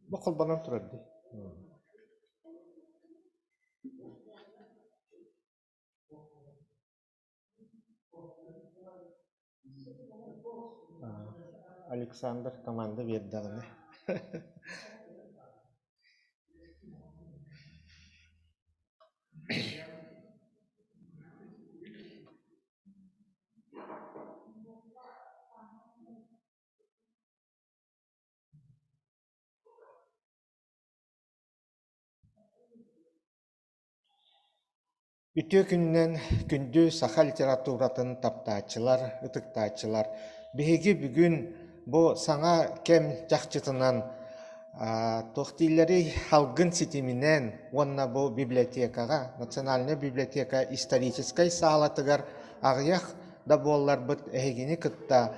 Бу холбонон турар дии. Александр команда биэрдэҕинэ Үтүө күнүнэн күндү саха литературатын таптааччылар, ытыктааччылар! Биһиги бүгүн бу саҥа кэм чахчытынан туох дииллэрий салгын ситиминэн уонна бу библиотекаҕа Национальнай библиотека историческай саалатыгар аҕыйах да буолларбыт эһигини кытта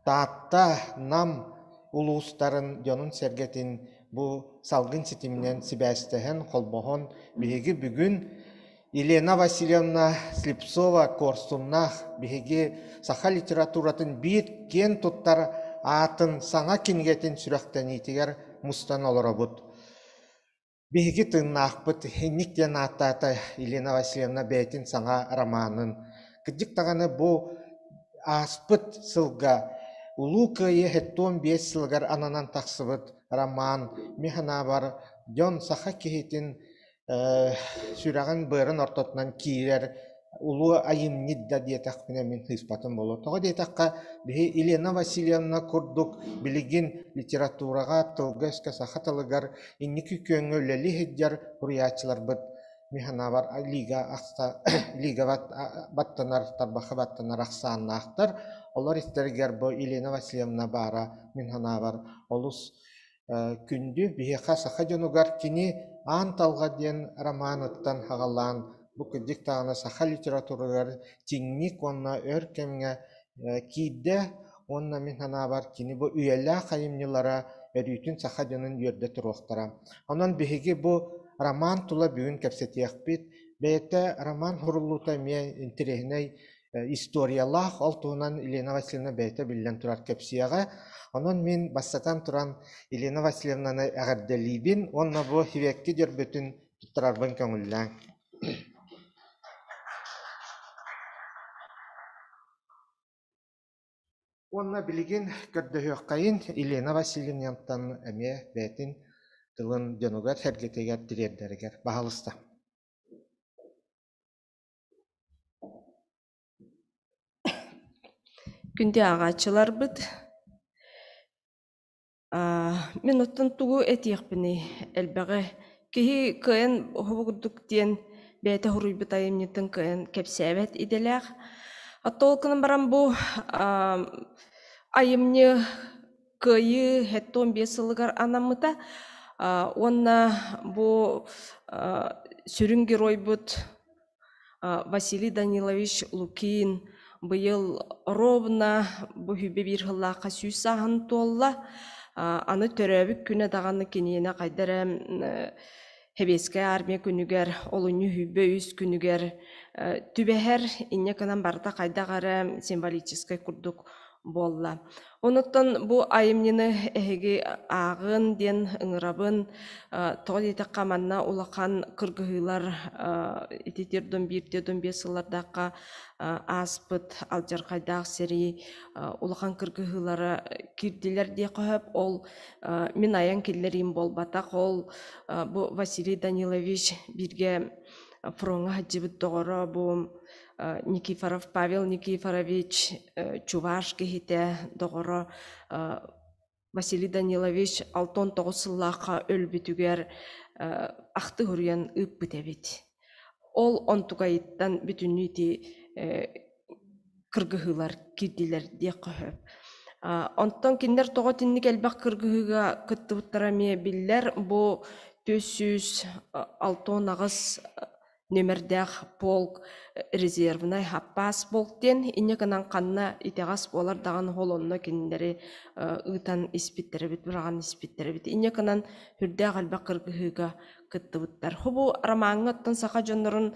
Таатта, Нам улуустарын дьонун-сэргэтин бу салгын ситиминэн сибээстэһэн, холбоһон биһиги бүгүн Елена Васильевна Слепцова-Куорсуннаах биһиги саха литературатын биир киэн туттар аатын саҥа кинигэтин сүрэхтэниитигэр мустан олоробут. Биһиги тыыннаахпыт инник диэн ааттаата Елена Васильевна бэйэтин саҥа романын. Кырдьык даҕаны бу ааспыт сылга Улуу Кыайыы 75 сылыгар ананан тахсыбыт роман мин санаабар дьон саха киһитин сүрэҕин-быарын ортотунан киирэр улуу айымньыт да диэтэхпинэ мин сыыспатым буолуо. Тоҕо диэтэххэ, биһи Елена Васильевна курдук билигин литератураҕа, тылга-өскө саха тылыгар инники күөҥҥэ үлэлии сылдьар суруйааччыларбыт мин санаабар лига ахса лига баттанар, тарбахха баттанар ахсааннаахтар. Олор истэригэр бу Елена Васильевна баара мин санаабар олус Күндү биһиэхэ саха дьонугар кини Аан Талҕа диэн романыттан саҕалаан бу кырдьык даҕаны саха литературагар чиҥник уонна өр кэмҥэ киирдэ уонна мин санаабар кини бу үйэлээх айымньылара өрүүтүн саха дьонун үөрдэ туруохтара. Онон биһиги бу роман тула бүгүн кэпсэтиэхпит. Бэйэтэ роман суруллуута эмиэ интэриэһинэй историялаах, ол туһунан Елена Васильевна бэйэтэ биллэн турар кэпсиэҕэ. Онон мин бастатан туран Елена Васильевнаны эҕэрдэлиибин уонна бу сибэкки дьөрбөтүн туттарарбын көҥүллээҥ. Уонна билигин көрдөһүөххэйин Елена Васильевнаттан эмиэ бэйэтин тылын дьонугар-сэргэтигэр тириэрдэригэр баһаалыста. Күндү ааҕааччыларбыт, мин оттон тугу этиэхпиний элбэҕи. Киһи кыайан оһоҕо курдук диэн бэйэтэ суруйбут айымньытын кыайан кэпсээбэт идэлээх. Оттон ол гынан баран бу айымньы Кыайыы 75 сылыгар анаммыта уонна бу сүрүн геройбут Василий Данилович Лукин быйыл ровно бу сүүрбэ биир сыллаахха сүүс сааһын туолла. Аны төрөөбүт күнэ даҕаны киниэнэ хайда эрэ Сэбиэскэй армия күнүгэр, олунньу сүүрбэ үс күнүгэр түбэһэр, инньэ гынан барыта хайдах эрэ символическай курдук буолла. Онуттан бу айымньыны эһиги ааҕын диэн ыҥырабын. Тоҕо диэтэххэ манна улахан кыргыһыылар ити тиэрдон биир тиэрдон биэс сыллардаахха ааспыт алдьархайдаах сэрии улахан кыргыһыылара киирдилэр диэххэ сөп. Ол мин айан киллэриим буолбатах. Ол бу Василий Данилович бииргэ фроҥҥа сылдьыбыт доҕоро бу Никифоров Павел Никифорович чуваш киһитэ доҕоро Василий Данилович 69 сыллаахха өлбүтүгэр ахты суруйан ыыппыт эбит. Ол онтукайыттан бүтүннүү ити кыргыһыылар киирдилэр диэххэ сөп. Онтон кинилэр тоҕо итинник элбэх кыргыһыыга кыттыбыттара эмиэ биллэр. Бу 468 нүөмэрдээх полк резервнай хаппаас полк диэн инньэ гынан ханна итэҕэс буолар даҕаны ол онно кинилэри ыытан испиттэр эбит, быраҕан испиттэр эбит. Инньэ гынан сүрдээх элбэх кыргыһыыга кыттыбыттар. Бу ромаҥҥа оттон саха дьоннорун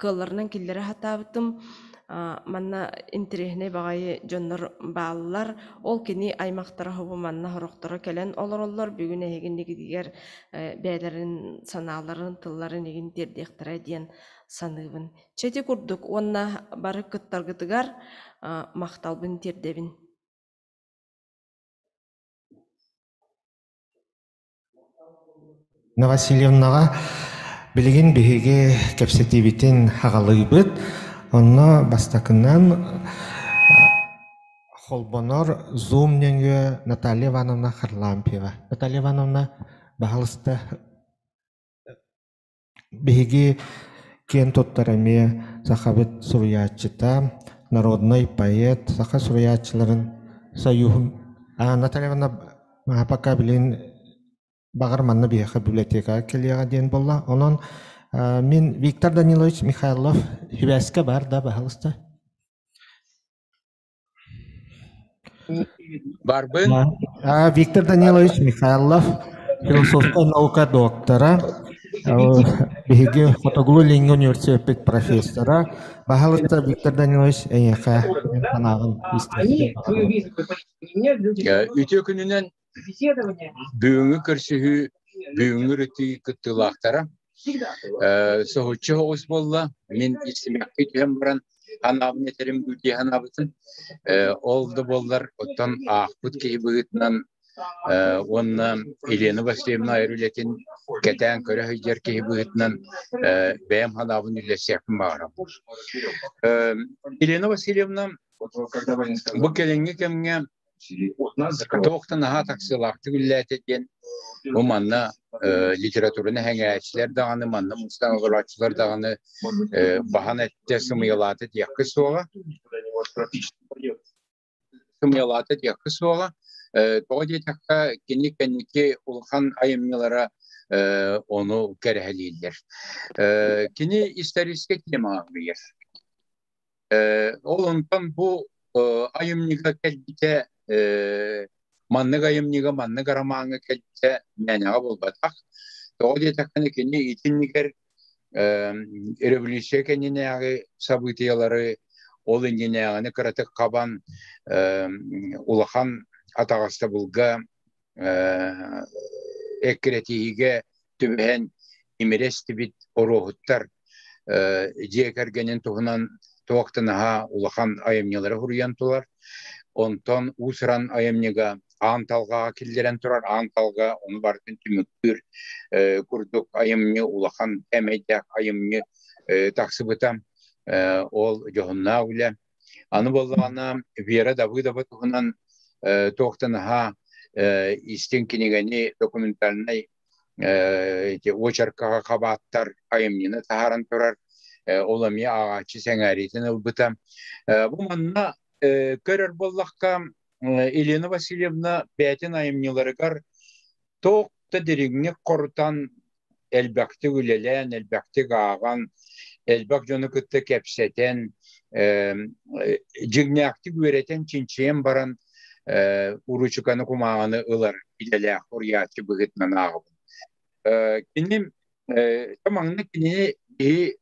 кыалларынан киллэрэ сатаабытым. Манна интэриэһинэй баҕайы дьоннор бааллар. Ол кини аймахтара хобу манна сорохторо кэлэн олороллор. Бүгүн эһигиннигитигэр бэйэлэрин санааларын, тылларын игин тиэрдиэхтэрэ диэн саныыбын. Чэ ити курдук уонна бары кыттаргытыгар махталбын тиэрдэбин. Инна Васильевнаҕа билигин биһиги кэпсэтиибитин аҕалыыбыт. Онно бастакынан холбонор Zoom нөҥүө Наталья Ивановна Харлампьева. Наталья Ивановна, баһалыста биһиги киэн туттар эмиэ сахабыт суруйааччыта, народнай поэт, саха суруйааччыларын союһун Наталья Ивановна пока билигин баҕар манна биһиэхэ библиотекаҕа кэлиэҕэ диэн буолла. Онон мин Виктор Данилович Михайлов сибээскэ баар да, баһалыста. Барбын. Виктор Данилович Михайлов, философскай наука доктора, биһиги Хотугулуу-Илиҥҥи университеппит профессора. Баһылыкта Виктор Данилович эйиэхэ санааҕын истиэхпин баҕарабын. Үтүө күнүнэн бүгүҥҥү көрсүһүү бүгүҥҥү ырытыы кыттыылаахтара соһуччу соҕус буолла. Мин истимэххэ түһэн баран анаабын этэрим дуу дии санаабытым. Ол да буоллар оттон аахпыт киһи быһыытынан уонна Елена Васильевна айар үлэтин кэтээн көрө сылдьар киһи быһыытынан бэйэм санаабын үллэстиэхпин баҕарабын. Елена Васильевна бу кэлиҥҥи кэмҥэ Туохтан наһаа тахсыылаахтык үлэлээтэ диэн бу манна литератураны сэҥээрээччилэр даҕаны, манна мустан олорооччулар даҕаны баһан эттэ, сымыйалаата диэххэ суоҕа. Сымыйалаата диэххэ суоҕа. Тоҕо диэтэххэ, кини кэнники улахан айымньылара ону кэрэһэлииллэр. Кини историческай темаҕа арыйар. Ол онтон бу айымньыга кэлбитэ маннык айымньыга, маннык арамааҥҥа кэлбитэ мээнэҕэ буолбатах. Тоҕо диэтэххинэ кини итиннигэр революция кэннинээҕи событиелары ол иннинээҕини кыратык хабан улахан атаҕастабылга эккирэтиһиигэ түбэһэн имири эстибит оруоһуттар дьиэ кэргэнин туһунан туох да наһаа улахан айымньылары суруйан турар. Онтон уус-уран айымньыга аан талҕаҕа киллэрэн турар, аан талҕа ону барытын түмүктүүр курдук айымньы улахан кээмэйдээх айымньы тахсыбыта. Ол дьоһуннаах үлэ. Аны буоллаҕына Вера Давыдова туһунан туох да наһаа истиҥ кинигэни документальнай ити уочаркаҕа хабааттар айымньыны таһааран турар. Ол эмиэ ааҕааччы сэҥээриитин ылбыта. Бу манна көрөр буоллахха Елена Васильевна бэйэтин айымньыларыгар туох да дириҥник хорутан элбэхтик үлэлээн, элбэхтик ааҕан, элбэх дьону кытта кэпсэтэн, дьиҥнээхтик үөрэтэн, чинчийэн баран уруучуканы кумааҕыны ылар идэлээх уруйааччы быһыытынан ааҕабын. Кини маҥнай кинини киһи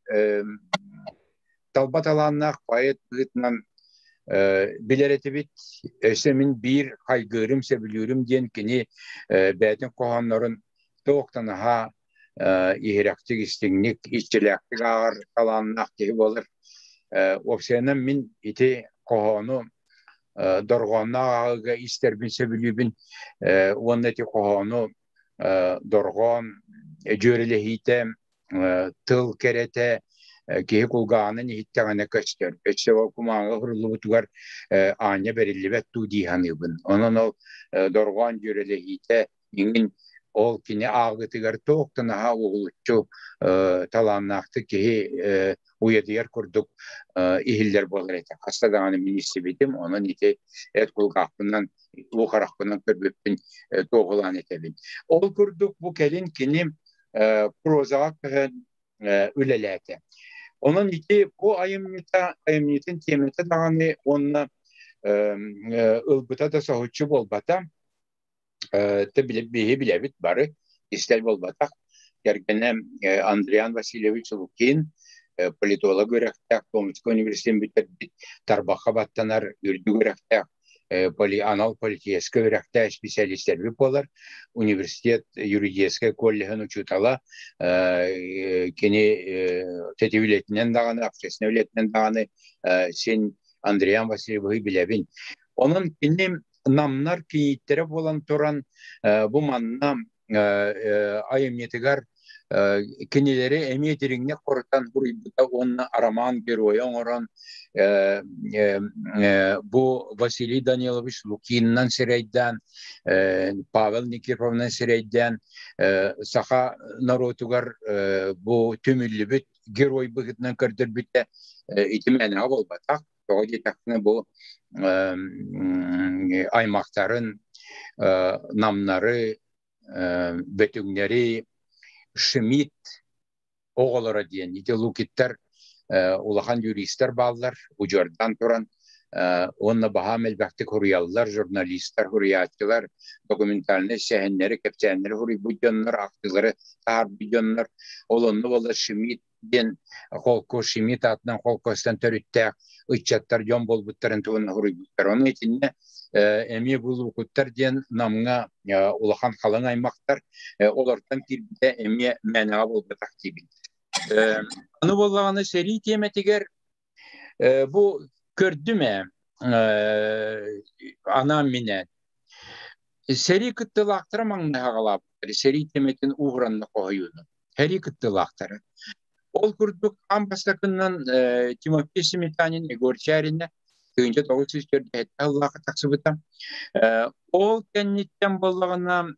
талба талааннаах поэт быһыытынан билэр этибит. Өссө мин биир хайгыырым, сөбүлүүрүм диэн кини бэйэтин хоһооннорун туох да наһаа иһирэхтик, истиҥник, иччилээхтик ааҕар талааннаах киһи буолар. Уопсайынан мин ити хоһоону дорҕоонноох ааҕыыга истэрбин сөбүлүүбүн уонна ити хоһоону дорҕоон дьүөрэлэһиитэ, тыл кэрэтэ киһи кулгааҕынан иһиттэҕинэ көстөр. Өссө ол кумааҕыга суруллубутугар аанньа бэриллибэт дуу дии саныыбын. Онон ол дорҕоон дьүөрэлэһиитэ иҥин ол кини ааҕыытыгар туох да наһаа уһулуччу талааннаахтык киһи уйадыйар курдук иһиллэр буолар этэ. Хаста даҕаны мин истибитим, онон ити эт кулгаахпынан, уу харахпынан көрбүппүн туоһулаан этэбин. Ол курдук бу кэлин кини прозаҕа көһөн үлэлээтэ. Онон ити бу айымньыта, айымньытын тиэмэтэ даҕаны уонна ылбыта да соһуччу буолбата. Биһи билэбит бары, кистэл буолбатах. Кэргэнэ Андриан Васильевич Лукин. Политолог үөрэхтээх, Томскай университетын бүтэрбит, тарбахха баттанар үрдүк үөрэхтээх, анал политическай үөрэхтээх специалистэрбит буолар. Университет юридическай коллеһын учуутала, кини тэти үлэтинэн даҕаны, общественнай үлэтинэн даҕаны син Андриан Васильевиһы билэбин. Онон кини намнар кийииттэрэ буолан туран бу манна айымньытыгар кинилэри эмиэ дириҥник хорутан суруйбута уонна роман геройа оҥорон бу Василий Данилович Лукинынан сирэйдээн, Павел Никифоровнан сирэйдээн саха норуотугар бу түмүллүбүт герой быһыытынан көрдөрбүтэ ити мээнэҕэ буолбатах. Тоҕо диэтэхпинэ бу аймахтарын намнары бөтүҥнэри Шмидт оҕолоро диэн ити Лукиттар улахан юристар бааллар удьуордаан туран уонна баһаам элбэхтик суруйаллар журналистар суруйааччылар документальнай сэһэннэри кэпсээннэри суруйбут дьоннор ахтыылары таһаарбыт дьоннор ол онно буолла Шмидт диэн холкуос Шмидт аатынан холкуостан төрүттээх ыччаттар дьон буолбуттарын туһунан суруйбуттар. Ону итиннэ эмиэ Булуукуттар диэн Намҥа улахан халыҥ аймахтар олортон киирбитэ эмиэ мээнэҕэ буолбатах диибин. Аны буоллаҕына сэрии тиэмэтигэр бу көрдүм ээ анаан-минээн. Сэрии кыттыылаахтара маҥнай аҕалаабыттар сэрии тиэмэтин ууһуранна хоһуйууну. Сэрии кыттыылаахтара. Ол курдук аан бастакыннан Тимофей Сметанин Егор Чярина 1947 сыллаахха тахсыбыта. Ол кэнниттэн буоллаҕына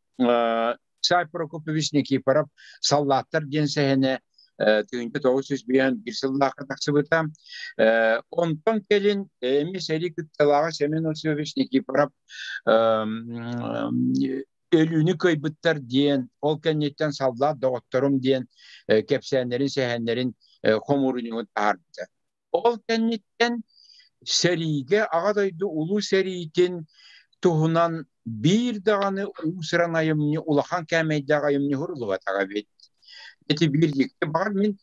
Исай Прокопьевич Никифоров «Саллааттар» диэн сэһэнэ 1951 сыллаахха тахсыбыта. Онтон кэлин эмиэ сэрии кытталааҕа Семен Осипович Никифоров өлүүнү кыайбыттар диэн, ол кэнниттэн саллаат доҕотторум диэн кэпсээннэрин, сэһэннэрин хомуурунньугун таһаарбыта. Ол кэнниттэн сэриигэ Аҕа дойду Улуу сэриитин туһунан биир даҕаны уус-уран айымньы улахан кээмэйдээх айымньы уһуруллубатаҕа эбит. Ити биир дьикти баҕар мин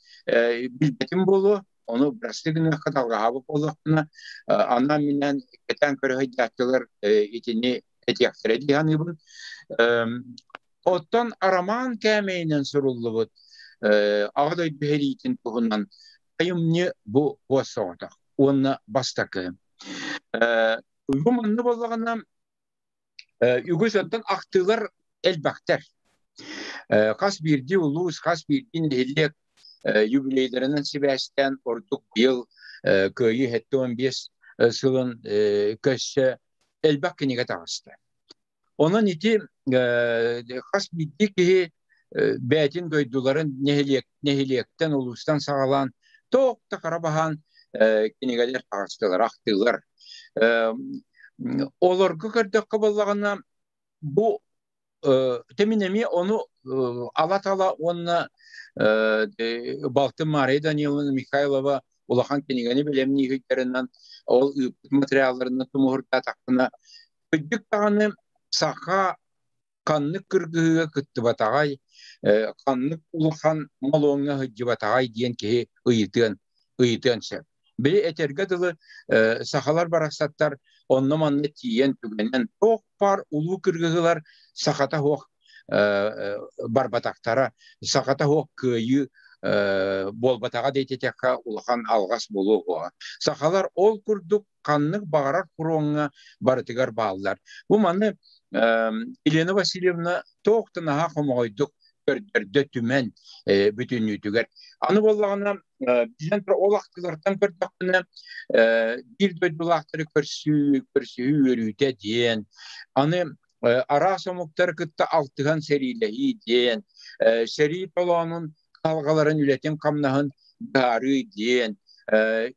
билбэтим буолуо, ону бырастыы гыныахха талгаһаабыт буоллахпына, анаан-минээн кэтээн көрө сылдьааччылар итини этиэхтэрэ дии саныыбын. Оттон арамаан кээмэйинэн суруллубут Аҕа дойду сэриитин туһунан айымньы бу буос соҕотох уонна бастакы. Бу манна буоллаҕына үгүс оттон ахтыылар элбэхтэр. Хас биирдии улуус, хас биирдии нэһилиэк юбилейдарынан сибээстээн ордук быйыл Кыайыы 75 сылын көрсө элбэх кинигэ таҕыста. Онон ити хас биирдии киһи бэйэтин дойдуларын нэһилиэк, нэһилиэктэн, улуустан саҕалаан туох да хара баһаан кинигэлэр таҕыстылар, ахтыылар. Олорго көрдөххө буоллаҕына, бу тэмин эмиэ ону ала-тала уонна балтым Мария Даниловна Михайлова улахан кинигэни бэлэмнии сылдьарынан, ол ыыппыт материалларынан тумуһурдаатахпына, кырдьык даҕаны саха ханнык кыргыһыыга кыттыбатаҕай, ханнык улахан молуоҥҥа сылдьыбатаҕай диэн киһи ыйытыан ыйытыан сөп. Били этэргэ дылы сахалар барахсаттар онно-манна тиийэн түгэнэн туох баар улуу кыргыһыылар сахата суох барбатахтара, сахата суох кыайыы буолбатаҕа диэтэтэххэ улахан алҕас буолуо суоҕа. Сахалар ол курдук ханнык баҕарар фроҥҥа барытыгар бааллар. Бу маны Елена Васильевна туох да наһаа хомоҕойдук көрдөрдө түмэн бүтүннүүтүгэр. Аны буоллаҕына, билэн турар ол ахтыылартан көрдөхпүнэ, биир дойдулаахтары көрсүү, көрсүһүү үөрүүтэ диэн, аны араас омуктары кытта алтыһан сэриилэһии диэн, сэрии толоонун кыһалҕаларын үлэтин-хамнаһын быһаарыы диэн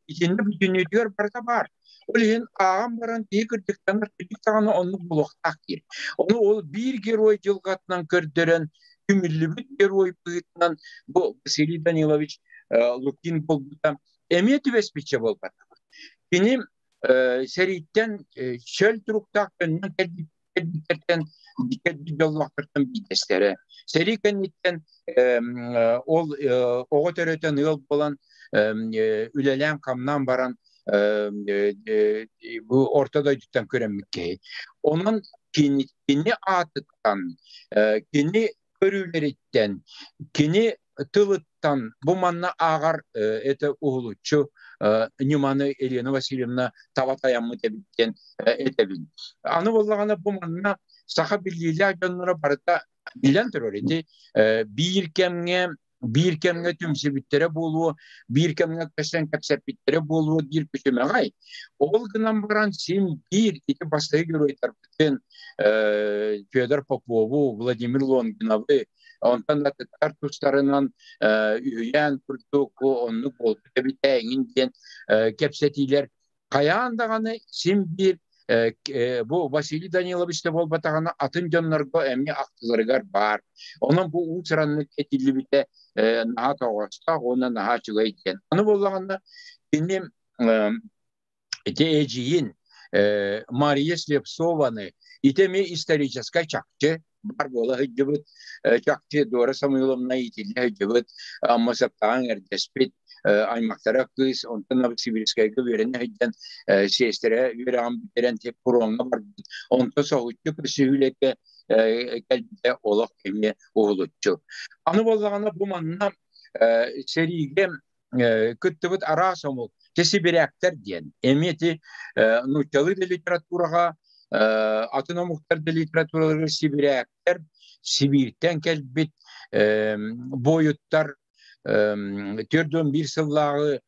итиннэ бүтүннүүтүгэр барыта баар. Ол иһин ааҕан баран киһи кырдьыктанар кырдьык даҕаны оннук буолуохтаах диир. Ону ол биир герой дьылҕатынан көрдөрөн, түмүллүбүт герой быһыытынан бу Василий Данилович Лукин буолбута эмиэ түбэспиччэ буолбатах. Кини сэрииттэн чөл туруктаах төннөн кэлбит кэлбиттэртэн кэлбит дьоллоохтортон биирдэстэрэ. Сэрии кэнниттэн ол оҕо төрөтөн ыал буолан Үлэлээн-хамнаан баран бу орто дойдуттан көрөммүт киһи. Онон кини, кини аатыттан, кини көрүүлэриттэн, кини тылыттан бу манна ааҕар это уһулуччу ньыманы Елена Васильевна таба тайаммыт эбит диэн этэбин. Аны буоллаҕына бу манна саха биллиилээх дьонноро барыта билэн турар ити биир кэмҥэ биир кэмҥэ түмсүбүттэрэ буолуо, биир кэмҥэ көсөн кэпсэппиттэрэ буолуо диир күчүмэҕэй. Ол гынан баран син биир ити бастакы геройдарбытын Федор Попову, Владимир Лонгиновы, онтон да атыттар тустарынан үһүйээн курдук оннук буолбут эбит эҥин диэн кэпсэтиилэр хайаан даҕаны син биир бу Василий Данилович да буолбатаҕына атын дьоннорго эмиэ ахтыларыгар баар. Онон бу уус-ураннык этиллибитэ наһаа тоҕоостоох уонна наһаа үчүгэй диэн. Аны буоллаҕына кини ити эдьиийин Мария Слепцованы ити эмиэ историческай чахчы бар буола сылдьыбыт чахчы Дора Самойловна иитиллэ сылдьыбыт Амма Саптаҕын эрдэспит аймахтара кыыс онтон Новосибирскайга үөрэнэ сылдьан сиэстэрэ үөрэҕин бүтэрэн фроҥҥа барбыт онто соһуччу көрсүһүүлэргэ кэлбитэ олох эмиэ уһулуччу. Аны буоллаҕына бу манна сэриигэ кыттыбыт араас омук сибиряктар диэн эмиэ ити нууччалыы да литератураҕа атын омуктар да литератураларыгар сибиряктэр Сибииртэн кэлбит буойуттар 41 сыллааҕы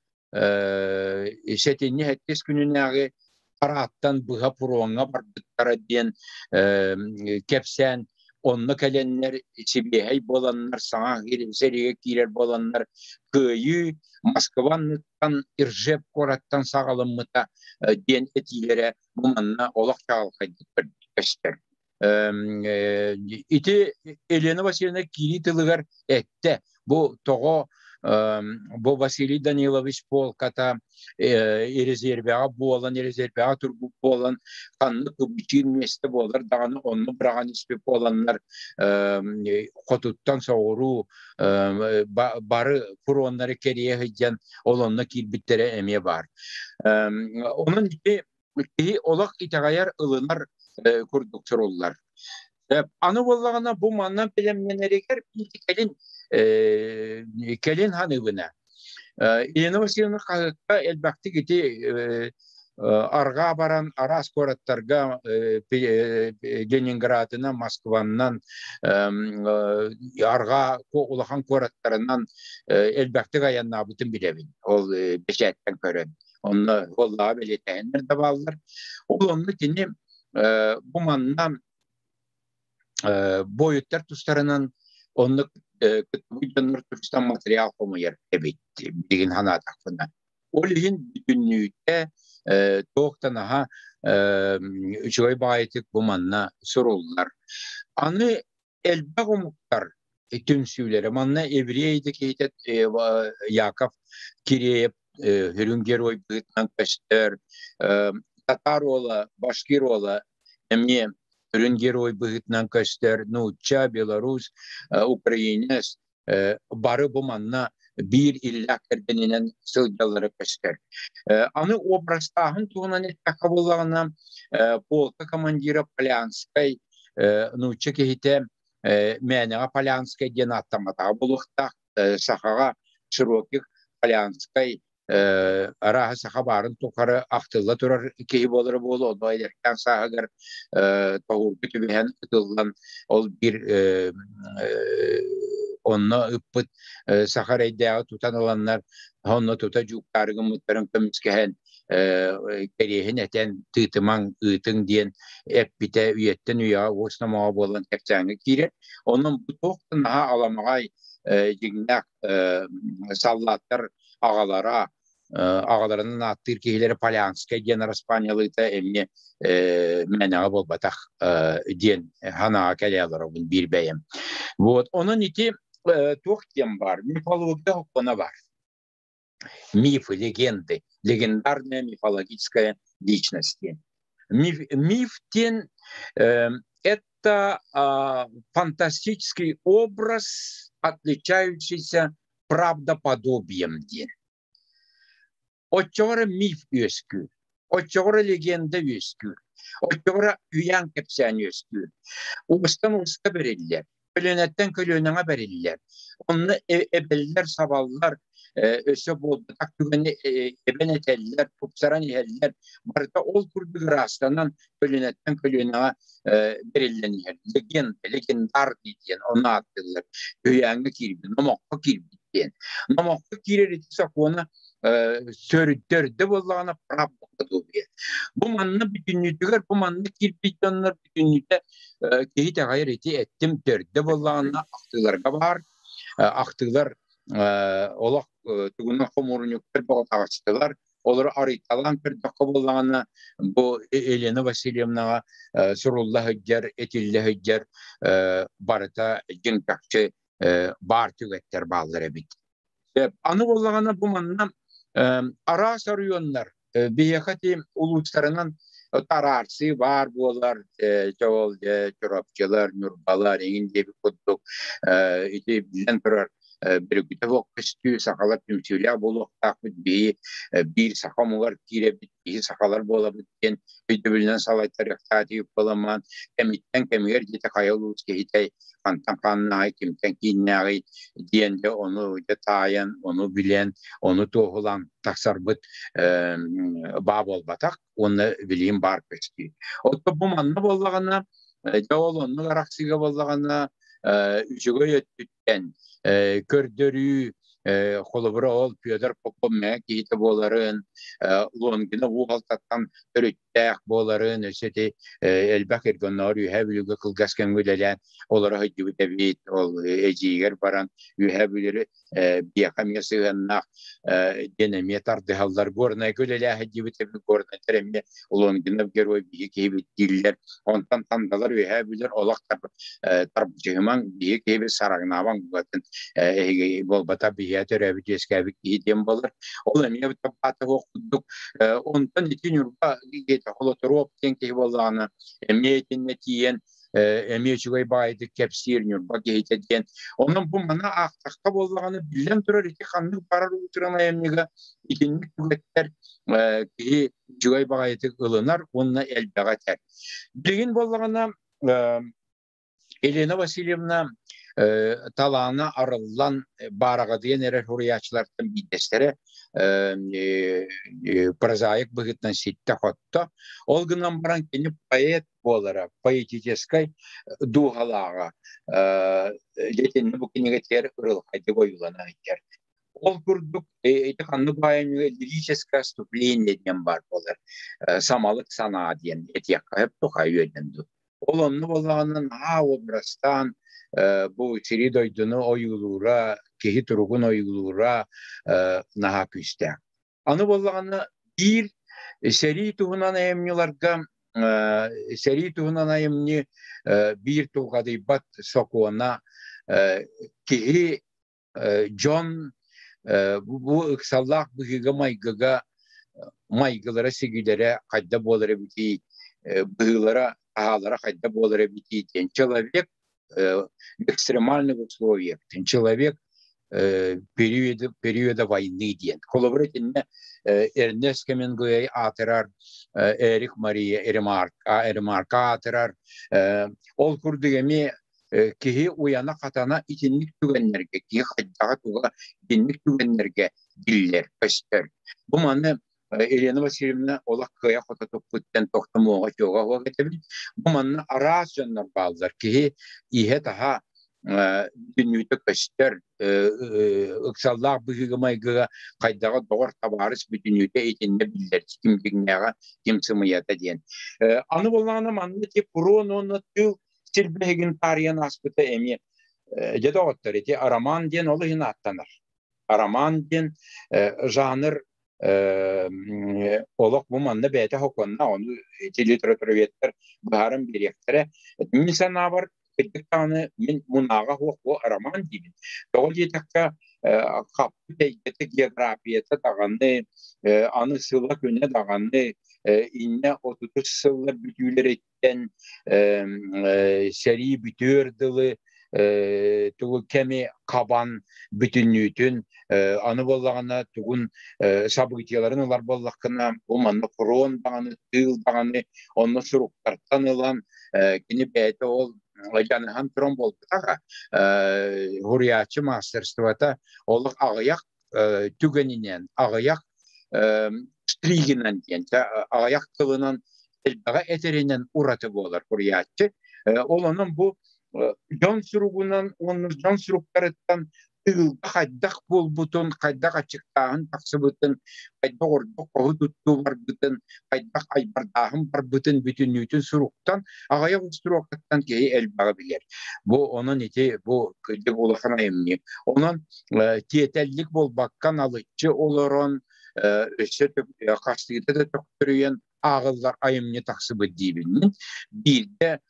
сэтинньи сэттис күнүнээҕи парааттан быһа пуруоҥҥа барбыттара диэн кэпсээн онно кэлэннэр сибиэһэй буоланнар саҥа сэриигэ киирэр буоланнар кыайыы Москва анныттан Иржев куораттан саҕаламмыта диэн этиилэрэ бу манна олох чаҕылхайдык көстөр. Ити Елена Васильевна киирии тылыгар эттэ. Бу тоҕо бу Василий Данилович полката резервэҕэ буолан, резервэҕэ турбут буолан, ханнык кыбычыын миэстэ буолар даҕаны онно быраҕан испит буоланнар хотуттан соҕуруу бары фроннары кэрийэ сылдьан ол онно киирбиттэрэ эмиэ баар. Онон ити киһи олох итэҕэйэр, ылынар курдук суруллар. Аны буоллаҕына бу манан бэлэмнэнэригэр кэлин кэлин ханыыбына. Елена Васильевна хаһыакка элбэхтик ити арҕаа баран араас куораттарга Ленинградынан, Москваннан арҕаа улахан куораттарынан элбэхтик айаннаабытын билэбин. Ол бэчээттэн көрөн. Онно буоллаҕа бэлиэтээһиннэр да бааллар. Ол онно кини бу манна буойуттар тустарынан оннук кыттыбыт дьоннор тустан материал хомуйар эбит билигин санаатахпына. Ол иһин бүтүннүүтэ туох да наһаа үчүгэй баҕайытык бу манна суруллар. Аны элбэх омуктар түмсүүлэрэ. Манна еврей да киһитэ Яков Киреев үрүҥ герой быһыытынан көстөр. Татар уола, башкир уола эмиэ үрүҥ герой быһыытынан көстөр. Нуучча, белорус, украинец бары бу манна биир иллээх кэргэнинэн сылдьаллара көстөр. Аны образтааһын туһунан эттэххэ буоллаҕына, полка командира Полянскай нуучча киһитэ мээнэҕэ Полянскай диэн ааттамматаҕа буолуохтаах. Сахаҕа Широких Полянскай арааһа саха баарын тухары ахтылла турар киһи буолара буолуо, онно эдэркээн сааһыгар тоһуурга түбэһэн ытыллан ол биир онно ыппыт саха эрэйдээҕи тутан ыланнар онно тута дьууктаары гыммыттарын көмүскэһэн кэриэһин этэн тыытымаҥ ыытыҥ диэн эппитэ үйэттэн үйэҕэ уос номоҕо буолан кэпсээҥҥэ киирэр. Онон бу туох да наһаа аламаҕай дьиҥнээх саллааттар аҕалара аҕаларынан ааттыыр киһилэрэ Полянскай диэн араспаанньалыыта эмиэ мээнэҕэ буолбатах диэн санааҕа кэлэ олоробун биир бэйэм. Вот онон ити туох диэн баар мифология хоккуона баар. Мифы, легенды, легендарная мифологическая личность. Миф, миф диэн это фантастический образ, отличающийся правдоподобием диэн. Оччоҕо эрэ миф үөскүүр, оччоҕо эрэ легенда үөскүүр, оччоҕо эрэ үйээн кэпсээн үөскүүр. Уостан уоска бэриллэр, көлүөнэттэн көлүөнэҕэ бэриллэр. Онно эбэллэр, сабаллар, өссө буолбатах түгэни эбэн этэллэр, тупсаран иһэллэр. Барыта ол курдук ыраастанан көлүөнэттэн көлүөнэҕэ бэриллэн иһэр. Легенда, легендарный диэн ону ааттыыллар. Үһүйээҥҥэ киирбит, номоххо киирбит диэн. Номоххо киирэр ити сокуона төрдө буоллаҕына правда подобие. Бу манна бүтүннүүтүгэр бу манна киирбит дьоннор бүтүннүүтэ киһи итэҕэйэр ити эттим төрдө буоллаҕына ахтыыларга баар. Ахтыылар олох тугунан хомуурунньуктар бөҕө таҕыстылар. Олору арыйталаан көрдөххө буоллаҕына бу Елена Васильевнаҕа сурулла сылдьар, этиллэ сылдьар барыта дьиҥ чахчы баар түгэттэр бааллар эбит. Аны буоллаҕына бу манна араас оройуоннар биһиэхэ ити улуустарынан араарсыы баар буолар ол Чурапчылар, Ньурбалар эҥин диэбит курдук ити биллэн турар Бүрүкүтэ суох көстүү сахалар түмсүүлээх буолуохтаахпыт биһи биир саха омугар киирэбит биһи сахалар буолабыт диэн өйдөбүлүнэн салайтарыахтаах буоламмаан кэмиттэн кэмигэр диэти хайа улуус киһитэй хантан хааннааҕый кимтэн кииннээҕий диэн дьэ ону дьэ таайан ону билэн ону туоһулаан тахсарбыт баа буолбатах уонна билигин баар көстүү. Оттон бу манна буоллаҕына дьэ ол оннук арахсыыга буоллаҕына үчүгэй өттүттэн көрдөрүү холобура ол Петр Попов мэҥэ киһитэ буоларын Лонгина Уолтаттан төрүттээх буоларын өссө ити элбэх иргонноор Үөһээ Бүлүүгэ кылгас кэмҥэ үлэлээн олоро сылдьыбыт эбит ол эдьиийигэр баран Үөһээ Бүлүү биэхэ эмиэ сыһыаннаах диэн эмиэ тардыһаллар. Горнайга үлэлээх сылдьыбыт эбит горнайдар эмиэ Лонгинов герой биһи киһибит дииллэр. Онтон тандалар үөһээ бүлэр олох тарбычыһымаҥ биһи киһибит сарагнаабаҥ букатын эһиги буолбата биһиэ төрөөбүт үөскээбит киһи диэн буолар. Ол эмиэ баата суох курдук. Онтон ити Ньурба Холотуруоп диэн киһи буоллаҕына эмиэ итиннэ тиийэн эмиэ үчүгэй баайдык кэпсиир Ньурба киһитэ диэн. Онон бу маны аахтахха буоллаҕына биллэн турар ити ханнык барар уутуран айымньыга итинник түгэттэр киһи үчүгэй баҕайытык ылынар уонна элбэҕи этэр. Билигин буоллаҕына Елена Васильевна талаана арыллан баараҕадыйан эрэр суруйааччылартан биирдэстэрэ прозаик быһыытынан ситтэ-хотто. Ол гынан баран кини поэт буолара, поэтическай дууһалааҕа дьэ бу кинигэтигэр ырылхайдык ойуулана сылдьар. Ол курдук ити ханнык баайымньыга лирическое отступление диэн баар буолар. Самалык санаа диэн этиэххэ сөп тухай үөдэн дуу. Ол онно буоллаҕына наһаа образтаан бу сири дойдуну ойуулуура, киһи туругун ойуулуура наһаа күүстээх. Аны буоллаҕына биир сэрии туһунан айымньыларга сэрии туһунан айымньы биир тулхадыйбат сокуона киһи дьон бу ыксаллаах быһыыга-майгыга майгылара сигилэрэ хайда буолар эбитий быһыылара аһаалара хайда буолар эбитий диэн человек в экстремальных условиях человек периода, периода войны диэн. Холобура итиннэ Эрнест Хемингуэй аатырар, Эрих Мария Ремарка аатырар. Ол курдук эмиэ киһи уйана-хатана итинник түгэннэргэ, киһи хайдаҕа-туга итинник түгэннэргэ биллэр, көстөр. Бу маны Елена Васильевна олох кыайа-хото туппут диэн тохтомуоҕа чуоҕа уох этэбин. Бу манна араас дьоннор бааллар. Киһи иһэ-таһа бүтүннүүтэ көстөр, ыксаллаах быһыыга-майгыга хайдаҕа доҕор табаарыс бүтүннүүтэ итиннэ биллэр ким дьиҥнээҕэ, ким сымыйата диэн. Аны буоллаҕына манна ти пуруон уонна тыыл силбэһигин таарыйан ааспыта эмиэ дьэ доҕоттор ити роман диэн ол иһин ааттанар. Роман диэн жанр олох бу манна бэйэтэ хокуонна ону ити литературоведтар быһааран биэриэхтэрэ. Мин санаабар кырдьык даҕаны мин мунааҕа суох бу роман диибин. Тоҕо диэтэххэ хаппыт эйгэтэ географията даҕаны аны сыла күнэ даҕаны иннэ отутус сыллар бүтүүлэриттэн сэрии бүтүөр дылы Тугу кэми хабан бүтүннүүтүн аны буоллаҕына тугун событиеларын ылар буоллаххына, бу манна фронт даҕаны, тыыл даҕаны, онно суруктартан ылан кини бэйэтэ ол дьаныһан туран буолбатаҕа. Хуруйааччы мастерствота олох аҕыйах түгэнинэн, аҕыйах штригинэн диэн, аҕыйах тылынан элбэҕи этэринэн ураты буолар хуруйааччы. Ол онон бу дьон суругунан уонна дьон суруктарыттан тыылга хайдах буолбутун, хайдах аччыктааһын тахсыбытын, хайдах ордук хоһу туттуу барбытын, хайдах айбардааһын барбытын бүтүннүүтүн суруктан, аҕыйах устуруокаттан киһи элбэҕи билэр. Бу онон ити бу кырдьык улахан айымньы. Онон тиэтэллик буолбакка налыччы олорон өссө хастыыта да төхтөрүйэн ааҕыллар айымньы тахсыбыт диибин. Мин биирдэ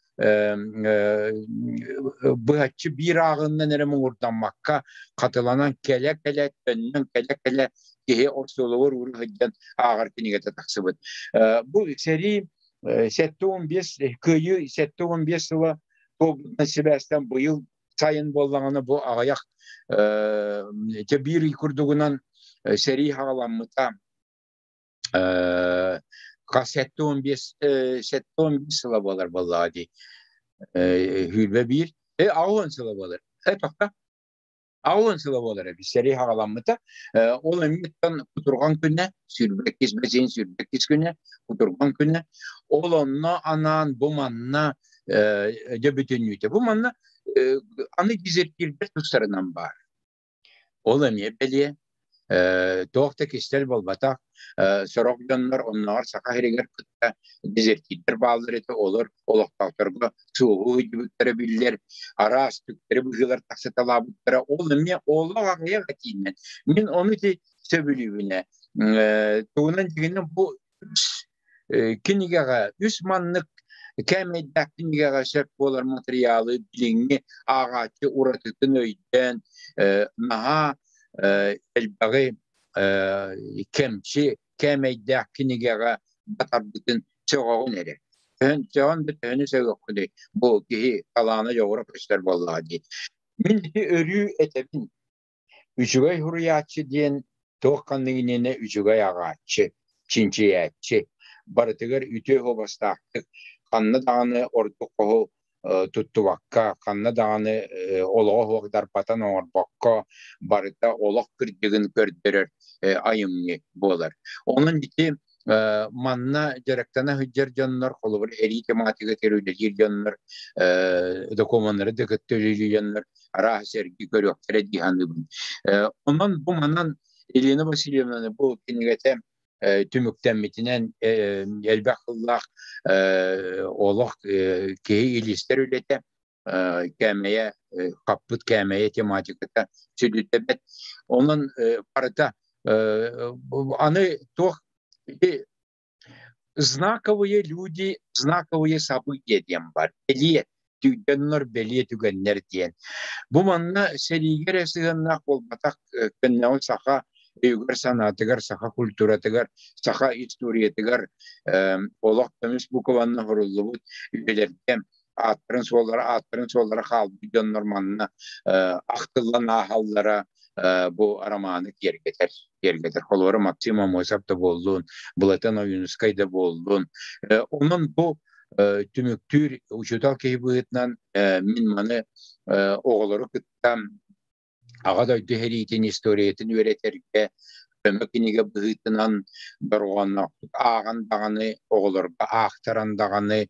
быһаччы биир ааҕыннан эрэ муҥурдаммакка хатыланан кэлэ-кэлэ төннөн кэлэ-кэлэ киһи остуолугар уура сылдьан ааҕар кинигэтэ тахсыбыт. Бу сэрии 75 кыайыы 75 сыла туолбутунан сибээстэн быйыл сайын буоллаҕына бу аҕыйах биир ый курдугунан сэрии хаҕаламмыта хас 75 сыла буолар буоллаҕа дии. 21 80 сыла буолар. Тоқта 80 сыла буолар эбит сэрии хаҕаламмыта. Ол эмиттэн кутурҕан күнэ 22 бэсин 22 күнэ кутурҕан күнэ. Ол онно анаан бу манна дьэ бүтүннүүтэ. Бу манна аны дезертирдэр тустарынан баар. Ол эмиэ бэлиэ, туох да кистэл буолбатах, сорох дьоннор оннооҕор Саха сиригэр кытта дезертирдэр бааллар этэ, олор олохтоохторго суоһу ыйдыбыттара биллэр, араас түктэри быһыылар тахсыталаабыттара. Ол эмиэ олох аҕыйах этиинэн. Мин ону ити сөбүлүүбүн ээ. Тугунан дьиҥинэн бу кинигэҕэ үс маннык кээмэйдээх кинигэҕэ сөп буолар матырыйаалы билиҥҥи ааҕааччы уратытын өйдөөн наһаа элбэҕи кэмчи кээмэйдээх кинигэҕэ батарбытын сөҕөҕүн эрэ. Сөҕөн да төһөнү сөҕүөххүнүй бу киһи талаана дьоҕура көстөр буоллаҕа дии. Мин ити өрүү этэбин Үчүгэй суруйааччы диэн туох ханнык иннинэ үчүгэй ааҕааччы, чинчийээччи, барытыгар үтүө суобастаахтык, ханна даҕаны ордук хоһу туттубакка, ханна даҕаны олоҕо суох дарбатан оҥорбокко, барыта олох кырдьыгын көрдөрөр айымньы буолар. Онон ити манна дьарыктана сылдьар дьоннор, холобур, эрии тематикатыгар үлэлиир дьоннор, докумуоннары да кытта үлэлиир дьоннор араас сэргии көрүөхтэрэ дии саныыбын. Онон бу манан Елена Васильевнаны бу кинигэтэ түмүктэммитинэн элбэх сыллаах олох киһи илиистэр үлэтэ кээмэйэ хаппыт кээмэйэ тематиката сүдүтэбэт. Онон барыта аны туох знаковые люди, знаковые события диэн бар. Бэлиэ дьоннор бэлиэ түгэннэр диэн. Бу манна сэриигэ эрэ сыһыаннаах буолбатах көннөҕү саха өйүгэр-санаатыгар, саха культуратыгар, саха историятыгар олох көмүс букванна суруллубут үлэлэргэ ааттарын суоллара ааттарын суоллара хаалбыт дьоннор манна ахтыллан ааһаллара бу романы киэргэтэр киэргэтэр холобура Максим Амосов да буоллун, Былатан Ойуунускай да буоллун. Онон бу түмүктүүр учуутал киһи быһыытынан мин маны оҕолору кытта Аҕа дойду сэриитин историятын үөрэтэргэ көмө кинигэ быһыытынан дорҕоонноохтук ааҕан даҕаны, оҕолорго аахтаран даҕаны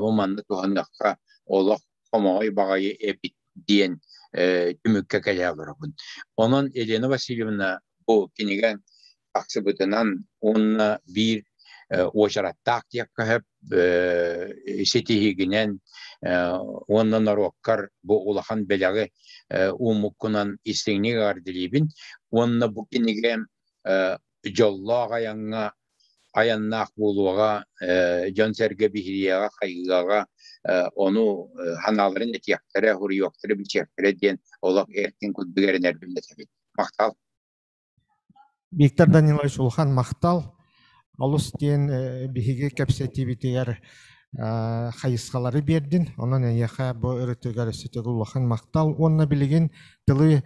бу манна туһаныахха олох хомоҕой баҕайы эбит диэн түмүккэ кэлэ олоробун. Онон Елена Васильевна бу кинигэ тахсыбытынан уонна биир уочараттаах диэххэ сөп ситиһиигинэн уонна норуоккар бу улахан бэлэҕи ууммуккунан истиҥник эҕэрдэлиибин уонна бу кинигэ дьоллоох айаҥҥа айаннаах буолуоҕа, дьон-сэргэ биһириэҕэ, хайгыаҕа, ону санааларын этиэхтэрэ, суруйуохтара, бичиэхтэрэ диэн олох эркин курдук эрэнэрбин этэбин. Махтал. Виктор Данилович улахан махтал. Олус диэн биһиги кэпсэтиибитигэр хайысхалары биэрдин. Онон эйиэхэ бу ырытыгар өссө төгүл улахан махтал уонна билигин тылы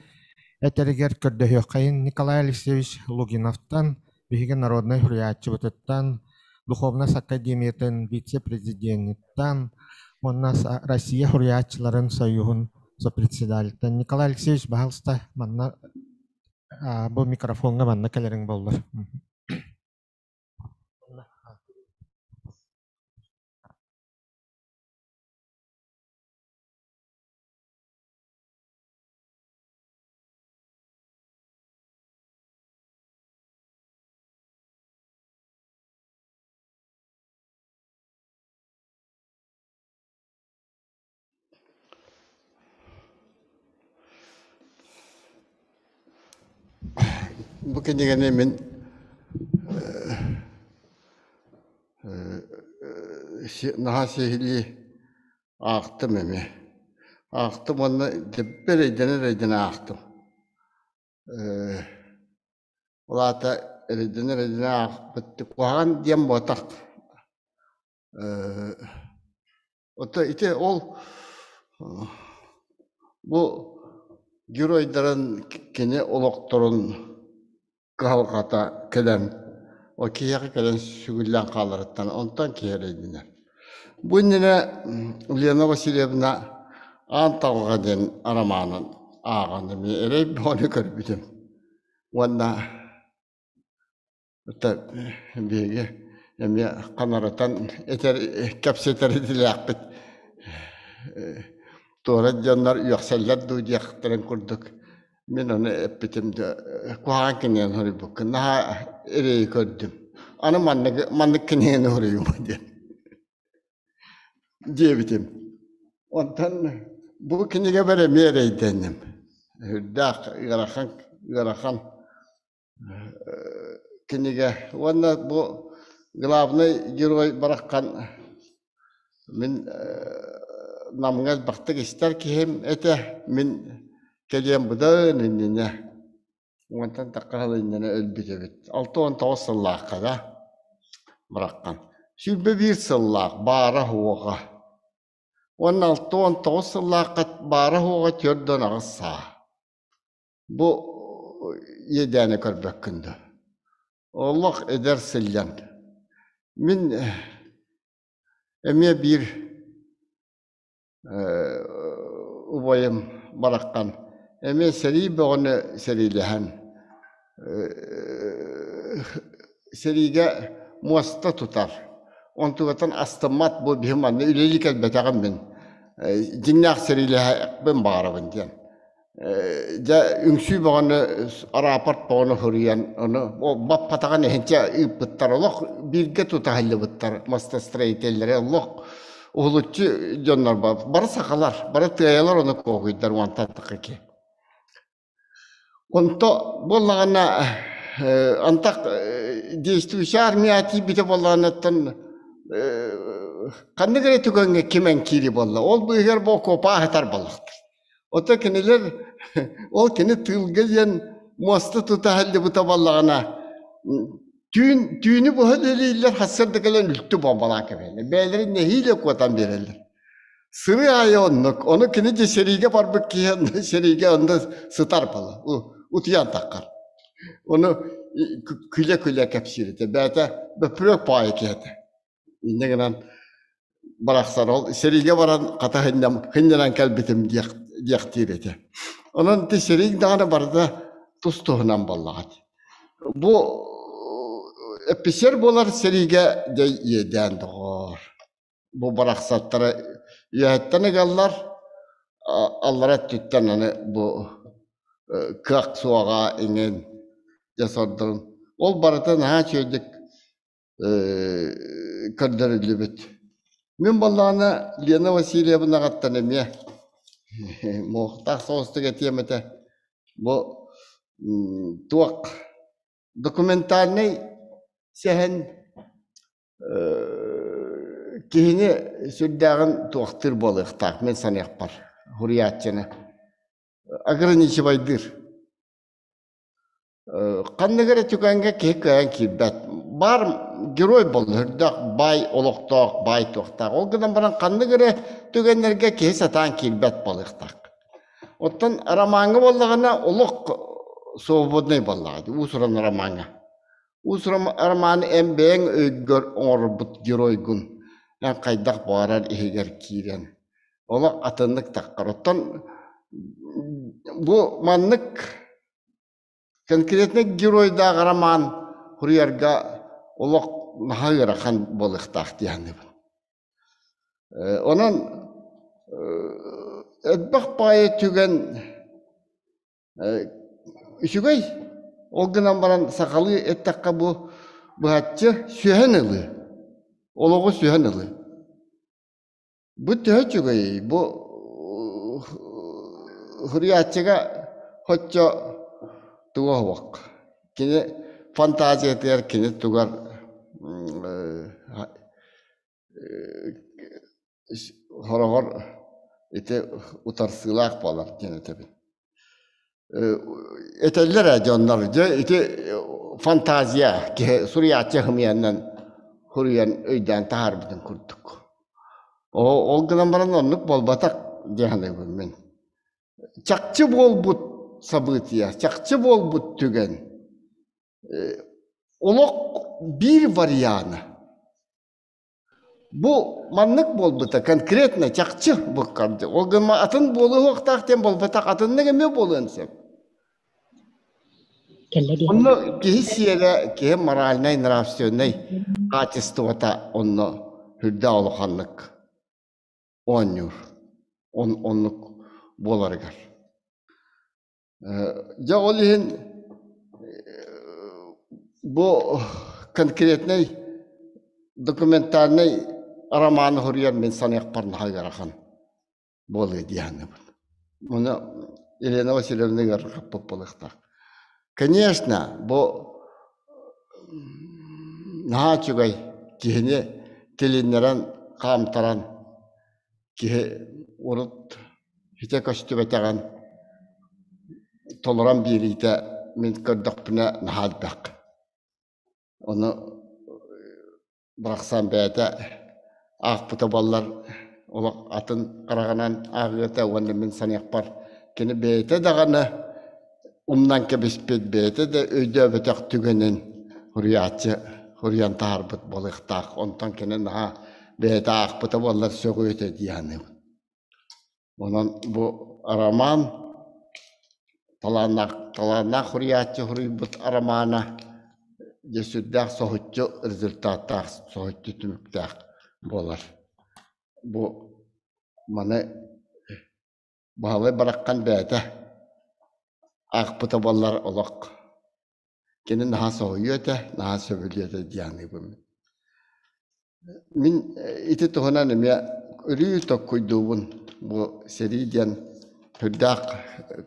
этэригэр көрдөһүөххэйин Николай Алексеевич Лугиновтан, биһиги народнай суруйааччыбытыттан, Духовность академиятын вице-президениттан уонна Россия суруйааччыларын союһун сопредседателиттэн Николай Алексеевич, баһалыста, манна бу микрофоҥҥа манна кэлэриҥ буоллар. Бу кинигэни мин наһаа сиһилии аахтым эмиэ. Аахтым уонна дьэббэ эрэйдэнэ-эрэйдэнэ аахтым. Ол аата эрэйдэнэ-эрэйдэнэ аахпыт куһаҕан диэн буотах. Оттон ити ол бу геройдарын кини олохторун кыһалҕата кэлэн, ол киһиэхэ кэлэн сүгүллэн хааларыттан онтон киһи эрэйдэнэр. Бу иннинэ Лена Васильевна Аан Талҕа диэн арамаанын ааҕан эмиэ эрэй бөҕөнү көрбүтүм. Уонна Биһиги эмиэ ханаратан этэр кэпсэтэр идэлээхпит туора дьоннор үөхсэллэр дуу диэхтэрин курдук мин ону эппитим куһаҕан кинигэни суруйбуккун наһаа эрэйи көрдүм аны маннык маннык кинигэни суруйума диэн диэбитим онтон бу кинигэбэр эмиэ эрэйдэнним сүрдээх ыарахан ыарахан кинигэ уонна бу главный герой бараххан мин Намҥа элбэхтик истэр киһим этэ мин кэлиэм быдан иннинэ уонтан тахха сыл иннинэ өлбүт эбит 69 сыллаахха да бараххан 21 сыллаах баара суоҕа уонна 69 сыллаахха баара суоҕа 48 саа Бу иэдээни көрбөккүн да. Олох эдэр сылдьан. Мин эмиэ биир убайым бараххан эмиэ сэрии бөҕөнү сэриилэһэн сэриигэ муоста тутар. Онтугаттан астыммат бу биһи манна үлэлии кэлбэтэҕим мин. Дьиҥнээх сэриилэһэхпин баҕарабын диэн. Дьэ үҥсүү бөҕөнү араапарт бөҕөнү суруйан ону баппатаҕын иһинчэ ыыппыттар олох бииргэ тутаһыллыбыттар мастостроителлэри олох уһулуччу дьоннор бары сахалар бары тыайалар ону куокуйдар уонтан тахаки онто буоллаҕына антах действующая армия тиийбитэ буоллаҕынаттан ханнык эрэ түгэҥҥэ кимэн киири буолла ол быыһыгар бу окуопа аһытар буоллахтар Оттон кинилэр ол кини тыылга диэн муоста тута сылдьыбыта буоллаҕына түүн түүнү быһа үлэлииллэр сарсыарда кэлэн үлтү буомбалаан кэбиһэллэр. Бэйэлэрин нэһиилэ куотан биэрэллэр. Сырыы аайы оннук. Ону кини дьэ сэриигэ барбыт киһи онно сэриигэ онно сытар буолар. Утуйан таххар. Ону күлэ-күлэ кэпсиир этэ. Бэйэтэ бөппүрүөк баҕайы киһи этэ. Инньэ гынан барахсан ол сэриигэ баран хата хынньанан кэлбитим диэх диэхтиир этэ. Онон ити сэрииҥ даҕаны барыта тус-туһунан буоллаҕа дии. Бу эписиэр буолар сэриигэ дьэ иэдээн доҕоор. Бу барахсаттары үөһэттэн ыгаллар, аллара өттүттэн аны бу кыах суоҕа иҥин дьэ сордорун. Ол барыта наһаа үчүгэйдик көрдөрүллүбүт. Мин буоллаҕына Лена Васильевнаҕыттан эмиэ муохтаах соҕустук этиэм этэ. Бу туох документальнай сэһэн киһини сүрдээҕин туохтуур буолуохтаах мин саныахпар суруйааччыны ограничивайдыыр. Ханнык эрэ түгэҥҥэ киһи кыайан киирбэт. Баар герой буолла, үрдээх баай олохтоох, баай туохтаах. Ол гынан баран ханнык эрэ түгэннэргэ киһи сатаан киирбэт буолуохтаах. Оттон ромаҥҥа буоллаҕына олох свободнай буоллаҕа дии, уус-уран ромаҥҥа. Уус-уран романы эн бэйэҥ өйгөр оҥорбут геройгун эн хайдах баҕарар иһигэр киирэн олох атыннык таххар. Оттон бу маннык конкретно геройдаах роман суруйарга олох наһаа ыарахан буолуохтаах дии саныыбын. Онон элбэх баҕайы түгэн үчүгэй. Ол гынан баран сахалыы эттэххэ бу быһаччы сүһэн ылыы, олоҕу сүһэн ылыы. Бу төһө үчүгэйий? Бу суруйааччыга соччо туга суох. Кини фантазиятыгар кини тугар Сороҕор ити утарсыылаах буолар диэн этэбин. Этэллэр ээ дьоннор, дьэ ити фантазия киһи суруйааччы хымыйанан суруйан өйдөөн таһаарбытын курдук. Ол гынан баран оннук буолбатах дии саныыбын мин. Чахчы буолбут событие, чахчы буолбут түгэн олох биир вариана. Бу маннык буолбута конкретно чахчы буккарды. Ол гына атын буолуохтаах диэн буолбатах, атыннык эмиэ буолуон сөп. Онно киһи сиэрэ, киһи моральнай, нравственнай качествота онно үрдээх улаханнык оонньуур. Он оннук буоларыгар. Дьэ ол иһин бу конкретнай документальнай романы суруйар мин саныахпар наһаа ыарахан буолуо дии саныыбын. Ону Елена Васильевна ыарырҕаппыт буолуохтаах. Конечно, бу наһаа үчүгэй киһини тилиннэрэн, хаамтаран киһи урут Ити көстүбэтэҕин толорон биэриитэ мин көрдөхпүнэ наһаа элбэх. Ону барахсан бэйэтэ аахпыта буоллар олох атын хараҕынан ааҕыата уонна мин саныахпар кини бэйэтэ даҕаны умнан кэбиспит бэйэтэ да өйдөөбөтөх түгэнин суруйааччы суруйан таһаарбыт буолуохтаах. Онтон кини наһаа бэйэтэ аахпыта буоллар сөҕүө этэ дии саныыбын. Онон бу роман талааннаах талааннаах суруйааччы суруйбут романа дьэ сүрдээх соһуччу результаттаах, соһуччу түмүктээх буолар. Бу маны Баһылай бараххан бэйэтэ аахпыта буоллар олох кини наһаа соһуйуо этэ, наһаа сөбүлүө этэ дии саныыбын. Мин ити туһунан эмиэ өрүү толкуйдуубун. Бу сэрии диэн сүрдээх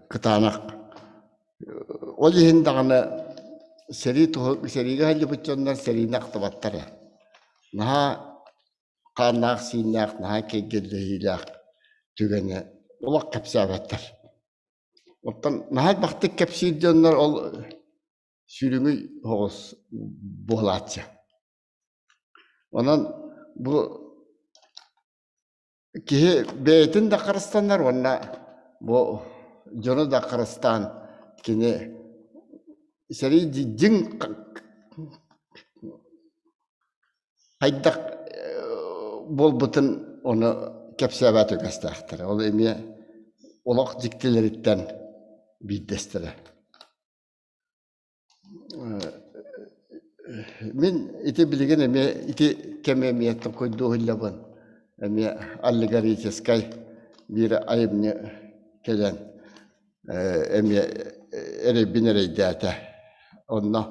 кытаанах. Ол иһин даҕаны сэрии туһу сэриигэ сылдьыбыт дьоннор сэриини ахтыбаттар ээ. Наһаа хааннаах-сииннээх, наһаа кэйгэллэһиилээх түгэни олох кэпсээбэттэр. Оттон наһаа элбэхтик кэпсиир дьоннор ол сүрүҥүй соҕус буолааччы. Онон бу киһи бэйэтин да харыстанар уонна бу дьону да харыстаан кини сэрии дьиҥ хайдах буолбутун ону кэпсээбэт үгэстээхтэр. Ол эмиэ олох дьиктилэриттэн биирдэстэрэ. Мин ити билигин эмиэ ити кэми эмиэ толкуйдуу сылдьабын. Эмиэ аллегорическай биир айымньы кэлэн эмиэ эрэйбин эрэйдээтэ. Онно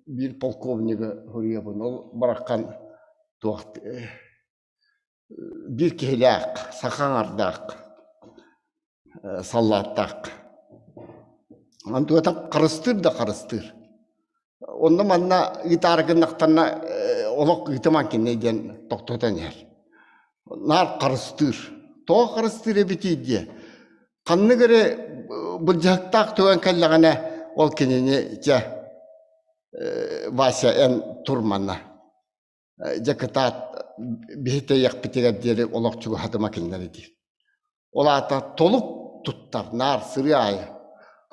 биир полковнигы суруйабын. Ол бараххан туох биир киһилээх, саха аҥардаах, саллааттаах. Онтугата харыстыыр да харыстыыр. Онно манна ыытаары гыннахтарына олох ыытымаҥ кинини диэн тохтотон иһэр. Наар харыстыыр. Тоҕо харыстыыр эбитий диэ. Ханнык эрэ былдьаһыктаах түгэн кэллэҕинэ ол кинини дьэ. Вася эн тур манна. Дьэ кытаат биһи тэйиэхпитигэр диэри олох чугаһатыма кинилэри диир. Ол аата толук туттар наар сырыы аайы.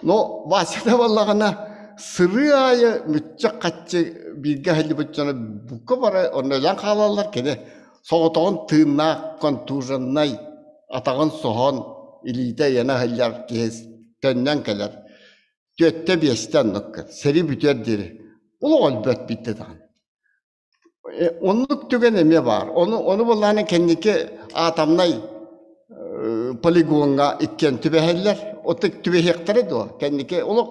Но Васяда буоллаҕына сырыы аайы мүччэ-хаччы бииргэ аһыллыбыт дьоно бука бары онно өлөн хаалаллар. Кини соҕотоҕун тыыннаах контуженнай атаҕын соһон илиитэ ыйана аһыллар киһи төннөн кэлэр. Түөттэ биэстэ оннук сэрии бүтүөр диэри олох өлбөт биирдэ даҕаны. Оннук түгэн эмиэ баар. Ону, ону буоллаҕына кэнники атомнай полигоҥҥа иккиэн түбэһэллэр. Оту түбэһиэхтэрэ дуо? Кэнники олох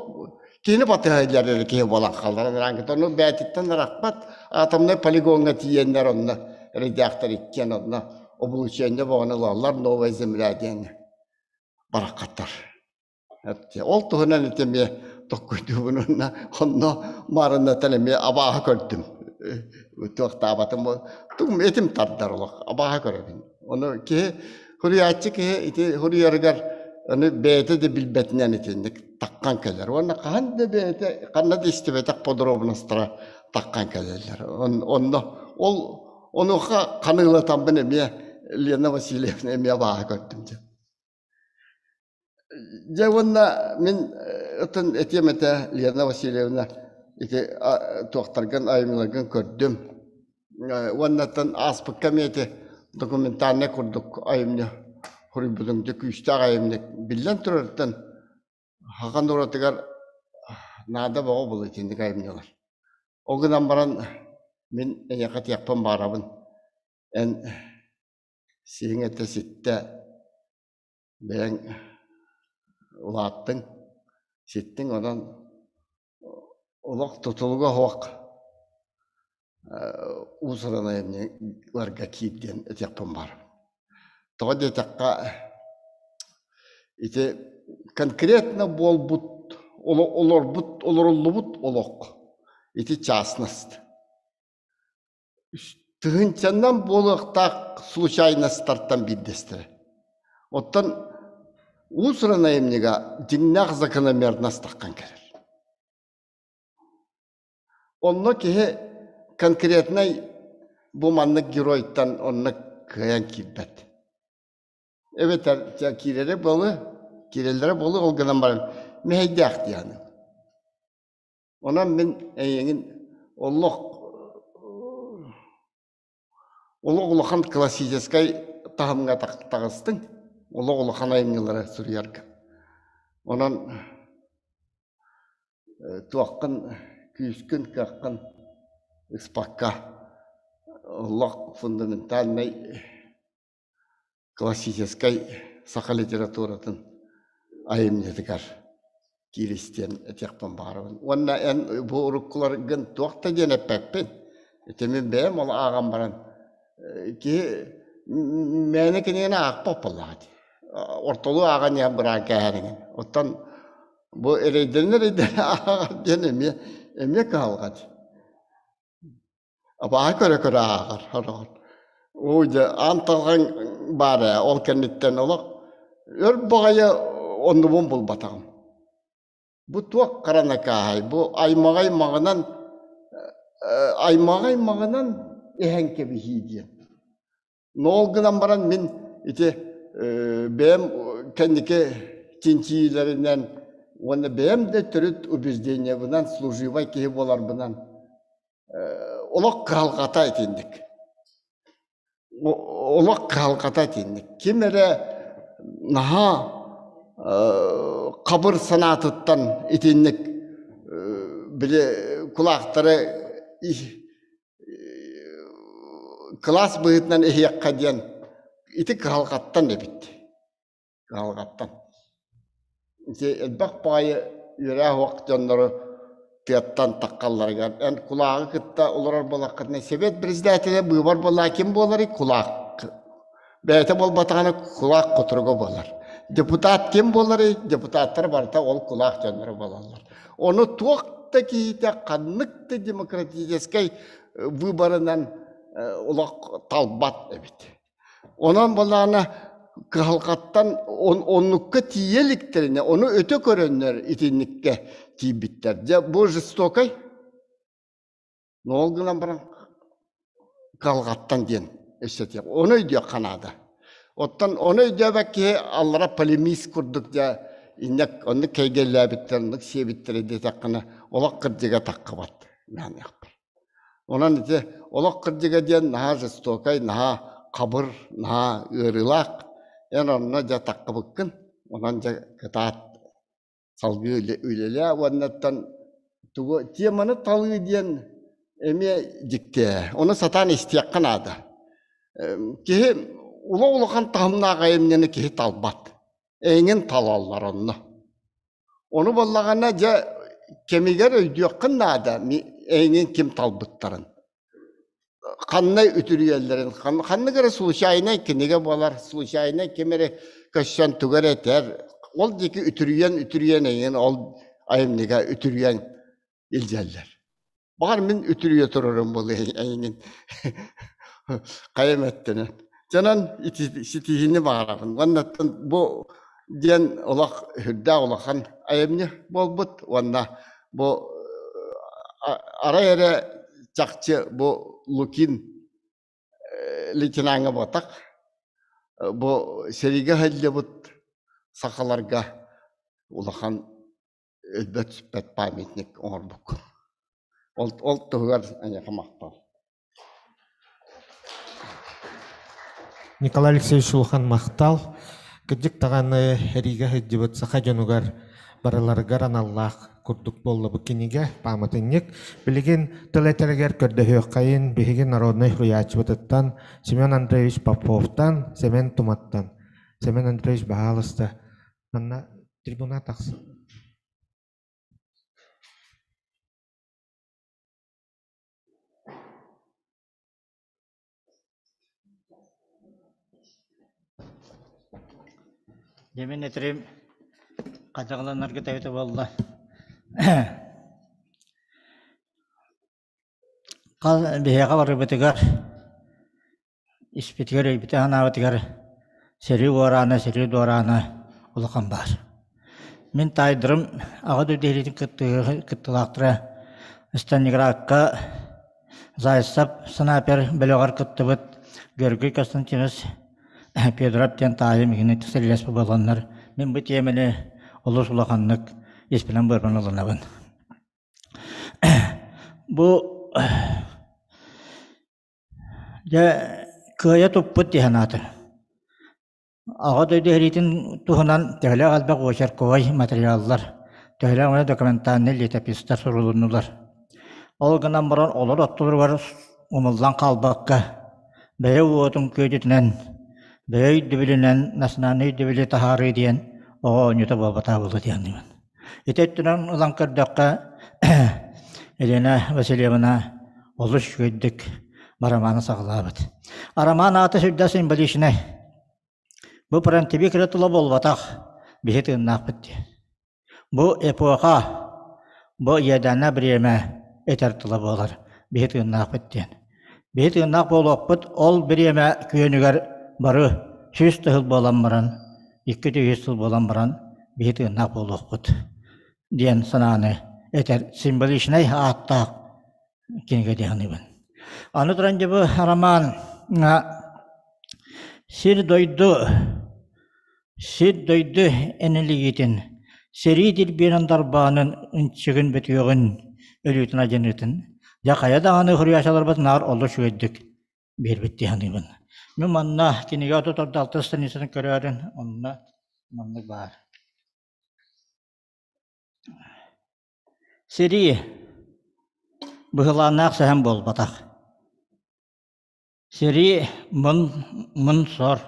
киһини батыһаллар эрэ киһи буолан хаалар. Ону бэйэтиттэн арахпат. Атомнай полигоҥҥа тиийэннэр онно эрэйдээхтэр иккиэн онно облучение боҕону ылаллар Новая Земля диэн бараххаттар. Ол туһунан ити эмиэ токкуйдуубун уонна онно маарыннатан эмиэ абааһы көрдүм. Туохтаабатым тугум этим тардар олох абааһы көрөбүн. Ону киһи суруйааччы киһи ити суруйарыгар аны бэйэтэ да билбэтинэн итинник таххан кэлэр. Уонна хаһан да бэйэтэ ханна да истибэтэх подробностара таххан кэлэллэр. Онно ол онуоха ханыылатаммын эмиэ Лена Васильевна эмиэ абааһы көрдүм дьэ. Дьэ уонна мин оттон этиэм этэ Лена Васильевна ити туохтаргын айымньыларгын көрдүм. Уоннаттан ааспыкка эмиэ ити документальнай курдук айымньы суруйбутуҥ дьэ күүстээх айымньы. Биллэн турарыттан саха норуотугар наада бөҕө буолуо итинник айымньылар. Ол гынан баран мин эйиэхэ этиэхпин баҕарабын эн сиһиҥ этэ ситтэ бэйэҥ улааттыҥ, ситтиҥ, онон олох тутулуга суох уус-уран айымньыларга киир диэн этиэхпин баар. Тоҕо диэтэххэ, ити конкретно буолбут, олорбут, олоруллубут олох ити частность. Тыһыынчаннан буолуохтаах случайностартан биирдэстэрэ. Оттон уус-уран айымньыга дьиҥнээх закономерность таххан кэлэр. Онно киһи конкретнай бу маннык геройтан онно кыайан киирбэт. Эбэтэр киирэрэ буолуо, киирэллэрэ буолуо ол гынан баран мэһэйдээх диэни. Онон мин эйигин олох олох улахан классическай таһымҥа таҕыстыҥ, олох улахан айымньылары суруйарга. Онон туоххун, күүскүн, кыаххын ыспакка олох фундаментальнай классическай саха литературатын айымньытыгар кииристиэн этиэхпин баҕарабын. Уонна эн бу уруккуларгын туох да диэн эппэппин. Ити мин бэйэм ол ааҕан баран киһи мээнэ кинигэни аахпат буоллаҕа дии. Ортолуу ааҕан иһэн быраан кээһэриҥин. Оттон бу эрэйдэнэр эрэйдэнэ ааҕар диэн эмиэ эмиэ кыһалҕа дии. Абааһы көрө-көрө ааҕар сороҕор. Уу дьэ, аан талҕаҥ баар ээ, ол кэнниттэн олох өр баҕайы оннубун булбатаҕым. Бу туох хара накааһай, бу аймаҕай маҕынан аймаҕай маҕынан иһэн кэбиһии диэн. Но ол гынан баран мин ити бэйэм кэнники чинчийиилэринэн уонна бэйэм да төрүт убеждениебынан служивай киһи буоларбынан олох кыһалҕата итинник. Олох кыһалҕата итинник. Ким эрэ наһаа хабыр санаатыттан итинник били кулаахтары кылаас быһыытынан иһиэххэ диэн ити кыһалҕаттан эбит. Кыһалҕаттан. Ити элбэх баҕайы үөрэх уох дьоннору тыаттан таххалларыгар эн кулааҕы кытта олорор буоллаххытына сэбиэт председателэ быыбар буоллаа ким буоларый кулаак бэйэтэ буолбатаҕына кулаак кутуруга буолар депутат ким буоларый депутаттар барыта ол кулаак дьонноро буолаллар ону туох да киһитэ ханнык да демократическай выборынан олох талбат эбит Онон былаана кыһалҕаттан оннукка тиийэ иликтэринэ, ону өтө көрөннөр итинниккэ тиийбиттэр. Дьэ, бу жестокай. Ол гынан баран кыһалҕаттан диэн өссө Ону өйдүөххэ наада. Оттон ону өйдөөбөт киһи аллара полемист курдук дьэ инньэ оннук кэйгэллээбиттэр, оннук сиэбиттэрэ диэтэххинэ олох кырдьыга таххыбат мээнэхпэр. Онон ити олох кырдьыга диэн наһаа жестокай, наһаа хабыр, наһаа ыарыылаах. Эн онно дьэ таххыбыккын, онон дьэ кытаат салгыы үлэлээ уоннаттан тугу теманы талыы диэн эмиэ дьикти. Ону сатаан истиэххэ наада. Киһи улахан таһымнаах айымньыны киһи талбат. Эйигин талаллар онно. Ону буоллаҕына дьэ кэмигэр өйдүөххүн наада эйигин ким талбыттарын. Ханна үтүрүйэллэрин, ханнык эрэ случайнай кинигэ буолар, случайнай ким эрэ көссөн тугу эрэ этэр, ол диэки үтүрүйэн үтүрүйэн эйигин ол айымньыга үтүрүйэн илдьэллэр. Баҕар мин үтүрүйэ турарым буолуо эйигин хайа эттэнэн. Дьонон ситиһиини баҕарабын. Уоннаттан бу диэн олох үрдээх улахан айымньы буолбут уонна бу арай эрэ чахчы бу Лукин лейтенаҥҥа буотах бу сэриигэ сылдьыбыт сахаларга улахан өлбөт-сүппэт памятник оҥорбуккун. Ол, ол туһугар эйиэхэ махтал. Николай Алексеевич улахан махтал. Кырдьык даҕаны эриигэ сылдьыбыт саха дьонугар барыларыгар аналлаах курдук буолла бу кинигэ, пааматынньык. Билигин тыл этэригэр көрдөһүөххэйин биһиги народнай суруйааччыбытыттан Семен Андреевич Поповтан, Семен Туматтан. Семен Андреевич, баһаалыста, манна трибуна тахса. Дьэ мин этэрим хадьаҕаланарга эбитэ буолла. Биһиэхэ барыбытыгар испитигэр өйбүтэ-санаабытыгар сэрии уораана, сэрии дуораана улахан баар. Мин таайдарым Аҕа дойду сэриитин кыттыылаахтара Сталинградка Зайцев снайпер бөлөҕөр кыттыбыт Георгий Константинович Федоров диэн таайым иһин сэриилэспит буоланнар, мин бу тиэмэни олус улаханнык испинэн быарбын ылынабын. Бу дьэ кыайа туппут дии санаатым. Аҕа дойду сэриитин туһунан төһөлөөх элбэх очерковай материаллар, төһөлөөх эмэ документальнай летописьтар сурулуннулар. Ол гынан баран олор оттолоругар умуллан хаалбакка, бэйэ уотун күөдьүтүнэн, бэйэ өйдөбүлүнэн национальнай өйдөбүлү таһаарыы диэн оҕо оонньуута буолбатах буолуо дии саныыбын. Ити өттүнэн ылан көрдөххө, Елена Васильевна олус үчүгэйдик арамааны саҕалаабыт. Арамаан аата сүрдээх символичнай. Бу фронтовик эрэ тыла буолбатах, биһи тыыннаахпыт диэн. Бу эпоха, бу иэдээнэ бириэмэ этэр тыла буолар, биһи тыыннаахпыт диэн. Биһи тыыннаах буолуохпут, ол бириэмэ күөнүгэр бары 100 тыһыл буолан баран, 200 сыл буолан баран биһи тыыннаах буолуохпут диэн санааны этэр символичнай ааттаах кинигэ дии саныыбын. Аны туран дьэ бу роман сир-дойду сир-дойду энэлийиитин, сэрии дирбиэнин дарбаанын ынчыгын бөтүөҕүн өлүүтүн адьаныытын дьэ хайа даҕаны суруйааччыларбыт наар олус үчүгэйдик биэрбит дии саныыбын. Мин манна кинигэ 36 страницатын көрөөрүн онно маннык баар. Сэрии быһылааннаах сэһэн буолбатах. Сэрии мун сор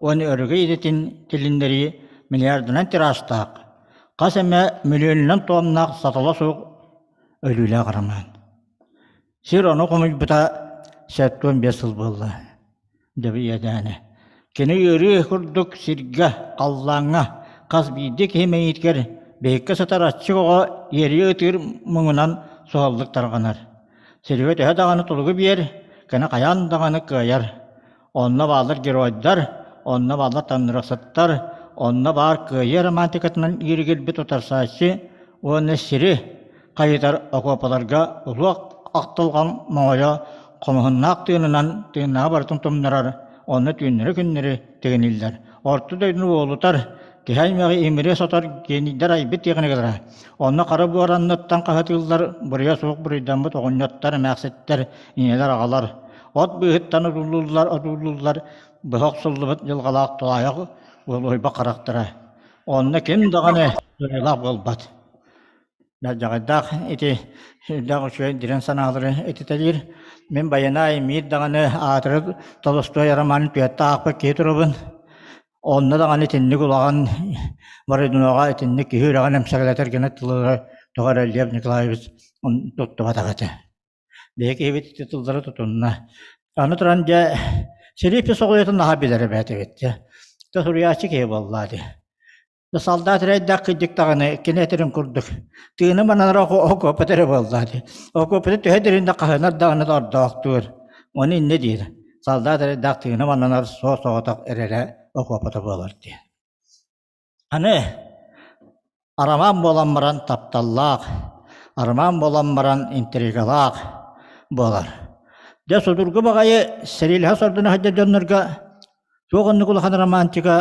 уонна өрөгөй идэтин тилиннэрии миллиардынан тиражтаах, хас эмэ мөлүйүөнүнэн туомнаах сатала суох өлүүлээх арамаан. Сир ону хомуйбута 75 сыл буолла. Дьэбийэдээнэ. Кини ыарыы курдук сиргэ, халлааҥҥа, хас биирдии киһи мэйиитигэр биһиккэ сытар аччык оҕо иэрийэ ытыыр муҥунан суһаллык тарҕанар. Сиргэ төһө даҕаны тулугу биэр, кини хайаан даҕаны кыайар. Онно бааллар геройдар, онно бааллар таҥнарыахсыттар, онно баар кыайыы романтикатынан ииригирбит утарсааччы уонна сири хайытар окуопаларга улуох ахтылҕан моҥойо хомуһуннаах тыынынан тыыннааҕы барытын тумнарар, онно түүннэри-күннэри тигиниллэр. Орто дойдуну уолутар, киһи аймаҕы имири сотор генийдэр айбыт тиэхиникалара. Онно хара буоранныттан хаһытыыллар, буруйа суох буруйдаммыт оҕонньоттор, эмээхситтэр, ийэлэр, аҕалар. От быыһыттан одуулууллар, одуулууллар, быһа охсуллубут дьылҕалаах тулаайах уолуйба харахтара. Онно ким даҕаны буруйалаах буолбат. Дьаҕайдаах ити сүрдээх үчүгэй дириҥ санаалары этитэлиир. Мин байанай миир даҕаны аатыры Толстой романын түөттэ аахпыт киһи турабын. Онно даҕаны итинник улахан Бородиноҕа итинник киһи үрэҕин эмсэҕэлэтэр гына тыллары тоҕо эрэ Лев Николаевич туттубатах этэ. Биһиги киһибит ити тыллары тутунна. Аны туран дьэ Силип соҕуйатын наһаа билэр эбээт эбит дьэ. Суруйааччы киһи буоллаа дии. Солдат эрэйдээх кырдьык даҕаны кини этэрин курдук тыына мананара окуопата эрэ буолла дии. Окуопата төһө дириҥ хаһынар даҕаны ордоохтуур. Ону иннэ диир. Солдат эрэйдээх тыына мананар суос-соҕотох эрэрэ окуопата буолар дии. Аны арамаан буолан баран тапталлаах, арамаан буолан баран интригалаах буолар. Дьэ судургу баҕайы сэриилэһэ сордоно сылдьар дьоннорго туох оннук улахан романтика,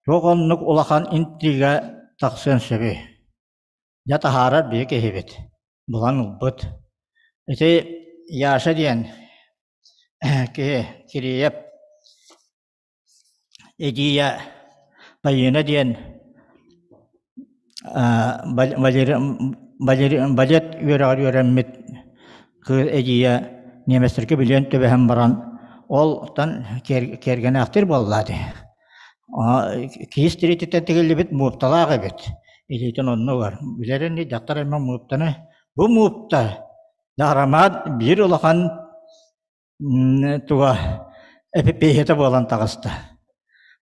туох оннук улахан интрига тахсыан сөбүй? Дьэ таһаарар биһи киһибит, булан ылбыт. Ити Яша диэн киһи Кириэп Эдьиийэ Байыына диэн балет үөрэҕэр үөрэммит кыыс эдьиийэ немецтэргэ билиэн түбэһэн баран ол-тан киэргэнээхтир буолла дии. Киис тириититтэн тигиллибит муупталаах эбит. Илиитин оннугар. Билэр ини дьахтар аймах мууптаны. Бу муупта арамаат биир улахан туга эпипиэһитэ буолан таҕыста.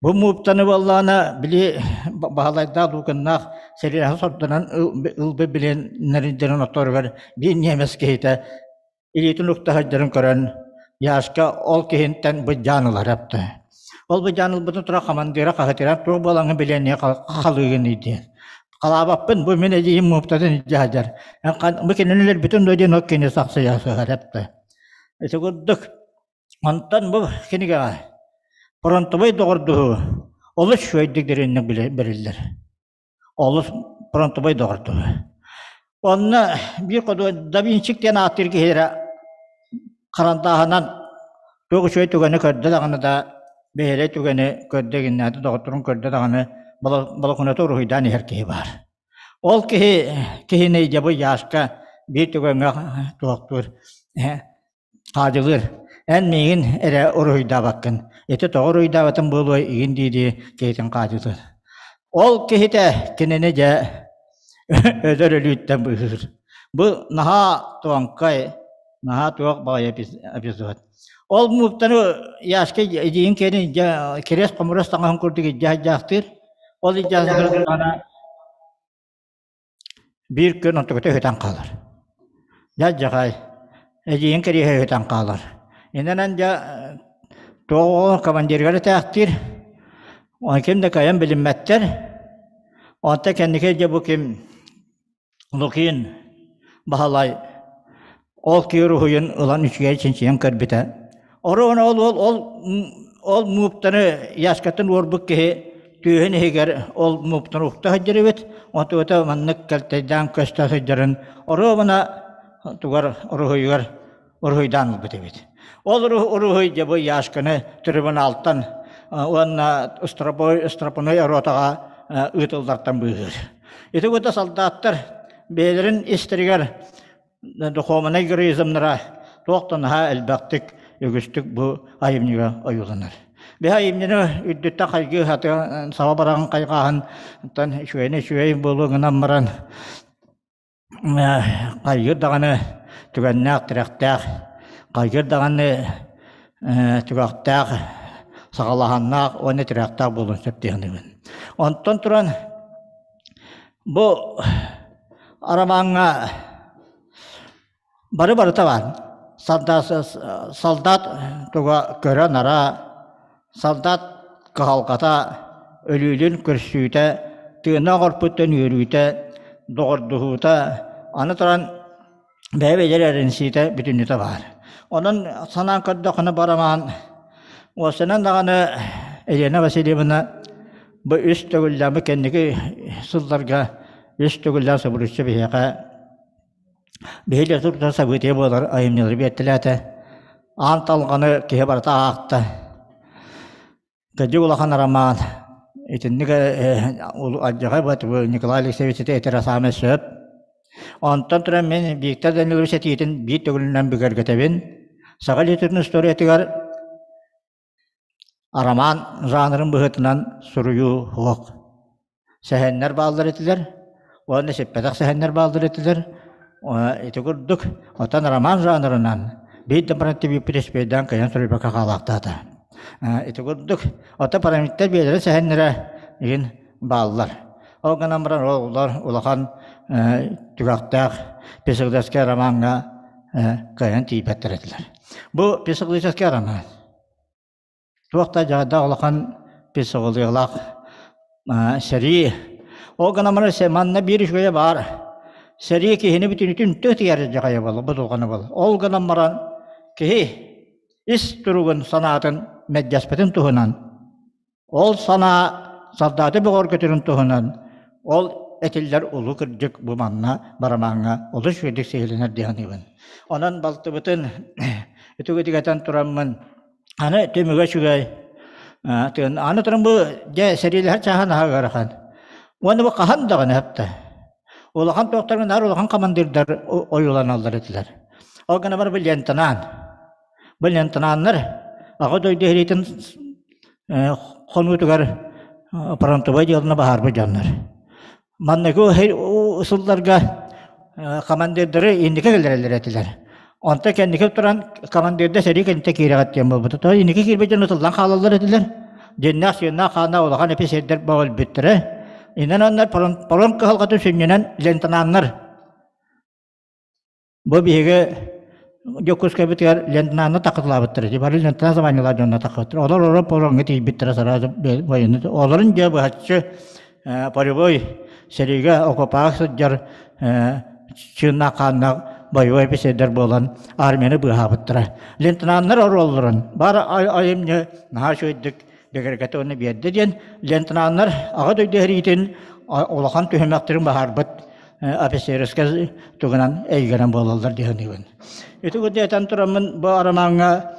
Бу мууптаны буоллаҕына били Баһылайдаах Лукиннаах сэриилэһэ сордонон ылбыт билиэннэрин отторугар биир ньиэмэс киһитэ илиитин укта сылдьарын көрөн Яшка ол киһинтэн быдьаан ылар эптэ. Ол быдьаан ылбытын тура хамандыыра хаһытыйан туох буолаҥҥын билиэнниэ халыыгын диэн. Халаабаппын бу мин эдьиийим мууптатын илдьэ сылдьар. Бу кинини өлөрбүтүм дуо диэн ол кини сахсыйа сыһар эптэ. Ити курдук, онтон бу кинигэҕэ фронтовой доҕордоһуу олус үчүгэйдик дириҥник бэриллэр. Олус фронтовой доҕордоһуу. Онно биир ходу Да Винчик диэн ааттыыр киһилэрэ харандааһынан туох үчүгэй түгэни көрдө даҕаны да, бэһиэлэй түгэни көрдө гиннээти доҕотторун көрдө даҕаны балокунаты уруһуйдаан иһэр киһи баар. Ол киһи киһини дьабы Яшка биир түгэҥҥэ туохтуур хаадьылыыр. Эн миигин эрэ уруһуйдаабаккын. Ити тоҕо уруһуйдаабатым буолуой игин дии-дии киһитин хаадьылыыр. Ол киһитэ кинини дьэ өлөр өлүүттэн быыһыыр. Бу наһаа туоҥкай, наһаа туох баҕайы эпизод. Ол мууптаны Яшка эдьиийин киэнин дьэ кириэс хомурас таҥаһын курдук илдьэ сылдьаахтыыр. Ол илдьэ биир күн онтуката үһүтэн хаалар. Дьэ-дьаҕай, эдьиийин кэриэһэ үһүтэн хаалар. Инэнэн дьэ туох командирыгар этээхтиир, оны ким да кыайан билиммэттэр. Онто кэнники дьэ бу ким Лукин Баһылай ол киир уһуйун ылан үчүгэй чинчийэн көрбүтэ. Оруон ол ол ол ол мууптаны яскатын уорбут киһи түөһүн иһигэр ол мууптаны укта сылдьар эбит. Онтугата маннык кэлтэйдээн көстө сылдьарын оруобуна тугар уруһуйугар уруһуйдаан ылбыт эбит. Ол уруһуй дьэ бу Яшканы трибуналтан уонна Стропоной ротаҕа ыытыллартан быыһыыр. Ити курдук солдаттар бэйэлэрин истэригэр духуобунай героизмнара туох да наһаа элбэхтик үгүстүк бу айымньыга ойууланар. Биһи айымньыны үрдүттэн хайгыы сатыан саба бараҕын хайҕааһын үчүгэйин үчүгэй буолуо гынан баран хайгыыр даҕаны түгэннээх тирэхтээх, хайгыыр даҕаны түгэхтээх, саҕалаһаннаах уонна тирэхтээх буолуон сөп дии саныыбын. Онтон туран бу арамааҥҥа Бары барыта баар. Солдат туга көрө-нара, солдат кыһалҕата, өлүүлүн көрсүүтэ, тыына оҕорпуттан үөрүүтэ, доҕордоһуута, аны туран Бэйэ-бэйэлэр эрэнсиитэ бүтүннүүтэ баар. Онон санаан көрдөххүнэ барамаан уопсайынан даҕаны Елена Васильевна бу үс төгүллээн бу кэнники сылларга үс төгүллээн собурууччу биһиэхэ биһи литература событие буолар айымньылары биэртэлээтэ. Аан талҕаны киһи барыта аахта. Кырдьык улахан роман. Итинник алдьархай бу Николай Алексеевич ити этэрэ саамай сөп. Онтон туран мин Виктор Данилович этиитин биир төгүлүнэн бигэргэтэбин. Саха литературатын историятыгар роман жанрын быһыытынан суруйуу суох. Сэһэннэр бааллар этилэр уонна сиппэтэх сэһэннэр бааллар этилэр. Ити курдук, оттон роман жанрынан биир да парантибиппит испэйдээн кыайан суруйбакка хаалаахтаата. Ити курдук, оттон парамиттар биэлэрэ сэһэннэрэ игин бааллар. Ол гынан баран олор улахан түгэхтээх психологическай ромаҥҥа кыайан тиийбэттэр этилэр. Бу психологическай роман. Туох да дьаһайдаах улахан психологиялаах сэрии. Ол гынан баран манна биир үчүгэйэ баар. Сэрии киһини бүтүнүтүн тыатыйар дьаһайа буолла, будулҕана буолла. Ол гынан баран киһи ис туругун санаатын мэлдьэспитин туһунан, ол санаа солдаты бөҕөргөтөрүн туһунан ол этиллэр улуу кырдьык бу манна барамааҥҥа олус үчүгэйдик сиһилэнэр дии саныыбын. Онон балтыбытын үтүгүтүгэтэн тураммын Аны түмүгэ үчүгэй. Аны туран бу дьэ сэриилэһэр чааһа наһаа ыарахан. Уонна бу хаһан даҕаны хапта. Улахан туохтарга наар улахан командирдар ойууланаллар этилэр. Ол гына бар бу лентанаан. Бу лентанааннар аҕа дойду сэриитин хонуутугар фронтовой дьыаланы баһаарбыт дьоннор. Манныгы сылларга командирдары инники кэлэрэллэр этилэр. Онто кэнники туран командирда сэрии кэннитэ киирэҕит диэн буолбута. То инники киирбит дьон ытыллан хаалаллар этилэр. Дьиннээх сыаннаах хаана улахан эписиэрдэр бөҕөлбүттэрэ. Инэн оннор паром кыһалҕатын сүнньүнэн лентанааннар Бу биһиги Дьокуускайбытыгар Лентнаанна такытылаабыттара дии. Бары Лентна званиелаах дьонно такыбыттар. Олор олорон пороҥҥа тиийбиттэрэ сразу военный. Олорун дьэ быһаччы полевой сэриигэ окопаҕа сылдьар чыыннаах хааннаах боевой эписиэрдэр буолан армияны быыһаабыттара. Лентнааннар оруолларын бары айымньы наһаа үчүгэйдик бигэргэтэ уонна биэрдэ диэн лентнааннар Аҕа дойду сэриитин улахан түһүмэхтэрин баһаарбыт офицерскай тугунан эйгэнэн буолаллар дии саныыбын. Ити курдук этэн тураммын бу арамааҥҥа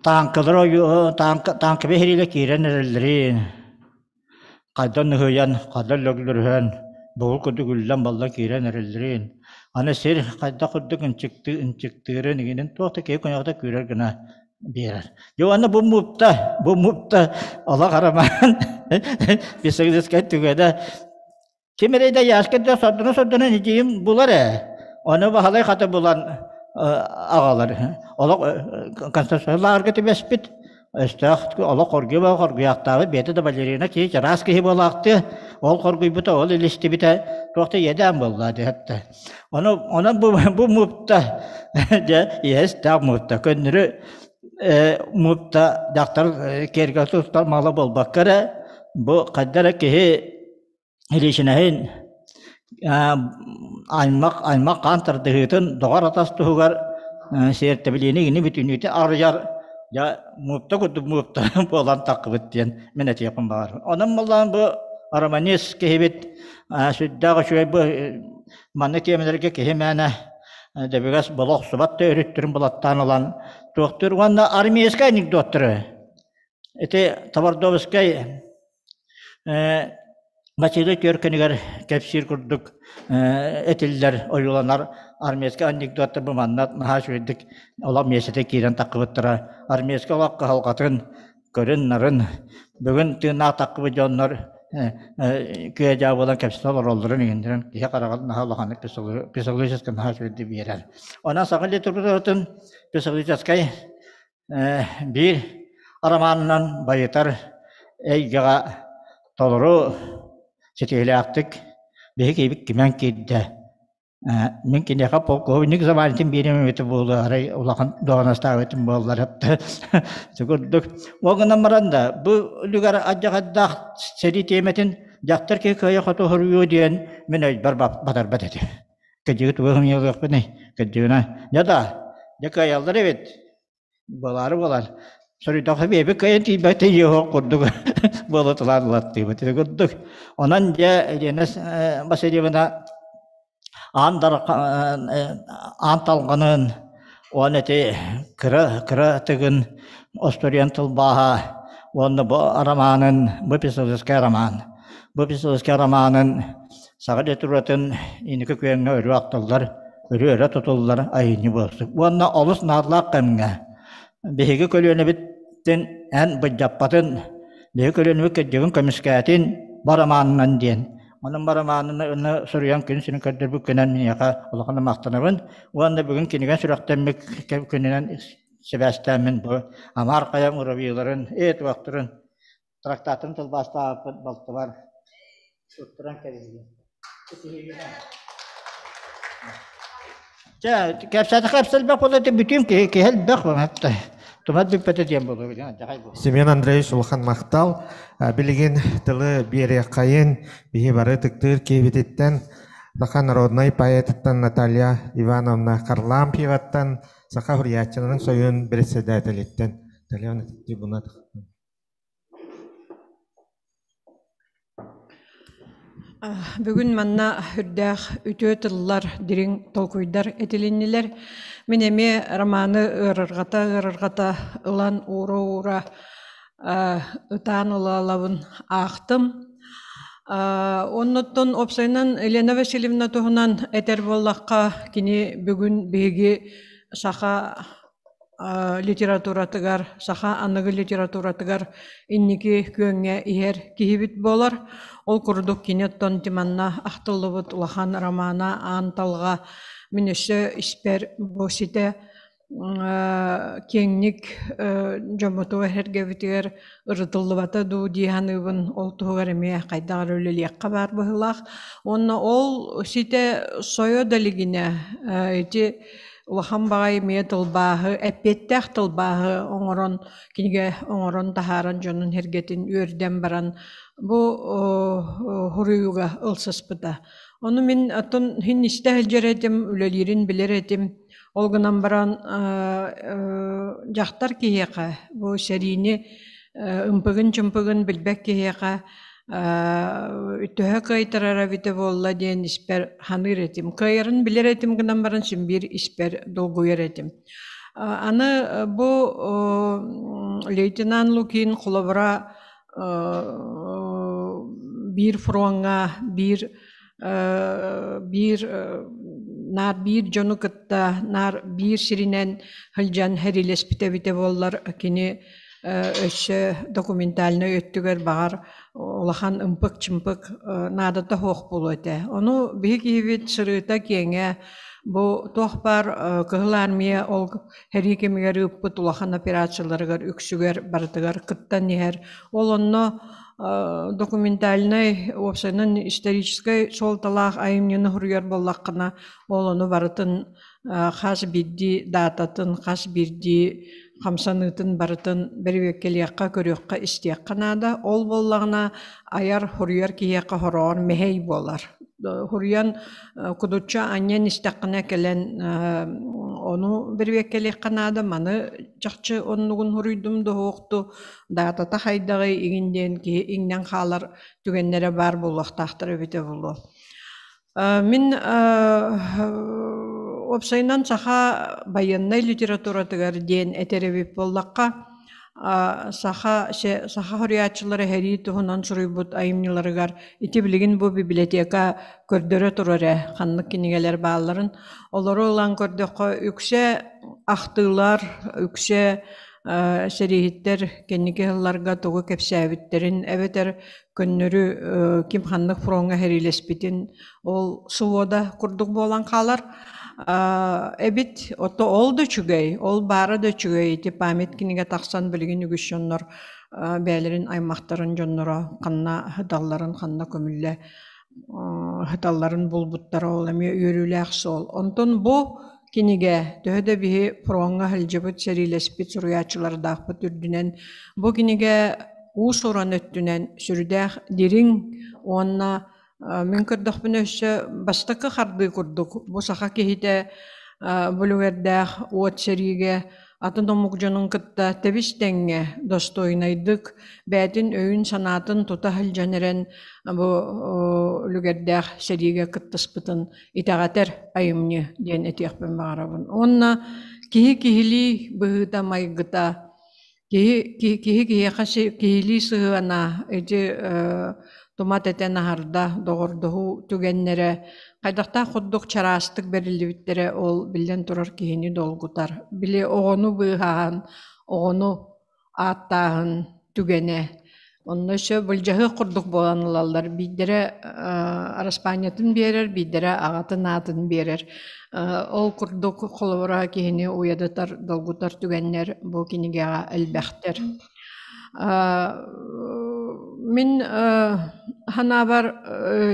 тааҥкалар тааҥка биһириилэ киирэн эрэллэрин хайдан ыһыйан, хайдан лөглөрүһэн, бугул курдук үллэн-баллан киирэн эрэллэрин, аны сир хайдах курдук ынчыктыы ынчыктыырын игинин туох да киһи куйаҕата күүрэр гына биэрэр. Дьэ уонна бу мупта, бу мупта олох арамаан писательскай түгэнэ ким эрэ да яшка да сордоно-сордоно идеям булар ээ. Ону Баһылай хата булан аҕалар. Олох конституциялаарга түбэспит. Өстөөх олох хоргуйба хоргуйаахтаабыт бэйэтэ да балерина киһи чараас киһи буолаахтыы. Ол хоргуйбута, ол илистибитэ туох да иэдээн буолла диэхтэ. Ону онон бу бу мупта дьэ иэстээх мупта көннөрү мупта дьахтар киэргэ тустар мала буолбакка эрэ бу хайда эрэ киһи лиичинэһин аймах аймах хаан тардыһыытын доҕор атас туһугар сиэртэбилиини гини бүтүннүүтэ арыйар дьэ мупта курдук мупта буолан таххыбыт диэн мин этиэхпин баҕарабын. Онон буоллаҕына бу романист киһибит сүрдээх үчүгэй бу маннык тиэмэлэргэ киһи мээнэ дэбигэс бола охсубат да өрүттэрин булаттаан ылан туохтуур уонна армейскай анекдоттары ити Твардовскай Василий Түөркэнигэр кэпсиир курдук этиллэр, ойууланар армейскай анекдоттар бу манна наһаа үчүгэйдик олох миэстэтэ киирэн таххыбыттара. Армейскай олох кыһалҕатын көрүн-нарын бүгүн тыыннаах таххыбыт дьоннор күө-дьаа буолан кэпсэтэ олороллорун иҥиннэрэн киһи хараҕын наһаа улаханнык психологическай наһаа үчүгэйдик биэрэр. Онон саха литературатын психологическай биир романынан байытар эйгэҕэ толору ситиһиилээхтик биһиги киһибит кимэн киирдэ. Мин киниэхэ полковник званиетын биэриэм эбитэ буолуо, арай улахан дуоһунастаабытым буоллар курдук. Ол гынан баран да, бу үлүгэр алдьархайдаах сэрии тиэмэтин Дьахтар киһи кыайа-хото хоруйуо диэн мин өйбөр батарбат этим. Кырдьыгы тугу хомуйалыахпыный? Кырдьыгына, дьэ да, дьэ кыайаллар эбит. Буолаары буолар. Соруйдахха биэби кыайан тиийбэт тиийиэхох курдук буола тулаан ылаттыыбыт курдук. Онон дьэ Елена Васильевна аан аан талҕанын уонна ити кыра кыра тыгын остуоруйан тылбааһа уонна бу романын бу писательскай роман бу писательскай романын саха литературатын инники күөҥҥэ өрүү ахтыллар өрүү өрө тутуллар айымньы буолсук уонна олус наадалаах кэмҥэ биһиги көлүөнэбиттэн эн быдьаппатын биһиги көлүөнэбит кырдьыгын көмүскээтин бу романынан диэн Онон барамаанын суруйан күн сирин көрдөрбүт күнэн миэхэ улахан махтанабын уонна бүгүн кинигэ сүрэхтэммит күнүнэн сибээстээммин бу Амар хайа муравьиларын, туохтарын трактатын тылбаастаабыппыт балтыбар туттаран кэбиһиим. Чэ, кэпсээтэ кэпсэлбэх буолла бүтүн киһи киһи элбэх Тумат бүппэтэ диэн буолуо Семен Андреевич улахан махтал. Билигин тылы биэриэххэйин биһи бары ытыктыыр киһибититтэн саха народнай поэтыттан Наталья Ивановна Харлампьеваттан Саха Хуруйааччыларын сойуун председателиттэн Наталья Ивановна Бүгүн манна үрдээх үтүө тыллар, дириҥ толкуйдар этилиннилэр. Мин эмиэ романы ыарырҕата-ыарырҕата ылан уура-уура ытаан ыла-ылабын аахтым. Оннуттан уопсайынан Елена Васильевна туһунан этэр буоллахха, кини бүгүн биһиги саха литературатыгар, саха аныгы литературатыгар инники күөҥҥэ иһэр киһибит буолар. Ол курдук кини оттон Тиманна ахтыллыбыт улахан романа «Аан талҕа» мин өссө испэр бу ситэ киэҥник дьоммутугар сэргэбитигэр ырытыллыбата дуу дии саныыбын. Ол туһугар эмиэ хайдах эрэ үлэлиэххэ баар быһыылаах. Уонна ол ситэ сойо да илигинэ ити улахан баҕайы эмиэ тылбааһы, эппиэттээх тылбааһы оҥорон, кинигэ оҥорон таһааран дьонун сэргэтин үөрдэн баран бу суруйууга ылсыспыта. Ону мин оттон иһин истэ сылдьар этим, үлэлиирин билэр этим. Ол гынан баран дьахтар киһиэхэ бу сэриини ымпыгын-чымпыгын билбэт киһиэхэ төһө кыайтарара эбитэ буолла диэн испэр саныыр этим. Кыайарын билэр этим гынан баран син биир испэр долгуйар этим. Аны бу лейтенант Лукин холобура биир фроҥҥа биир биир наар биир дьону кытта наар биир сиринэн сылдьан сэриилэспитэ эбитэ буоллар кини өссө документальнай өттүгэр баҕар улахан ымпык-чымпык наадата суох буолуо этэ. Ону биһи киһибит сырыыта киэҥэ бу туох баар Кыһыл Армия ол сэрии кэмигэр ыыппыт улахан операцияларыгар үксүгэр барытыгар кыттан иһэр. Ол онно документальнай уопсайынан историческай суолталаах айымньыны суруйар буоллаххына ол ону барытын хас биирдии даататын, хас биирдии хамсаныытын барытын бэрэбиэркэлиэххэ, көрүөххэ, истиэххэ наада. Ол буоллаҕына айар, суруйар киһиэхэ хороҕор мэһэй буолар. Суруйан кудуччу анньан истэххинэ кэлэн ону бэрэбиэркэлиэххэ наада, маны чахчы оннугун суруйдум да суохту, даатата хайдаҕый игин диэн киһи иҥнэн хаалар түгэннэрэ баар буолуохтаахтар эбитэ буолуо. Мин уопсайынан саха байыаннай литературатыгар диэн этэр эбит буоллахха, саха саха суруйааччылара сэрии туһунан суруйбут айымньыларыгар ити билигин бу библиотека көрдөрө турар ээ ханнык кинигэлэр баалларын. Олору ылан көрдөххө үксэ ахтыылар, үксэ сэрииһиттэр кэнники сылларга тугу кэпсээбиттэрин эбэтэр көннөрү ким ханнык фроҥҥа сэриилэспитин ол свода курдук буолан хаалар эбит. Ото ол да үчүгэй, ол баара да үчүгэй. Ити память кинигэ тахсан билигин үгүс дьоннор бэйэлэрин аймахтарын дьонноро ханна сыталларын, ханна көмүллэ сыталларын булбуттара ол эмиэ үөрүүлээх суол. Онтон бу кинигэ төһө да биһи фроҥҥа сылдьыбыт, сэриилэспит суруйааччылардаахпыт үрдүнэн бу кинигэ. уус-уран өттүнэн сүрдээх дириҥ уонна мин көрдөхпүнэ өссө бастакы хардыы курдук бу саха киһитэ бүлүгэрдээх уот сэриигэ атын омук дьонун кытта тэбис-тэҥҥэ достойнайдык бэйэтин өйүн-санаатын тута сылдьан эрэн бу үлүгэрдээх сэриигэ кыттыспытын итэҕэтэр айымньы диэн этиэхпин баҕарабын. Уонна киһи киһилии быһыыта-майгыта Киһи киһи киһиэхэ киһилии сыһыана ити тумат этэн аһарда, доҕордоһуу түгэннэрэ хайдахтаах курдук чараастык бэриллибиттэрэ ол биллэн турар киһини долгутар. Били оҕону быыһаан, оҕону ааттааһын түгэнэ онно өссө былдьаһыах курдук буолан ылаллар. Биирдэрэ араспаанньатын биэрэр, биирдэрэ аҕатын аатын биэрэр. Ол курдук холобура киһини уйадытар, долгутар түгэннэр бу кинигэҕэ элбэхтэр. Мин санаабар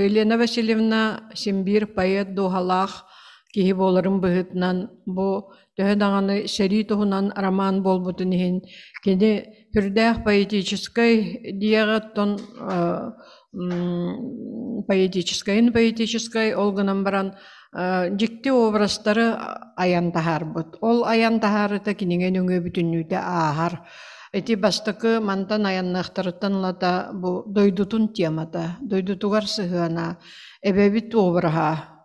Елена Васильевна син биир поэт дууһалаах киһи буоларын быһыытынан бу төһө даҕаны сэрии туһунан роман буолбутун иһин кини сүрдээх поэтическай диэҕи оттон поэтическайын поэтическай ол гынан баран дьикти образтары айан таһаарбыт. Ол айан таһаарыта кинигэ нөҥүө бүтүннүүтэ ааһар. Ити бастакы мантан айанныахтарыттан ылата бу дойдутун темата, дойдутугар сыһыана, эбэбит обраһа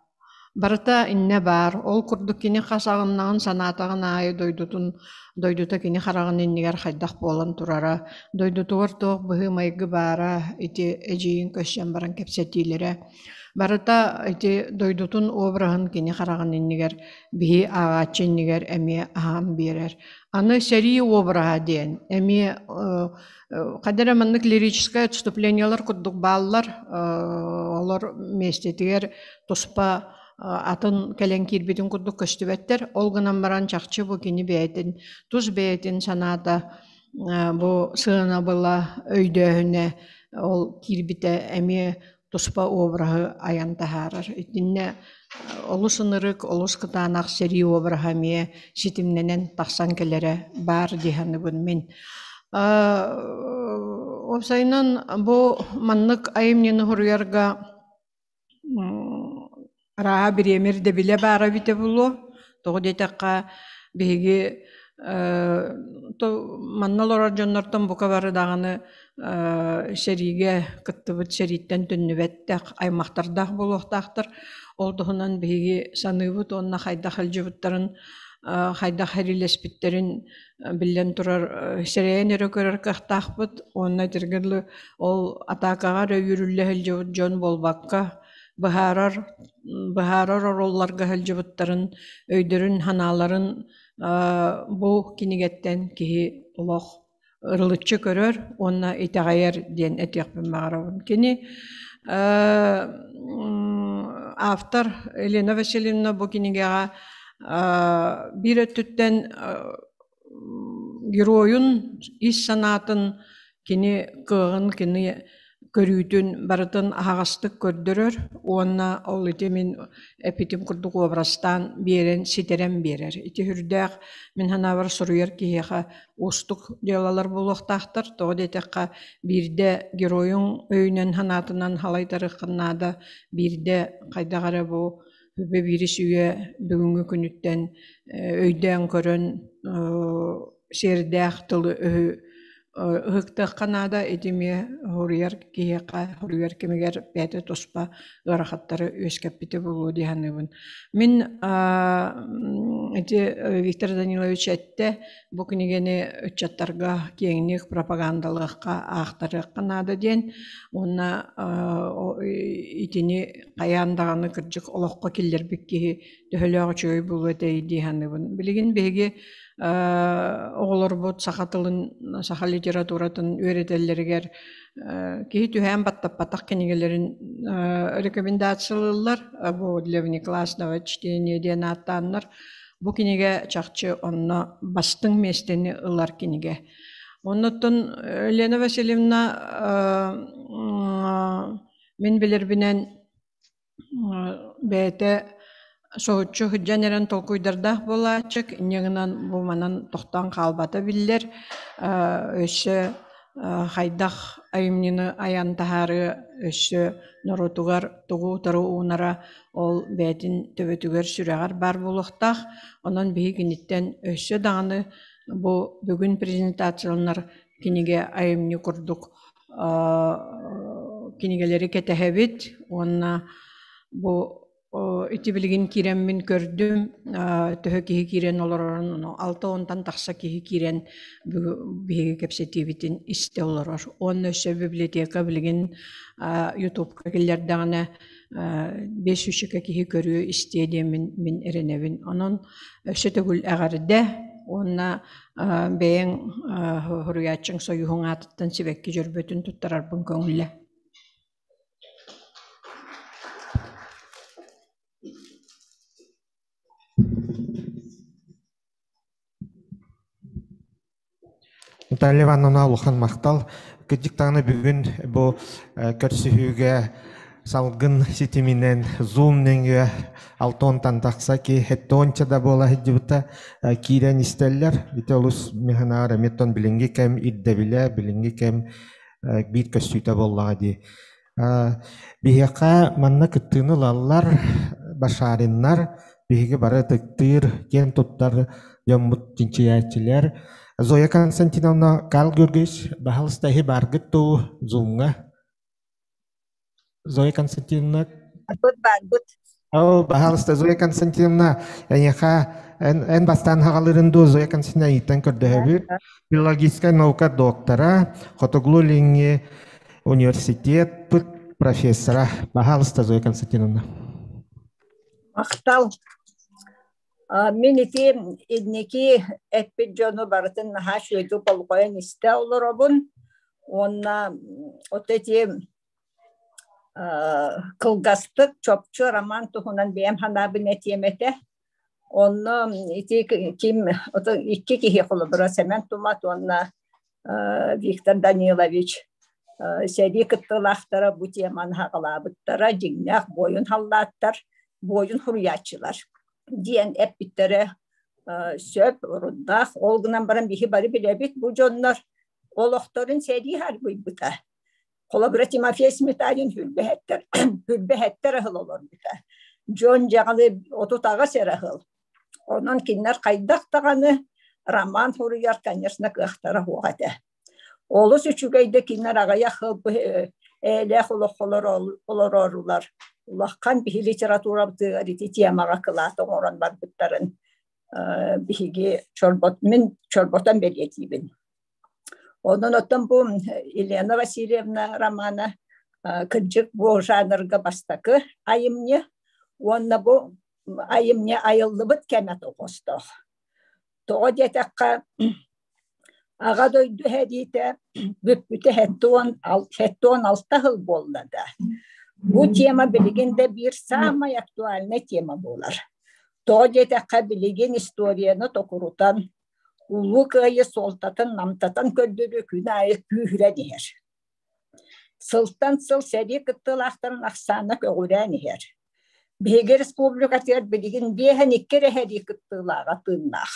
Барыта иннэ баар, ол курдук кини хас аҕыннаҕын санаатаҕын аайы дойдутун дойдута кини хараҕын иннигэр хайдах буолан турара, дойдутугар туох быһыы-майгы баара ити эдьиийин көрсөн баран кэпсэтиилэрэ барыта ити дойдутун обраһын кини хараҕын иннигэр биһи ааҕааччы иннигэр эмиэ аһаан биэрэр. Аны сэрии обраһа диэн эмиэ Хайда эрэ маннык лирическое отступлениелар курдук бааллар, олор миэстэтигэр туспа атын кэлэн киирбитин курдук көстүбэттэр. Ол гынан баран чахчы бу кини бэйэтин тус бэйэтин санаата бу сыанабыла, өйдөөһүнэ ол киирбитэ эмиэ туспа обраһы айан таһаарар. Итиннэ олус ынырык, олус кытаанах сэрии обраһа эмиэ ситимнэнэн тахсан кэлэрэ баар дии саныыбын мин. Уопсайынан бу маннык айымньыны суруйарга арааһа бириэмэ ирдэбилэ баара эбитэ буолуо. Тоҕо диэтэххэ биһиги манна олорор дьоннортон бука бары даҕаны сэриигэ кыттыбыт сэрииттэн төннүбэттэх аймахтардаах буолуохтаахтар. Ол туһунан биһиги саныыбыт уонна хайдах илдьибиттэрин, хайдах сэриилэспиттэрин биллэн турар сэрэйэн эрэ көрөр кыахтаахпыт уонна этэргэ дылы ол атаакаҕа эрэ үүрүллэ сылдьыбыт дьон буолбакка быһаарар быһаарар оруолларга сылдьыбыттарын өйдөрүн-санааларын бу кинигэттэн киһи олох ырылыччы көрөр уонна итэҕэйэр диэн этиэхпин баҕарабын. Кини автор Елена Васильевна бу кинигэҕэ биир өттүттэн геройун ис санаатын кини кыаҕын кини көрүүтүн барытын аһаҕастык көрдөрөр уонна ол ити мин эппитим курдук образтаан биэрэн ситэрэн биэрэр. Ити сүрдээх мин санаабар суруйар киһиэхэ уустук дьыалалар буолуохтаахтар. Тоҕо диэтэххэ биирдэ геройуҥ өйүнэн санаатынан халайтарыаххын наада, биирдэ хайдах эрэ бу үбэ биирис үйэ бүгүҥҥү күнүттэн өйдөөн көрөн сиэрдээх тылы-өһү ыһыктыахха наада ити эмиэ хоруйар киһиэхэ хоруйар кэмигэр бэйэтэ туспа ыарахаттары үөскэппитэ буолуо дии саныыбын. Мин ити Виктор Данилович эттэ бу кинигэни ыччаттарга киэҥник пропагандалыахха аахтарыахха наада диэн уонна итини хайаан даҕаны кырдьык олоххо киллэрбит киһи төһөлөөх үчүгэй буолуо этэй дии саныыбын. Билигин биһиги оҕолорбут саха тылын, саха литературатын үөрэтэллэригэр киһи түһээн баттаппатах кинигэлэрин рекомендациялыыллар. Бу для внеклассного чтения диэн ааттааннар. Бу кинигэ чахчы онно бастыҥ миэстэни ылар кинигэ. Оннуттан Елена Васильевна мин билэрбинэн Бэйэтэ соһуччу сылдьан эрэн толкуйдардаах буолааччык, инньэ гынан бу манан тохтоон хаалбата биллэр. Өссө Хайдах айымньыны айан таһаарыа өссө норуотугар тугу утары уунара ол бэйэтин төбөтүгэр сүрэҕэр баар буолуохтаах. Онон биһиги киниттэн өссө даҕаны бу бүгүн презентацияланар кинигэ айымньы курдук кинигэлэри кэтэһэбит уонна бу Ити билигин киирэммин көрдүм, төһө киһи киирэн олорорун, 60-тан тахса киһи киирэн биһиги кэпсэтиибитин истэ олорор. Уонна өссө библиотека билигин Ютубка киллэрдэҕинэ 500 киһи көрүө истиэ диэммин мин эрэнэбин. Онон өссө төгүл эҕэрдэ уонна бэйэҥ суруйааччыҥ сойууһуҥ аатыттан сибэкки дьөрбөтүн туттарарбын көҥүллэ. Наталья Ивановна улахан махтал. Кырдьык даҕаны бүгүн бу көрсүһүүгэ салгын ситиминэн Zoom нөҥүө алтонтан тахса ки хеттонча да буола сылдьыбыта киирэн истэллэр. Ити олус механаар эмиэ билиҥҥи кэм ирдэбилэ, билиҥҥи кэм биир көстүүтэ буоллаҕа дии. Биһиэхэ манна кыттыыны ылаллар Башариннар, биһиги бары ытыктыыр, киэн туттар дьоммут чинчийээччилэр. Зоя Константиновна, Карл Георгиевич, баһалыста иһи бааргыт дуу Зумҥа? Зоя Константиновна. Барбыт, барбыт. О, баһалыста Зоя Константиновна, эйиэхэ эн, эн бастаан хаҕалырын дуу Зоя Константиновна ыйыттан көрдөһөбүт. Филологическай наука доктора, Хотугулуу-Илиҥҥи университет профессора. Баһаалыста Зоя Константиновна. Махтал. Мин ити инники эппит дьону барытын наһаа үчүгэйдик болҕойон истэ олоробун. Уонна вот эти кылгастык чопчу роман туһунан бэйэм санаабын этиэм этэ. Онно ити ким икки киһи холобура Сэмэн Тумат уонна Виктор Данилович сэрии кыттыылаахтара бу теманы хаҕалаабыттара дьиҥнээх буойун халлааттар, буойун суруйааччылар диэн эппиттэрэ сөп, оруннаах. Ол гынан баран биһи бары билэбит бу дьоннор олохторун сэрии харбыйбыта. Холобура Тимофей Сметанин хүрбэһэттэр хүрбэһэттэр аһыл олорбута. Дьон дьаҕалы 38 эрэ аһыл. Онон кинилэр хайдах даҕаны роман суруйар, конечно, кыахтара суох этэ. Олус үчүгэй да кинилэр аҕыйах ээлээх олоххолор олорорулар. Улахан биһи литературабытыгар ити темаҕа кылаат оҥорон барбыттарын биһиги чорбот мин чорботон бэлиэтиибин. Онон оттон бу Елена Васильевна романа кырдьык бу жанрга бастакы айымньы уонна бу айымньы айыллыбыт кэмэ тоҕоостоох. Тоҕо диэтэххэ, Аҕа дойду сэриитэ бүппүтэ 76 сыл буолла да, бу тема билигин да биир саамай актуальнай тема буолар. Тоҕо диэтэххэ, билигин историяны токурутан Улуу Кыайыы суолтатын намтатан көрдөрүү күн аайы күүһүрэн иһэр. Сылтан сыл сэрии кыттыылаахтарын ахсаана көҕүрээн иһэр. Биһиги республикатыгар билигин 52 эрэ сэрии кыттыылааҕа тыыннаах.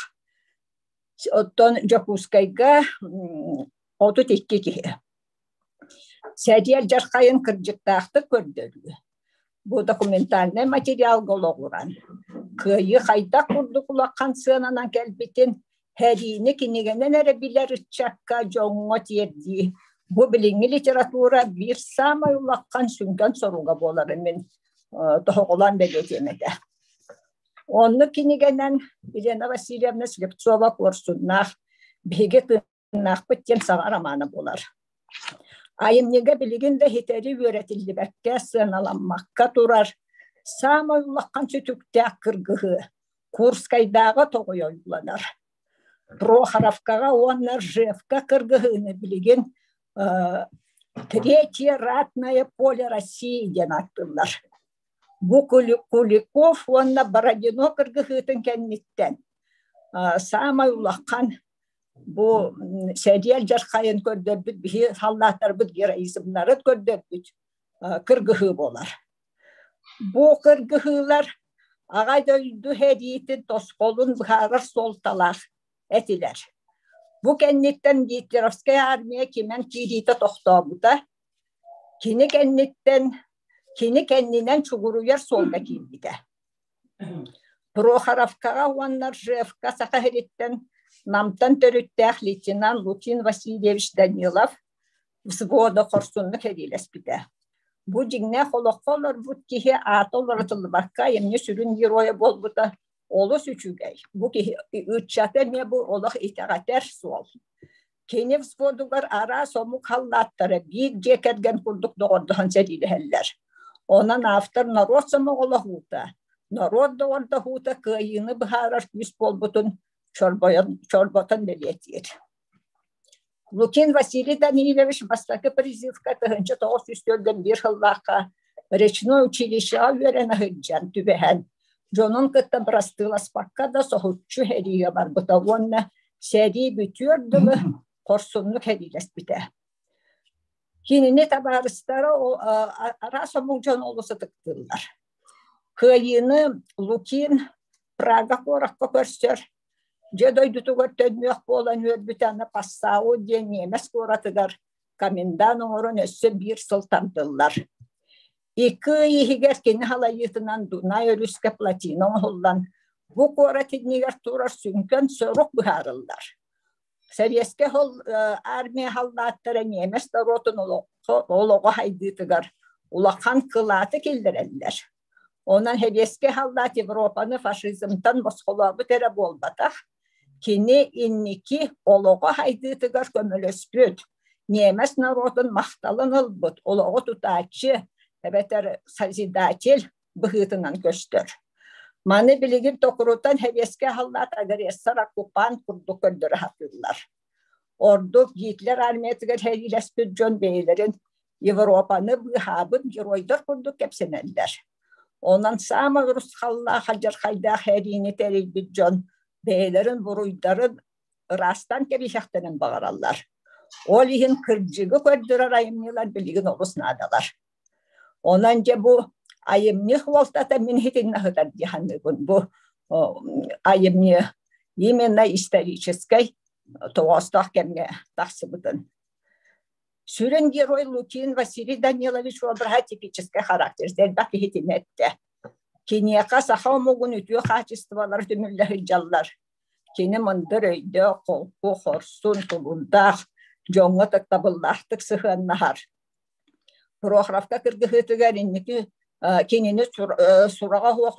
Оттон Дьокуускайга 32 киһи. Сэрии алдьархайын кырдьыктаахтык көрдөрүү. Бу документальнай материалга олоҕуран, кыайыы хайдах курдук улахан сыананан кэлбитин сэриини кинигэнэн эрэ билэр ыччакка, дьоҥҥо тиэрдии бу билиҥҥи литература биир саамай улахан сүҥкэн соруга буоларын мин тоһоҕолоон бэлиэтиэм этэ. Оннук кинигэнэн Елена Васильевна Слепцова-Куорсуннаах биһиги Тыыннаахпыт диэн саҥа романа буолар. Айымньыга билигин да ситэри үөрэтиллибэккэ, сыаналаммакка турар саамай улахан сүтүктээх кыргыһыы Курскайдааҕы тоҕойоллонор. Прохоровкаҕа уонна Ржевка кыргыһыыны билигин Третье ратное поле России диэн ааттыыллар. Бу Куликов уонна Бородино кыргыһыытын кэнниттэн саамай улахан бу сэрии алдьархайын көрдөрбүт биһи саллааттарбыт героизмнарын көрдөрбүт кыргыһыы буолар. Бу кыргыһыылар аҕа дойду сэриитин тосхолун быһаарар суолталаах этилэр. Бу кэнниттэн гитлеровскай армия кимэн киириитэ тохтообута. Кини кэнниттэн кини кэннинэн чугуруйар суолга киирбитэ. Прохоровкаҕа уонна Ржевка Саха сириттэн Намтан төрүттээх лейтенант Лукин Васильевич Данилов взвода хорсуннук сэриилэспитэ. Бу дьиҥнээх олоххо олорбут киһи аата уларытыллыбакка айымньы сүрүн геройа буолбута олус үчүгэй. Бу киһи ыччата эмиэ бу олох итэҕэтэр суол. Кини взводугар араас омук халлааттара биир дьиэ кэргэн курдук доҕордоһон сэриилэһэллэр. Онон автор норуот сомоҕолоһуута, норуот доҕордоһуута кыайыыны быһаарар күүс буолбутун чорботон бэлиэтиир. Лукин Василий Данилович бастакы призывка 1941 сыллаахха речной училищеҕа үөрэнэ сылдьан түбэһэн, дьонун кытта бырастыыласпакка да соһуччу сэриигэ барбыта уонна сэрии бүтүөр дылы хорсуннук сэриилэспитэ. Кинини табаарыстара араас омук дьон олус ытыктыыллар. Кыайыыны Лукин Прага куоракка көрсөр, дьэ дойдутугар төннүөх буолан үөрбүтэ аны Пассау диэн ньиэмэс куоратыгар комендант оҥорон өссө биир сыл тардыллар. Икки ый иһигэр кини халайыытынан Дунай өрүскэ плотина оҥоһуллан, бу куорат иннигэр турар сүҥкэн сорук быһаарыллар. Сэбиэскэй армия халлааттара ньиэмэс норуотун олоҕо хайдыытыгар улахан кылааты киллэрэллэр. Онон сэбиэскэй халлаат Европаны фашизмтан босхолообут эрэ буолбатах, кини инники олоҕо хайдыытыгар көмөлөспүт, ньиэмэс норуотун махталын ылбыт олоҕу тутааччы эбэтэр созидатель быһыытынан көстөр. Маны билигин токурутан сэбиэскэй халлаат агрессор оккупант курдук көрдөрө сатыыллар. Ордук Гитлер армиятыгар сэриилэспит дьон бэйэлэрин Европаны быыһаабыт геройдар курдук кэпсэнэллэр. Онон саамай урусхаллаах алдьархайдаах сэриини тэрийбит дьон бэйэлэрин буруйдарын ыраастаан кэбиһиэхтэрин баҕараллар. Ол иһин кырдьыгы көрдөрөр айымньылар билигин олус наадалар. Онон дьэ бу айымньы суолтата мин итиннэ сытар дии саныыбын. Бу айымньы именно историческай тоҕоостоох кэмҥэ тахсыбытын. Сүрүн герой Лукин Василий Данилович обраһа типическэй характер элбэх киһитин эттэ. Киниэхэ саха омугун үтүө хаачыстыбалара түмүллэ сылдьаллар. Кини мындыр өйдөөх, холку, хорсун, тулуурдаах, дьоҥҥо таптабыллаахтык сыһыаннаһар. Прохоровка кыргыһыытыгар инники кинини сураҕа суох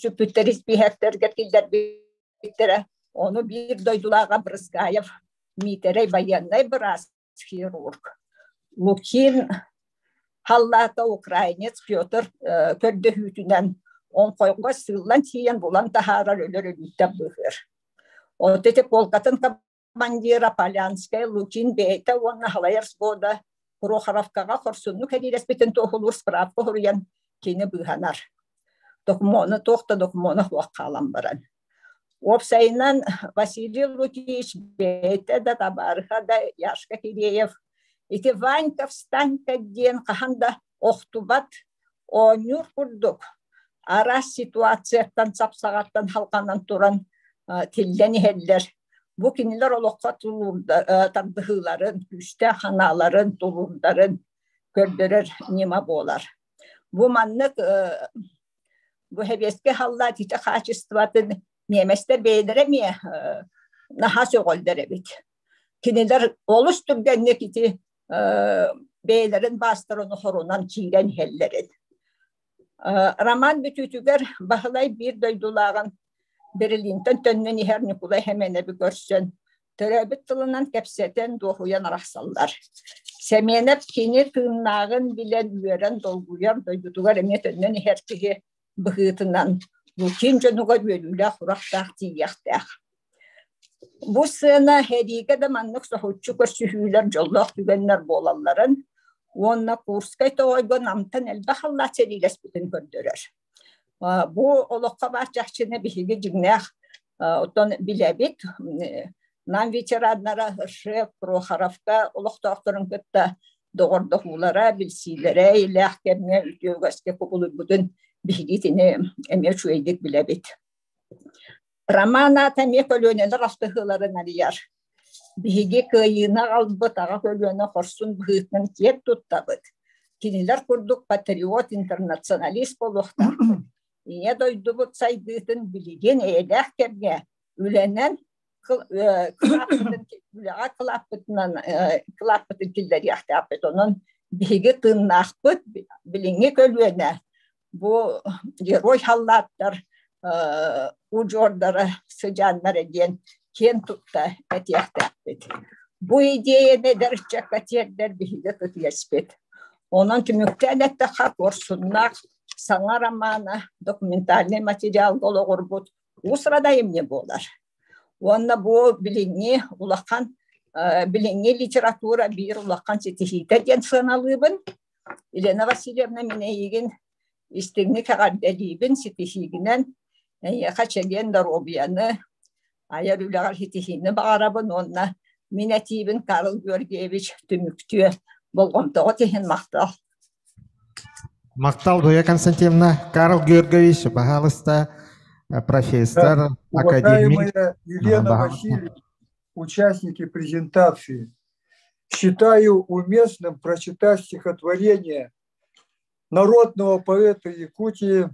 сүппүттэр испииһэктэргэ киллэрбиттэрэ. Ону биир дойдулааҕа Брызгаев Миитэрэй байыаннай быраас хирург. Лукин халлаата украинец Петр көрдөһүүтүнэн оҥхойго сыыллан тиийэн булан таһаарар өлөр өлүүттэн быыһыыр. От ити полкатын командира Полянскай Лукин бэйэтэ уонна халайар взвода Прохоровкаҕа хорсуннук сэриилэспитин туоһулуур справка суруйан кини быыһанар. Докумуону туох да докумуона суох хаалан баран. Уопсайынан Василий Лукич бэйэтэ да табаарыһа да Яшка Киреев ити Ванька встанька диэн хаһан да охтубат оонньуур курдук араас ситуацияттан сапсаҕаттан халҕанан туран тиллэн иһэллэр. Бу кинилэр олоххо тардыһыыларын, күүстээх санааларын, тулуурдарын көрдөрөр ньыма буолар. Бу маннык бу сэбиэскэй халлаат ити хаачыстыбатын ньиэмэстэр бэйэлэрэ эмиэ наһаа сөҕөллөр эбит. Кинилэр олус түргэнник ити бэйэлэрин баастарын хорунан киирэн иһэллэрин. Роман бүтүүтүгэр Баһылай биир дойдулааҕын Берлинтэн төннөн иһэр Ньукулай Сэмэнэби көрсөн, төрөөбүт тылынан кэпсэтэн дуоһуйан арахсаллар. Сэмиэнэп кини тыыннааҕын билэн үөрэн долгуйар дойдутугар эмиэ төннөн иһэр киһи быһыытынан Лукин дьонугар үөрүүлээх сурахтаах тиийиэхтээх. Бу сыана сэриигэ да маннык соһуччу көрсүһүүлэр дьоллоох түгэннэр буолалларын уонна Курскай тоҕойго Намтан элбэх халлаат сэриилэспитин көрдөрөр. Бу олоххо баар чахчыны биһиги дьиҥнээх оттон билэбит. Нам ветераннара Ржев, Прохоровка олохтоохторун кытта доҕордоһуулара, билсиилэрэ илээх кэмҥэ үтүө үгэскэ кубулуйбутун биһиги итини эмиэ үчүгэйдик билэбит. Роман аата эмиэ көлүөнэлэр алтыһыыларын арыйар. Биһиги кыайыыны аҕалбыт аҕа көлүөнэ хорсун быһыытынан киэн туттабыт. Кинилэр курдук патриот, интернационалист буолуохтаахпыт. Ийэ дойдубут сайдыытын билигин эйэлээх кэмҥэ үлэнэн үлэҕэ кылааппытынан кылааппытын киллэриэхтээхпит. Онон биһиги тыыннаахпыт, билиҥҥи көлүөнэ бу герой халлааттар удьуордара сыдьааннара диэн киэн тутта этиэхтээхпит. Бу идиэйэни эдэр ыччакка тиэрдэр биһиги ытыспыт. Онон түмүктээн эттэххэ, Куорсуннаах саҥа романа документальнай материалга олоҕурбут уус-уран айымньы буолар. Уонна бу билиҥҥи улахан билиҥҥи литература биир улахан ситиһиитэ диэн сыаналыыбын. Елена Васильевна, мин эйигин истиҥник эҕэрдэлиибин, ситиһиигинэн эйиэхэ чэгиэн доруобуйаны, айар үлэҕэр ситиһиини баҕарабын уонна мин этиибин Карл Георгиевич түмүктүө болҕомтоҕут иһин махтал. Махтал, Зоя Константиновна. Карл Георгиевич, пожалуйста, профессор, академик. Уважаемая Елена Васильевна, участники презентации, считаю уместным прочитать стихотворение народного поэта Якутии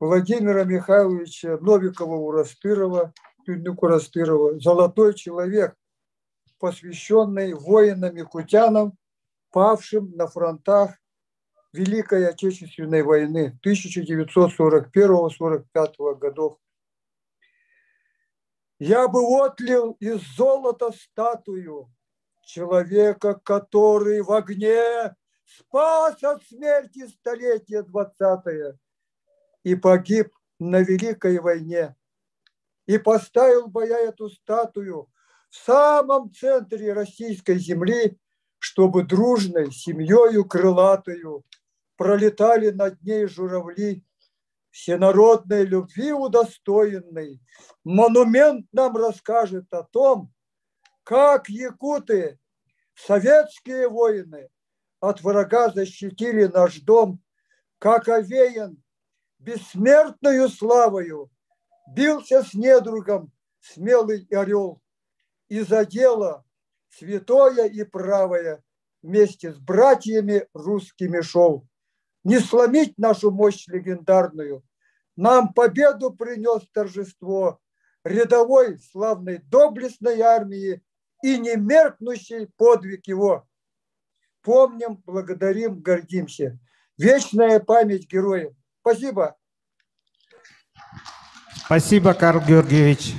Владимира Михайловича Новикова-Урастырова, Урастырова «Золотой человек», посвященный воинам-якутянам, павшим на фронтах Великой Отечественной войны 1941-45 годов. Я бы отлил из золота статую человека, который в огне спас от смерти столетие двадцатое и погиб на Великой войне. И поставил бы я эту статую в самом центре российской земли, чтобы дружной семьёю крылатою пролетали над ней журавли, всенародной любви удостоенный, монумент нам расскажет о том, как якуты, советские воины, от врага защитили наш дом, как овеян бессмертною славою бился с недругом смелый орел и за дело святое и правое вместе с братьями русскими шел. Не сломить нашу мощь легендарную, нам победу принес торжество рядовой славной доблестной армии и немеркнущий подвиг его. Помним, благодарим, гордимся. Вечная память героям. Спасибо. Спасибо, Карл Георгиевич.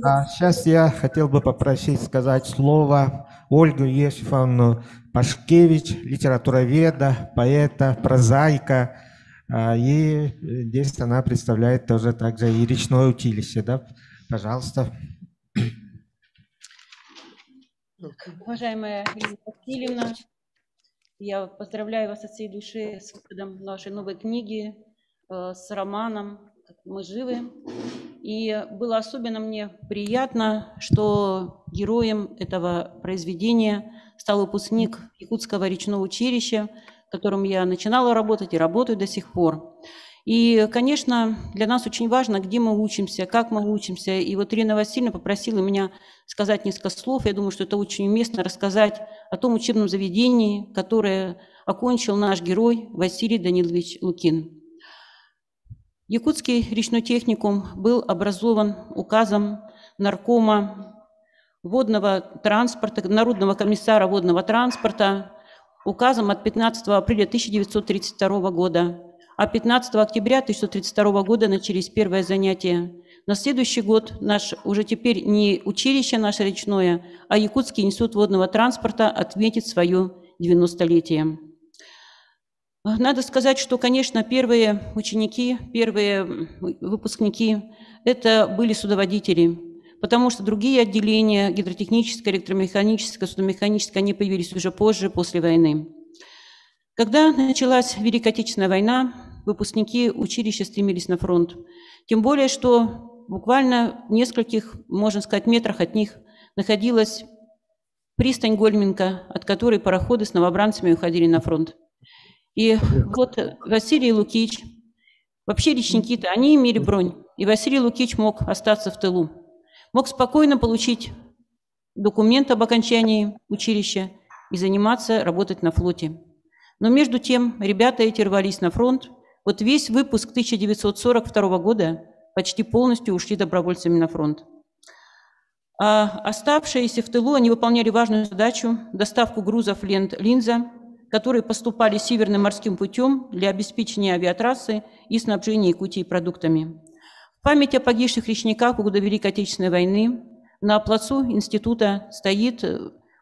А сейчас я хотел бы попросить сказать слово Ольгу Иосифовну Пашкевич, литературоведа, поэта, прозаика. И здесь она представляет тоже также и речное училище. Да? Пожалуйста. Уважаемая Елена Васильевна, я поздравляю вас от всей души с выходом нашей новой книги, с романом «Мы живы». И было особенно мне приятно, что героем этого произведения стал выпускник Якутского речного училища, в котором я начинала работать и работаю до сих пор. И, конечно, для нас очень важно, где мы учимся, как мы учимся. И вот Ирина Васильевна попросила меня сказать несколько слов. Я думаю, что это очень уместно рассказать о том учебном заведении, которое окончил наш герой Василий Данилович Лукин. Якутский речной техникум был образован указом наркома водного транспорта, Народного комиссара водного транспорта, указом от 15 апреля 1932 года. А 15 октября 1932 года начались первые занятия. На следующий год наш уже теперь не училище наше речное, а Якутский институт водного транспорта отметит свое 90-летие. Надо сказать, что, конечно, первые ученики, первые выпускники – это были судоводители, потому что другие отделения, гидротехническое, электромеханическое, судомеханическое, они появились уже позже, после войны. Когда началась Великая Отечественная война, выпускники училища стремились на фронт. Тем более, что буквально в нескольких, можно сказать, метрах от них находилась пристань Гольминка, от которой пароходы с новобранцами уходили на фронт. И вот Василий Лукич, вообще речники-то, они имели бронь, и Василий Лукич мог остаться в тылу, мог спокойно получить документ об окончании училища и заниматься, работать на флоте. Но между тем ребята эти рвались на фронт. Вот весь выпуск 1942 года почти полностью ушли добровольцами на фронт. А оставшиеся в тылу, они выполняли важную задачу – доставку грузов лент-линза, которые поступали Северным морским путем для обеспечения авиатрассы и снабжения Якутии продуктами. В память о погибших речниках в годы Великой Отечественной войны на плацу института стоит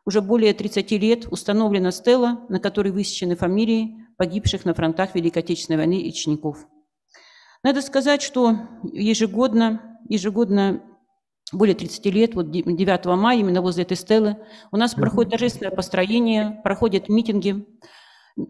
уже более 30 лет установлена стела, на которой высечены фамилии погибших на фронтах Великой Отечественной войны речников. Надо сказать, что ежегодно более 30 лет, вот 9 мая, именно возле этой стелы, у нас проходит торжественное построение, проходят митинги,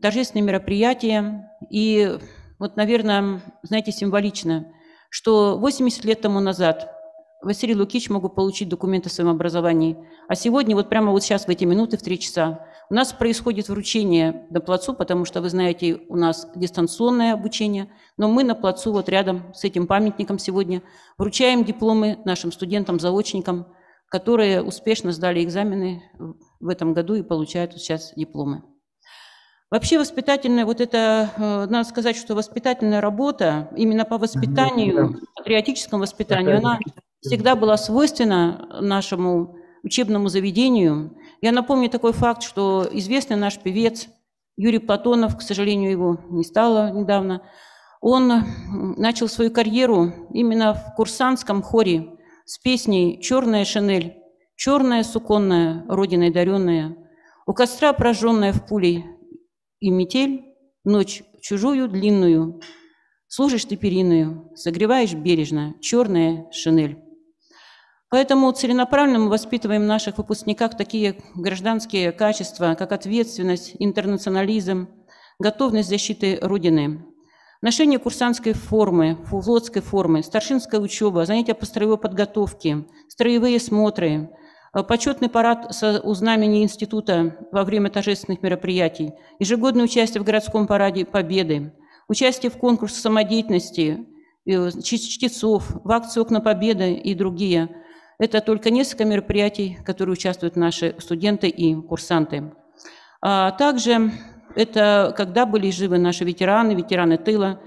торжественные мероприятия. И вот, наверное, знаете, символично, что 80 лет тому назад Василий Лукич мог получить документы о своем образовании. А сегодня, вот прямо вот сейчас, в эти минуты, в 3 часа, у нас происходит вручение на плацу, потому что, вы знаете, у нас дистанционное обучение, но мы на плацу вот рядом с этим памятником сегодня вручаем дипломы нашим студентам-заочникам, которые успешно сдали экзамены в этом году и получают сейчас дипломы. Вообще воспитательная, вот это, надо сказать, что воспитательная работа именно по воспитанию, патриотическому воспитанию, она всегда была свойственна нашему учебному заведению. Я напомню такой факт, что известный наш певец Юрий Платонов, к сожалению, его не стало недавно, он начал свою карьеру именно в курсантском хоре с песней «Черная шинель, черная суконная, родиной даренная, у костра прожженная в пулей и метель, ночь чужую длинную, служишь ты периную, согреваешь бережно, черная шинель». Поэтому целенаправленно мы воспитываем в наших выпускниках такие гражданские качества, как ответственность, интернационализм, готовность защиты Родины, ношение курсантской формы, флотской формы, старшинская учеба, занятия по строевой подготовке, строевые смотры, почетный парад у знамени института во время торжественных мероприятий, ежегодное участие в городском параде Победы, участие в конкурсах самодеятельности, чтецов, в акции «Окна Победы» и другие. Это только несколько мероприятий, в которых участвуют наши студенты и курсанты. А также это когда были живы наши ветераны, ветераны тыла,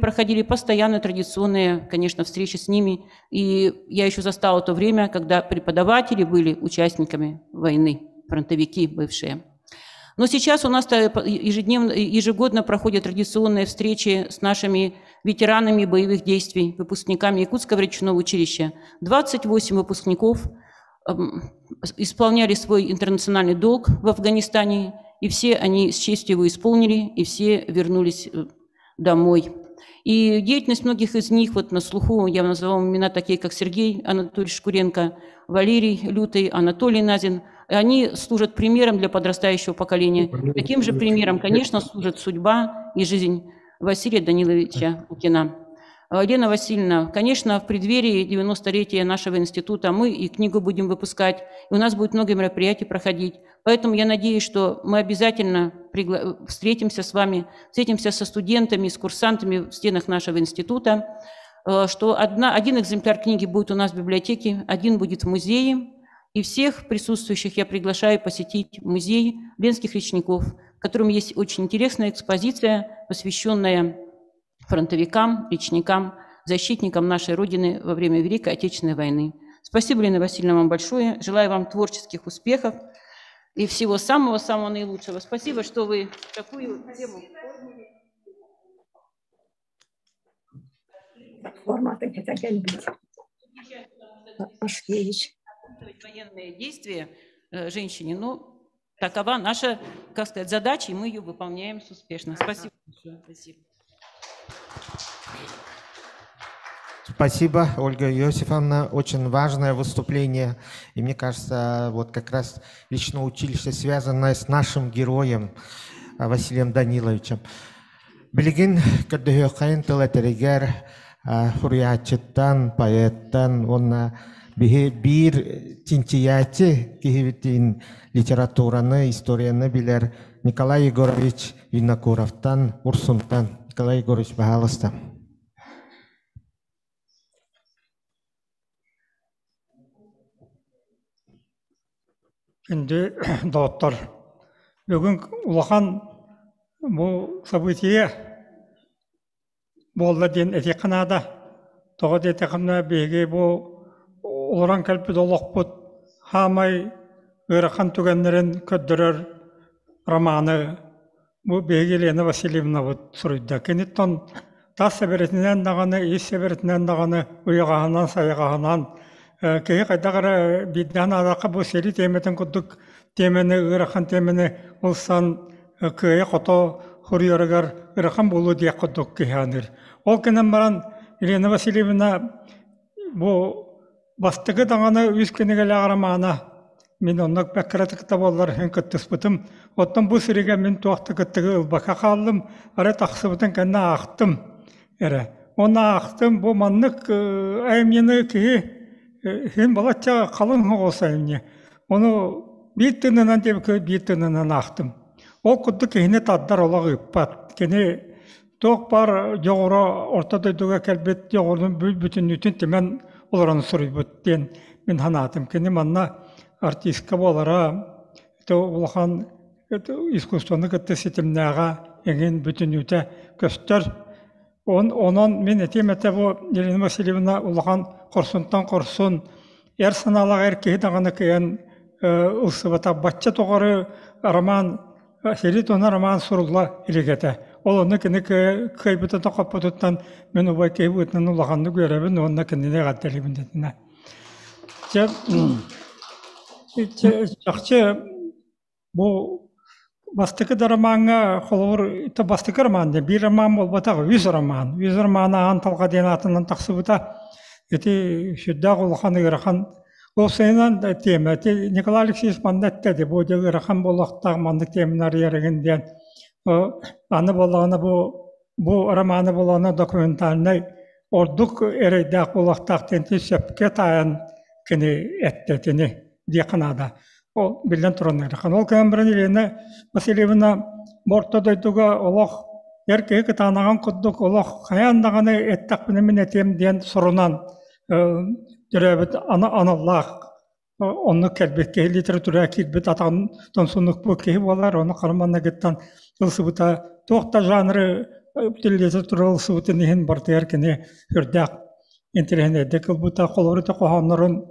проходили постоянно традиционные, конечно, встречи с ними. И я еще застала то время, когда преподаватели были участниками войны, фронтовики бывшие. Но сейчас у нас ежегодно проходят традиционные встречи с нашими ветеранами боевых действий, выпускниками Якутского речного училища. 28 выпускников исполняли свой интернациональный долг в Афганистане, и все они с честью его исполнили, и все вернулись домой. И деятельность многих из них, вот на слуху, я назову имена такие, как Сергей Анатольевич Шкуренко, Валерий Лютый, Анатолий Назин, они служат примером для подрастающего поколения. Таким же примером, конечно, служит судьба и жизнь Василия Даниловича Лукина. Лена Васильевна, конечно, в преддверии 90-летия нашего института мы и книгу будем выпускать, и у нас будет много мероприятий проходить. Поэтому я надеюсь, что мы обязательно встретимся с вами, встретимся со студентами, с курсантами в стенах нашего института, что один экземпляр книги будет у нас в библиотеке, один будет в музее. И всех присутствующих я приглашаю посетить музей ленских речников, в котором есть очень интересная экспозиция, посвященная фронтовикам, речникам, защитникам нашей Родины во время Великой Отечественной войны. Спасибо, Лена Васильевна, вам большое. Желаю вам творческих успехов и всего самого-самого наилучшего. Спасибо, что вы такую тему подняли. Военные действия женщине, но такова наша, как сказать, задача, и мы ее выполняем успешно. Спасибо большое. Спасибо. Спасибо, Ольга Иосифовна. Очень важное выступление. И мне кажется, вот как раз личное училище, связанное с нашим героем Василием Даниловичем. Билигин көрдөһүөххайын тыл этэригэр хуруйааччыттан, поэттан, уонна биир чинчийээччи киһибитин литератураны, историяны билэр Николай Егорович Винокуровтан, Урсунтан. Николай Егорович, пожалуйста. Күндү доҕоттор, бүгүн улахан бу событие буолла диэн этиэххэ наада. Тоҕо диэтэххинэ, биһиги бу олорон кэлбит олохпут хаамай ыарахан түгэннэрин көрдөрөр романы бу биһиги Елена Васильевнабыт суруйда. Киниттэн тас сэбэрэтинэн даҕаны, ис сэбэрэтинэн даҕаны уйаҕаһынан, сайаҕаһынан киһи хайдах эрэ биирдээн аадахха бу сэрии тиэмэтин курдук тиэмэни, ыарахан тиэмэни ылсан кыайа-хото суруйарыгар ыарахан буолуо диэх курдук киһи аныыр. Ол гынан баран Елена Васильевна бу бастакы даҕаны үс кинигэлээх романа мин онно бэккэратык да буоллар иһин кыттыспытым. Оттон бу сиригэ мин туох да кыттыгы ылбакка хааллым, арай тахсыбытын кэннэ аахтым эрэ. Уонна аахтым бу маннык айымньыны киһи иһин балачча халыҥ соҕус айымньы. Ону биир тыынынан диэбиккэ биир тыынынан аахтым. Ол курдук киһини тардар олох ыыппат. Кини туох баар дьоҕура орто дойдуга кэлбит дьоҕурун бүтүннүүтүн түмэн олорон суруйбут диэн мин санаатым. Кини манна артистка буолара, ити улахан искусствоны кытта ситимнээҕэ эҥин бүтүннүүтэ көстөр. Онон мин этиэм этэ бу Елена Васильевна улахан хорсунтан хорсун, эр санаалаах эр киһи даҕаны кыайан ылсыбатах. Бачча тоҕору роман сэрии туһунан роман сурулла илик этэ. Ол онно кини кыайбытын хоппутуттан мин убай киһи быһыытынан улаханнык үөрэбин уонна кинини эҕэрдэлиибин дэтинэ. Чэ, чахчы бу бастакы да ромаҥҥа холобур бастакы роман диэн биир роман буолбатах үс роман. Үс роман Аан Талҕа диэн аатынан тахсыбыта. Ити сүрдээх улахан ыарахан Уопсайынан тиэмэ ити Николай Алексеевич манна эттэ ди бу дьэ ыарахан буолуохтаах маннык тиэмэни арыйар игин диэн. Аны буоллаҕына бу романы буоллаҕына документальнай ордук эрэйдээх буолуохтаах диэн сөпкө таайан кини эттэ итини диэххэ наада. Ол биллэн туран ыарахан. Ол кэлэн баран Елена Васильевна бу орто дойдуга олох эр киһи кытаанаҕын курдук олох хайаан даҕаны эттэхпинэ мин этиэм диэн сурунан төрөөбүт аналлаах оннук кэлбит киһи литература киирбит атаҕын тонсуннукпут киһи буолар ону хараманнагыттан ылсыбыта туох да жанры литература ылсыбытын иһин барытыгар кини үрдээх интэриэһинэйдик ылбыта холобур ити хоһооннорун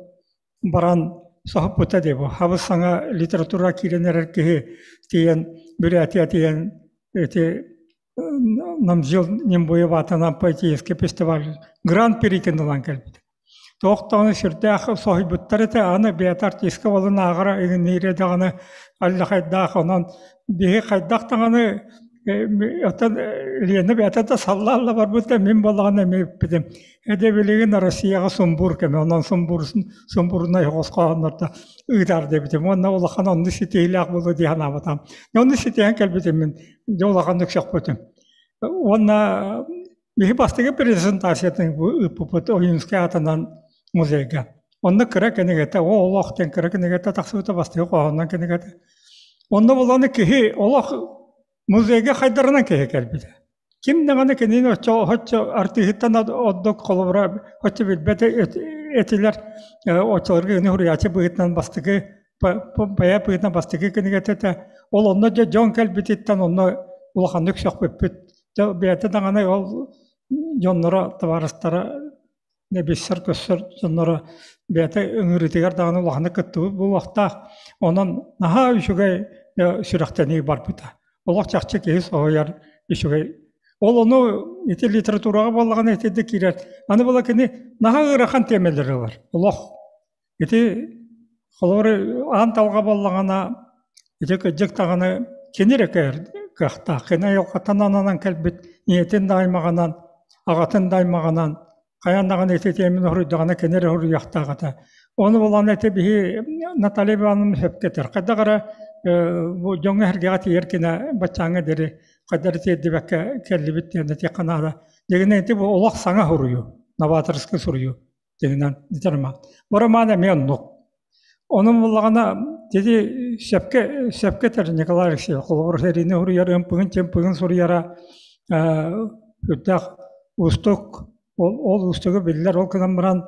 баран соһуппута дии бу хабыс саҥа литература киирэн эрэр киһи тиийэн Бүрээти тиийэн ити Намжил Нимбуев аатынан поэтический фестиваль гран-притин ылан кэлбит. Туох даҕаны сүрдээх соһуйбуттар этэ, аны бэйэтэ артистка буолан ааҕара иҥниирэ даҕаны аллахайдаах, онон биһи хайдах даҕаны оттон Лена бэйэтэ да саллаалла барбыта, мин буоллаҕына эмиэ эппитим. Эдэ билигин Россияҕа сумбуур кэмэ, онон сумбуурунай оҕус хоһооннордо ыытаар диэбитим уонна улахан оннук ситиһиилээх буолуо дии санаабатам. Оннук ситиһэн кэлбитим мин дьэ улаханнык сөхпүтүм. Уонна биһи бастакы презентациятын ыыппыппыт Ойуунскай аатынан музейга. Онно кыра кинигэтэ, о олох диэн кыра кинигэтэ тахсыбыта бастакы хоһооннон кинигэтэ. Онно буланы киһи олох музейга хайдарынан киһи кэлбитэ. Ким даҕаны кинини оччо оччо артыыһыттан ордук холобура оччо билбэт этилэр. Оччолорго кини суруйааччы быһыытынан бастакы бэйэ быһыытынан бастакы кинигэтэ этэ. Ол онно дьэ дьон кэлбититтэн онно улаханнык сөхпүппүт. Дьэ бэйэтэ даҕаны ол дьонноро, табаарыстара билсэр-көссөр дьонноро бэйэтэ ыҥырыытыгар даҕаны улаханнык кыттыбыт буолуохтаах. Онон наһаа үчүгэй сүрэхтэнии барбыта. Олох чахчы киһи соһуйар үчүгэй. Ол ону ити литератураҕа буоллаҕына итинник киирэр. Аны була кини наһаа ыарахан тиэмэлэри ылар. Олох. Ити холобур аан талҕа буоллаҕына ити кырдьык даҕаны кини эрэ кыахтаах. Кини айылҕаттан ананан кэлбит ийэтин да аймаҕынан, аҕатын да аймаҕынан хайаан даҕаны ити тиэмэни суруйдаҕына кини эрэ суруйуохтаах этэ. Ону булан ити биһи Наталья Ивановна сөпкө этэр. Хайдах эрэ бу дьоҥҥо-сэргэҕэ тиийэр кинэ баччааҥҥа диэри хайдах эрэ тиэрдибэккэ кэллибит диэн этиэххэ наада. Дьиҥинэн ити бу олох саҥа суруйуу, новаторскай суруйуу дьиҥинэн ити роман. Бу роман эмиэ оннук. Ону буллаҕына ити сөпкө сөпкө этэр Николай Алексеевич холобур сэриини суруйар ымпыгын-чымпыгын суруйара сүрдээх уустук. Ол уустугу биллэр, ол гынан баран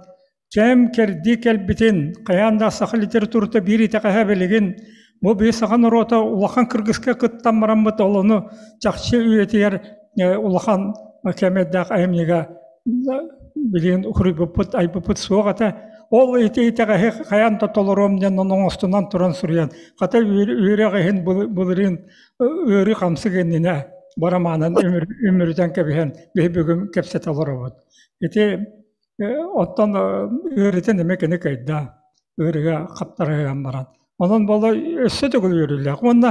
Кэм кэрдии кэлбитин, хайаан да саха литературата биир итэҕэһэ билигин бу биир саха норуота улахан кыргыска кыттан бараммыт ол ону чахчы үйэтигэр улахан кэмэйдээх айымньыга билигин уһуруйбуппут, айбыппыт суох этэ. Ол ити итэҕэһи хайаан да толоруом диэн оҥостунан туран суруйан, хата үөрэх иһин былырыын ыарыы хамсык иннинэ бу романын үмүрүтэн кэбиһэн биһи бүгүн кэпсэтэ олоробут. Ити оттон ыарыытын эмэ кини кыайда, ыарыыга хаптарыһан баран. Онон буола өссө төгүл үөрүүлээх. Уонна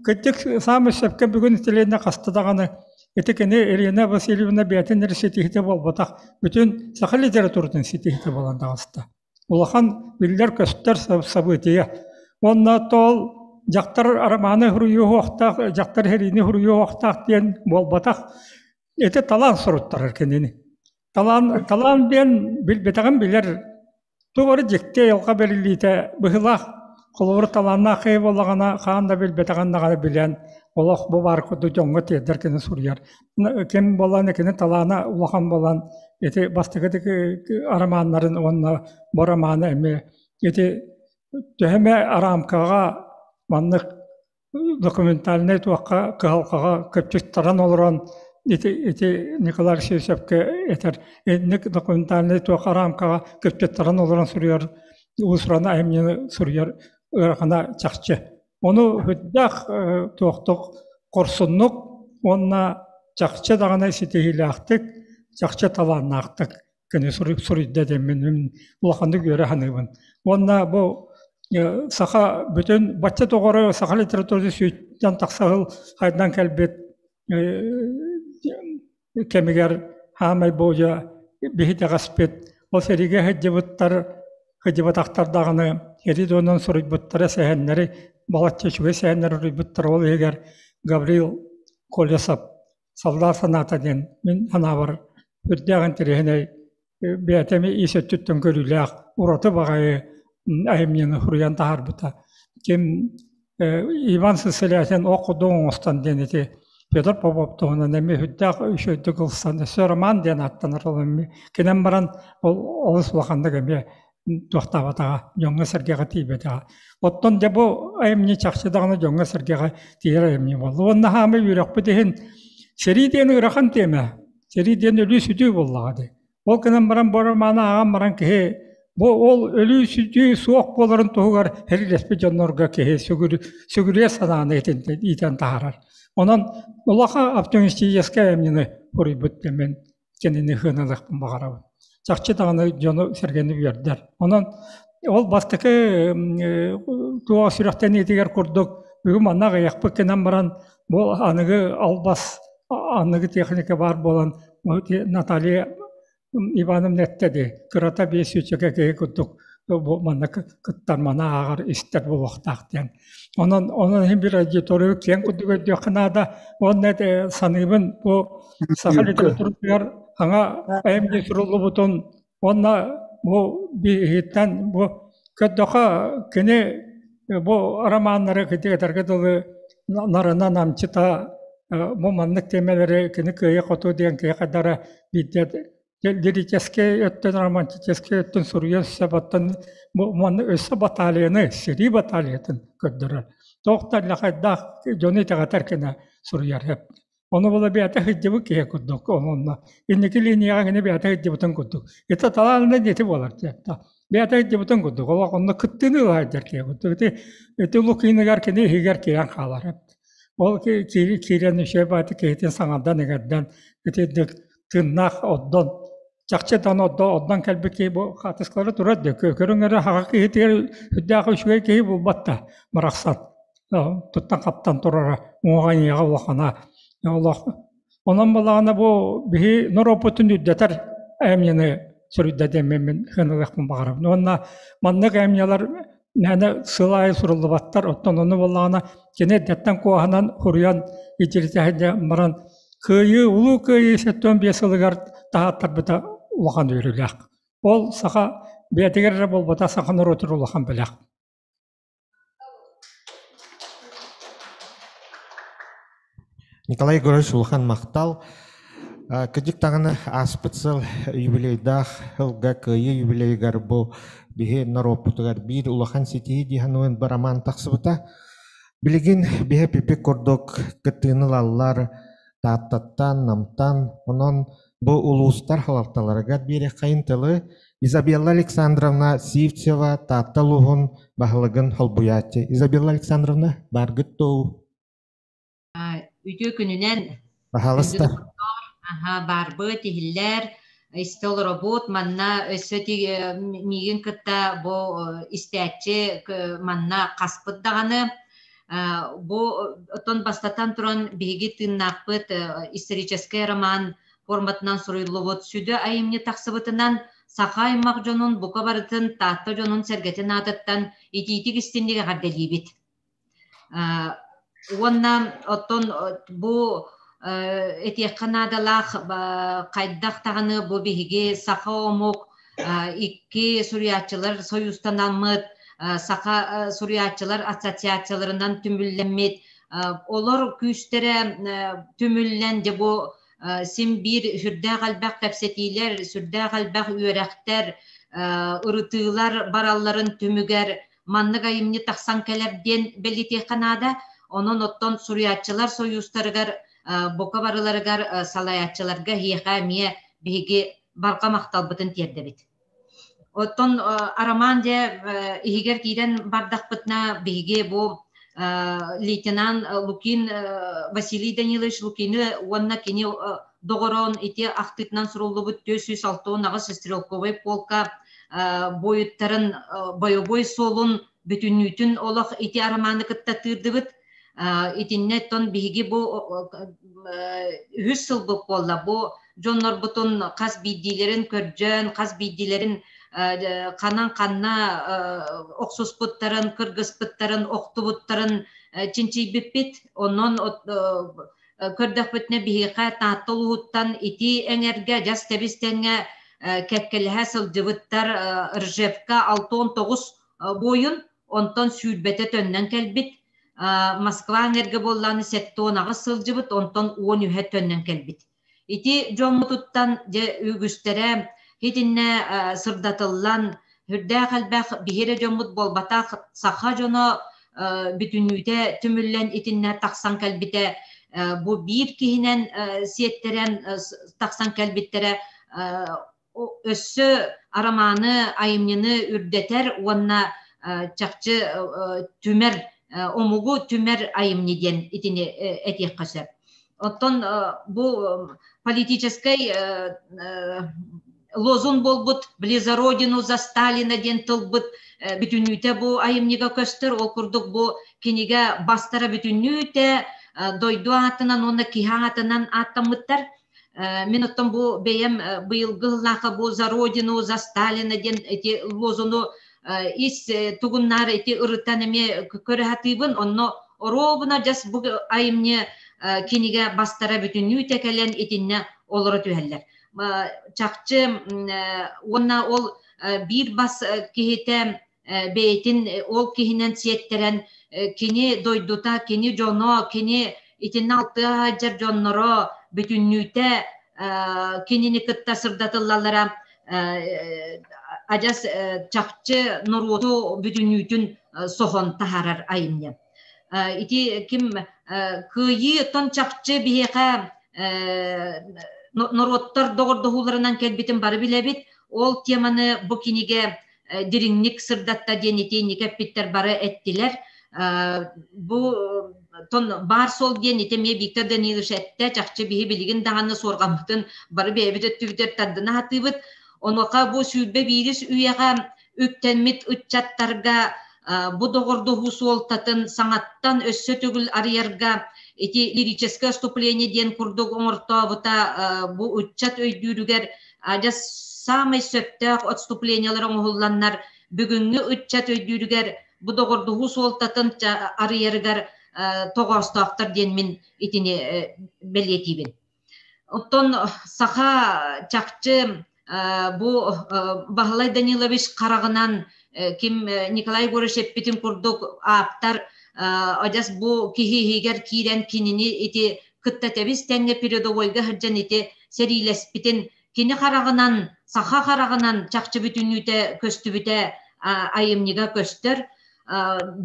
кырдьык саамай сөпкө бүгүн итилиэннэ хаста даҕаны ити кини Ирина Васильевна бэйэтин эрэ ситиһиитэ буолбатах, бүтүн саха литературатын ситиһиитэ буолан таҕыста. Улахан биллэр-көстөр событие. Уонна тол дьахтар романы суруйуохтаах, дьахтар сэриини суруйуохтаах диэн буолбатах. Ити талаан суруттарар кинини. Талаан, талаан диэн билбэтэҕин билэр, туох эрэ дьикти айылҕа бэриллиитэ быһыылаах. Холобур, талааннаах киһи буоллаҕына, хаан да билбэтэҕин даҕаны билэн, олох бу баар курдук дьоҥҥо тиэрдэр кини суруйар. Ким буолан кини талаана улахан буолан, ити бастакы романнарын уонна бу романы эмиэ ити төһө эмэ арамкаҕа маннык документальнай туохха кыһалҕаҕа көпчүттэрэн олорон ити ити Николай Алексеевичевкэ этэр инник документальнай туох арамкаҕа көпчүттэрэн олорон суруйар уус-уран айымньыны суруйар ыарахана чахчы. Ону үрдээх туохтук хорсуннук уонна чахчы даҕаны ситиһиилээхтик, чахчы талааннаахтык кини суруйда диэммин улаханнык үөрэ саныыбын. Уонна бу саха бүтүн бачча тоҕоро саха литературатын сүүттэн тахса сыл хайдан кэлбит кэмигэр хаамай буолуо биһитэҕэспит ол сэриигэ сылдьыбыттар сылдьыбатахтар даҕаны сэрии туһунан суруйбуттара сэһэннэри балачча үчүгэй сэһэннэри суруйбуттар ол иһигэр Гаврил Колесов Саллаат санаата диэн мин санаабар үрдээх интэриэһинэй бэйэтэ эмиэ ис өттүттэн көрүүлээх ураты баҕайы айымньыны суруйан таһаарбыта. Ким Иван Сысолятин ох курдук оҥостон диэн ити Петр Попов туһунан эмиэ сүрдээх үчүгэйдик ылсан өссө роман диэн ааттанар ол эмиэ кэлэн баран ол олус улаханнык эмиэ туохтаабатаҕа, дьоҥҥо-сэргэҕэ тиийбэтэҕэ. Оттон дьэ бу айымньы чахчы даҕаны дьоҥҥо-сэргэҕэ тиийэр айымньы буолла. Уонна хаамай үөрэхпит иһин сэрии диэн ыарахан тиэмэ. Сэрии диэн өлүү-сүтүү буоллаҕа дии. Ол гынан баран бу романы ааҕан баран киһи бу ол өлүү-сүтүү суох буоларын туһугар сэриилэспит дьоннорго киһи сүгүрүйэ санааны иитэн таһаарар. Онон улахан оптимистическай айымньыны суруйбут диэн кинини сыаналыахпын баҕарабын. Чахчы даҕаны дьону-сэргэни үөрдэр. Онон ол бастакы туох сүрэхтэниитигэр курдук бүгүн манна аҕыйахпыт гынан баран бу аныгы албас, аныгы техника баар буолан Наталья Ивановна эттэ дии, кырата биэс сүүсчэкэ киһи курдук бу манна кыттар, маны ааҕар, истэр буолуохтаах диэн. Онон онон иһин бир аудитория киэҥ курдук өйдүөххэ наада. Уонна саныыбын бу саха литературатыгар саҥа айымньы суруллубутун уонна бу биһиттэн бу көрдөххө кини бу романнары кытыгатарга дылы нарына намчыта бу маннык тиэмэлэри кини кыайа-хоту диэн киһи хайдара биирдэ лирическэй өттүн, романтическай өттүн суруйан сөп, оттон бу манна өссө батальяны, сэрии батальятын көрдөрөр. Туох да лахайдаах дьону итэҕэтэр гына суруйар сөп. Ону була бэйэтэ сылдьыбыт киһи курдук, онно инники линияҕа кини бэйэтэ сылдьыбытын курдук. Ити талаанна ити буолар диэхтэ. Бэйэтэ сылдьыбытын курдук, олох онно кыттыыны ылар киһи курдук. Ити ити Лукиныгар кини иһигэр киирэн хаалар. Ол киирэн үчүгэй баайы киһитин саҥардан иҥэрдэн итинник тыыннаах оддон чахчы дан оддон кэлбит киһи бу хаатыскалары турар да көрүҥ эрэ хаҕа киһитигэр үрдээх үчүгэй киһи булбат да барахсан туттан хаптан турара уҥуоҕа иҥиэҕэ улахана олох онон балаҕана бу биһи норуоппутун үрдэтэр айымньыны суруйда диэммин мин сыаналыахпын баҕарабын уонна маннык айымньылар мээнэ сыл аайы суруллубаттар оттон ону буоллаҕына кини эрдэттэн куоһанан суруйан илдьиритэ баран Кыайыы, Улуу Кыайыы 75 сылыгар таһааттарбыта улахан үөрүүлээх. Ол саха бэйэтигэр эрэ буолбатах, саха норуотугар улахан бэлэх. Николай Егорович улахан махтал. Кыдьык даҕаны ааспыт сыл юбилейдаах сылга Кыайыы юбилейыгар бу биһи норуоппутугар биир улахан ситиһии дии саныыбын бу роман тахсыбыта. Билигин биһи пипик курдук кыттыыны ылаллар Тааттаттан, Намтан, онон бу улуустар халалталарыгар биэриэххэйин тылы Изабелла Александровна Сивцева Таатта улууһун баһылыгын холбуйааччы. Изабелла Александровна, бааргыт дуу? Үтүө күнүнэн Баһаалыста. Баарбыт, иһиллэр, истэ олоробут. Манна өссө миигин кытта бу истээччи манна хаспыт даҕаны. Бу оттон бастатан туран биһиги тыыннаахпыт историческай роман форматынан суруйуллубут сүдү айымньы тахсыбытынан саха аймах дьонун бука барытын Таатта дьонун сэргэтин аатыттан итиитик истинник эҕэрдэлиибит. Уонна оттон бу этиэххэ наадалаах хайдах даҕаны бу биһиги саха омук икки суруйааччылар сойуустанаммыт, саха суруйааччылар ассоциацияларынан түмүллэммит, олор күүстэрэ түмүллэн дьэ бу син биир сүрдээх элбэх кэпсэтиилэр, сүрдээх элбэх үөрэхтэр, ырытыылар баралларын түмүгэр маннык айымньы тахсан кэлэр диэн бэлиэтиэххэ наада. Онон оттон суруйааччылар сойуустарыгар бука барыларыгар салайааччыларга эһиэхэ эмиэ биһиги барҕа махталбытын тиэрдэбит. Оттон арамаан дьэ иһигэр киирэн бардахпытына биһиги бу лейтенант Лукин Василий Данилович Лукины уонна кини доҕорон ити ахтыытынан суруллубут 468 стрелковай полка буойуттарын бойобуой суолун бүтүннүүтүн олох ити арамааны кытта тыырдыбыт. Итиннэ оттон биһиги бу үһүс сылбыт буолла. Бу дьоннорбутун хас биирдиилэрин көрдьөөн, хас биирдиилэрин ханан ханна охсуспуттарын, кыргыспыттарын, охтубуттарын чинчийбиппит. Онон көрдөхпүтүнэ биһиэхэ Таатта улууһуттан ити эҥэргэ дьас тэбис тэҥҥэ кэккэлэһэ сылдьыбыттар Ржевка 69 буойун, онтон сүүрбэтэ төннөн кэлбит. Москва эҥэргэ буоллааны 78 сылдьыбыт, онтон 13 төннөн кэлбит. Ити дьоммутуттан дьэ үгүстэрэ итиннэ сырдатыллан, сүрдээх элбэх биһи эрэ дьоммут буолбатах, саха дьоно бүтүннүүтэ түмүллэн итиннэ тахсан кэлбитэ. Бу биир киһинэн сиэттэрэн тахсан кэлбиттэрэ өссө арамааны, айымньыны үрдэтэр уонна чахчы түмэр, омугу түмэр айымньы диэн итини этиэххэ сөп. Оттон бу политическай лозунг буолбут «Бли за родину, за Сталина» диэн тылбыт бүтүннүүтэ бу айымньыга көстөр. Ол курдук бу кинигэ бастара бүтүннүүтэ дойду аатынан уонна киһи аатынан ааттаммыттар. Мин оттон бу бэйэм быйылгы сыллаахха бу «За родину, за Сталина» диэн ити лозуну ис тугуннаары ити ырытан эмиэ көрө сатыыбын. Онно оруобуна дьас бу айымньы кинигэ бастара бүтүннүүтэ кэлэн итиннэ олоро түһэллэр. Чахчы уонна ол биир бас киһитэ бэйэтин ол киһинэн сиэттэрэн кини дойдута, кини дьоно, кини итиннэ алтыа сылдьар дьонноро бүтүннүүтэ кинини кытта сырдатыллаллара адьас чахчы норуоту бүтүннүүтүн соһон таһаарар айымньы. Ити ким кыайыы оттон чахчы биһиэхэ норуоттар доҕордоһууларынан кэлбитин бары билэбит. Ол теманы бу кинигэ дириҥник сырдатта диэн итиинник эппиттэр бары эттилэр. Бу тон баар суол диэн ити эмиэ Виктор Данилович эттэ, чахчы биһи билигин даҕаны суорҕаммытын бары бэйэбит өттүбүтүгэр тардына сатыыбыт. Онуоха бу 21 үйэҕэ үктэммит ыччаттарга бу доҕордоһуу суолтатын саҥаттан өссө төгүл арыйарга ити лирическое вступление диэн курдук оҥортообута бу ыччат өйдүүрүгэр адьас саамай сөптөөх отступлениелар оҥоһулланнар бүгүҥҥү ыччат өйдүүрүгэр бу доҕордоһуу суолтатын арыйарыгар тоҕоостоохтор диэн мин итини бэлиэтиибин. Оттон саха чахчы бу Баһылай Данилович хараҕынан ким Николай Егорович эппитин курдук ааптар адьас бу киһи иһигэр киирэн кинини ити кытта тэбис тэҥҥэ передовойга сылдьан ити сэриилэспитин кини хараҕынан, саха хараҕынан чахчы бүтүннүүтэ көстүбүтэ айымньыга көстөр.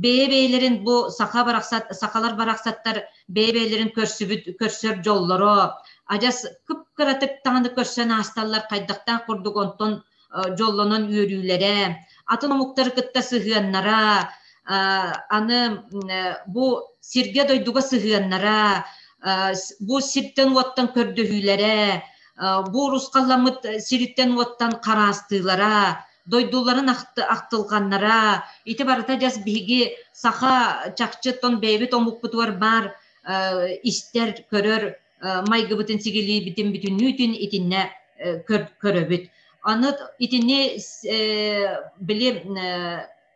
Бэйэ-бэйэлэрин бу саха барахсат, сахалар барахсаттар бэйэ-бэйэлэрин көрсүбүт, көрсөр дьоллоро, адьас кып-кыратык даҕаны көрсөн аасталлар хайдахтаах курдук онтон дьоллонон үөрүүлэрэ, атын омуктары кытта сыһыаннара, аны бу сиргэ-дойдуга сыһыаннара, бу сиртэн-уоттан көрдөһүүлэрэ, бу урусхалламмыт сириттэн-уоттан хараастыылара, дойдуларын ахтылҕаннара, ити барыта дьас биһиги саха чахчы тон бэйэбит омукпутугар баар истэр, көрөр майгыбытын сигилиибитин бүтүннүүтүн итиннэ көрөбүт. Аны итини били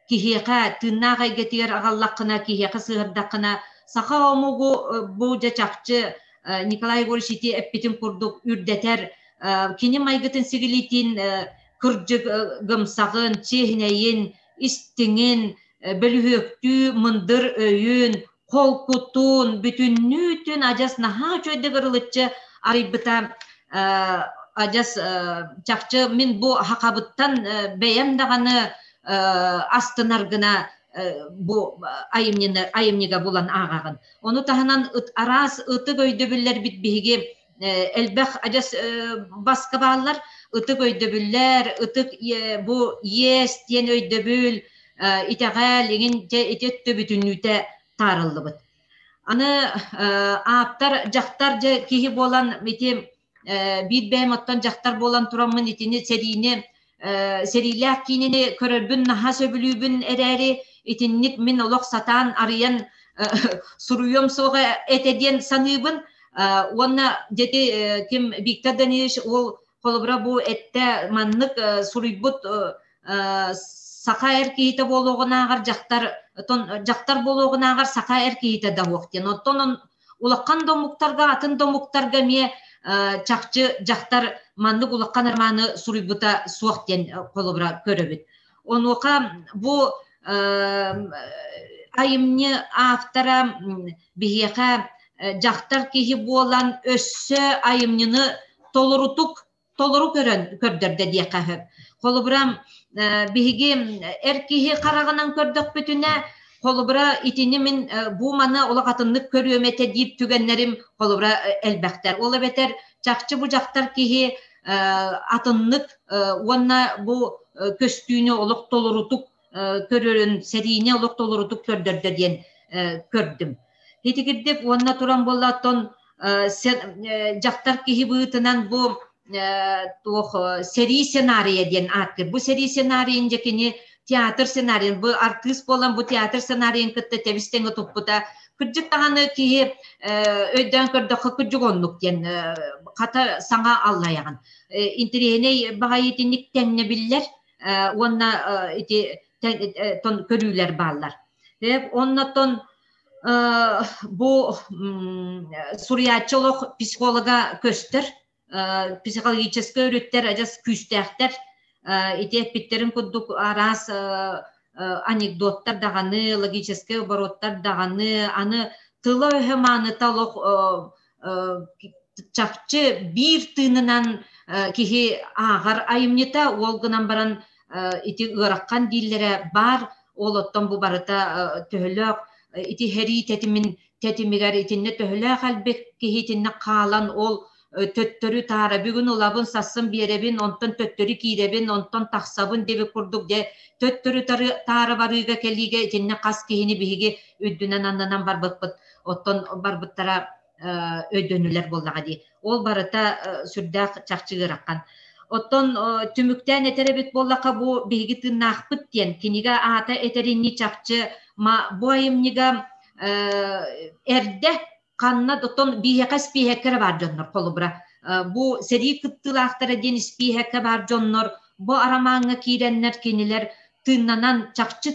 киһиэхэ тыыннаах эйгэтигэр аҕаллаххына, киһиэхэ сыһырдаххына, саха омугу бу дьэ чахчы Николай Егорович ити эппитин курдук үрдэтэр, кини майгытын сигилиитин кырдьык гымсаҕын, чиэһинэйин, истиҥин, бөлүһүөктүү мындыр өйүн, холкутун, бүтүннүүтүн адьас наһаа үчүгэйдик ырылыччы арыйбыта адьас чахчы мин бу хахабыттан бэйэм даҕаны астынар гына бу айымньыны айымньыга булан ааҕаҕын. Ону таһынан араас ытык өйдөбүллэрбит биһиги элбэх адьас баска бааллар. Ытык өйдөбүллэр, ытык бу иэс диэн өйдөбүл, итэҕэл иҥин дьэ ити өттө бүтүннүүтэ таарыллыбыт. Аны ааптар дьахтар дьэ киһи буолан ити биир бэйэм оттон дьахтар буолан тураммын итини сэриини сэриилээх киинэни көрөрбүн наһаа сөбүлүүбүн эрээри итинник мин олох сатаан арыйан суруйуом суоҕа этэ диэн саныыбын. Уонна дети ким Виктор Данилович ол холобура бу эттэ маннык суруйбут саха эр киһитэ буолуоҕунааҕар дьахтар дьахтар буолуоҕунааҕар саха эр киһитэ да уох диэн. Оттон улахан да омуктарга, атын да омуктарга эмиэ чахчы дьахтар маннык улахан романы суруйбута суох диэн холобура көрөбүт. Онуоха бу айымньы автора биһиэхэ дьахтар киһи буолан өссө айымньыны толорутук толору көрөн көрдөрдө диэххэ сөп. Холобура, биһиги эр киһи хараҕынан көрдөхпүтүнэ, холобура, итини мин бу маны олох атыннык көрүөм этэ диир түгэннэрим холобура элбэхтэр. Ол эбэтэр чахчы бу дьахтар киһи атыннык уонна бу көстүүнү олох толорутук көрөрүн, сэриини олох толорутук көрдөрдө диэн көрдүм. Итигирдик уонна туран буолла оттон дьахтар киһи быһыытынан бу туох сэрии сценарийа диэн ааттыыр. Бу сэрии сценарийын дьэ кини театр сценарийын, бу артыыс буолан бу театр сценарийын кытта тэбис-тэҥэ туппута. Кырдьык даҕаны киһи өйдөөн көрдөххө кырдьык оннук диэн хата саҥа аллайаҕын. Интэриэһинэй баҕайы итинник тэҥнэбиллэр уонна ити көрүүлэр бааллар. Оннотон бу суруйааччы олох психолога көстөр, психологическай өрүттэр адьас күүстээхтэр. Ити эппиттэрин курдук араас анекдоттар даҕаны, логическай обороттар даҕаны, аны тыла-өһө мааныта олох чахчы биир тыынынан киһи ааҕар айымньыта, уол гынан баран ити ыарахан дииллэрэ баар, ол оттон бу барыта төһөлөөх ити һэрии тэтимин тэтимигэр итиннэ төһөлөөх элбэх киһи итиннэ хаалан ол төттөрү таара бүгүн ылабын сассын биэрэбин онтон төттөрү киирэбин онтон тахсабын диэбит курдук дьэ төттөрү таара барыыга кэлиигэ итиннэ хас киһини биһиги үрдүнэн аннынан барбыппыт оттон барбыттара өйдөнүлэр буоллаҕа дии. Ол барыта сүрдээх чахчы ыарахан. Оттон түмүктээн этэр эбит буоллахха, бу биһиги тыыннаахпыт диэн кинигэ аата этэринии чахчы бу айымньыга эрдэ ханна оттон биһиэхэ испииһэккэ эрэ баар дьоннор холобура бу сэрии кыттыылаахтара диэн испииһэккэ баар дьоннор бу арамааҥҥа киирэннэр кинилэр тыыннанан чахчы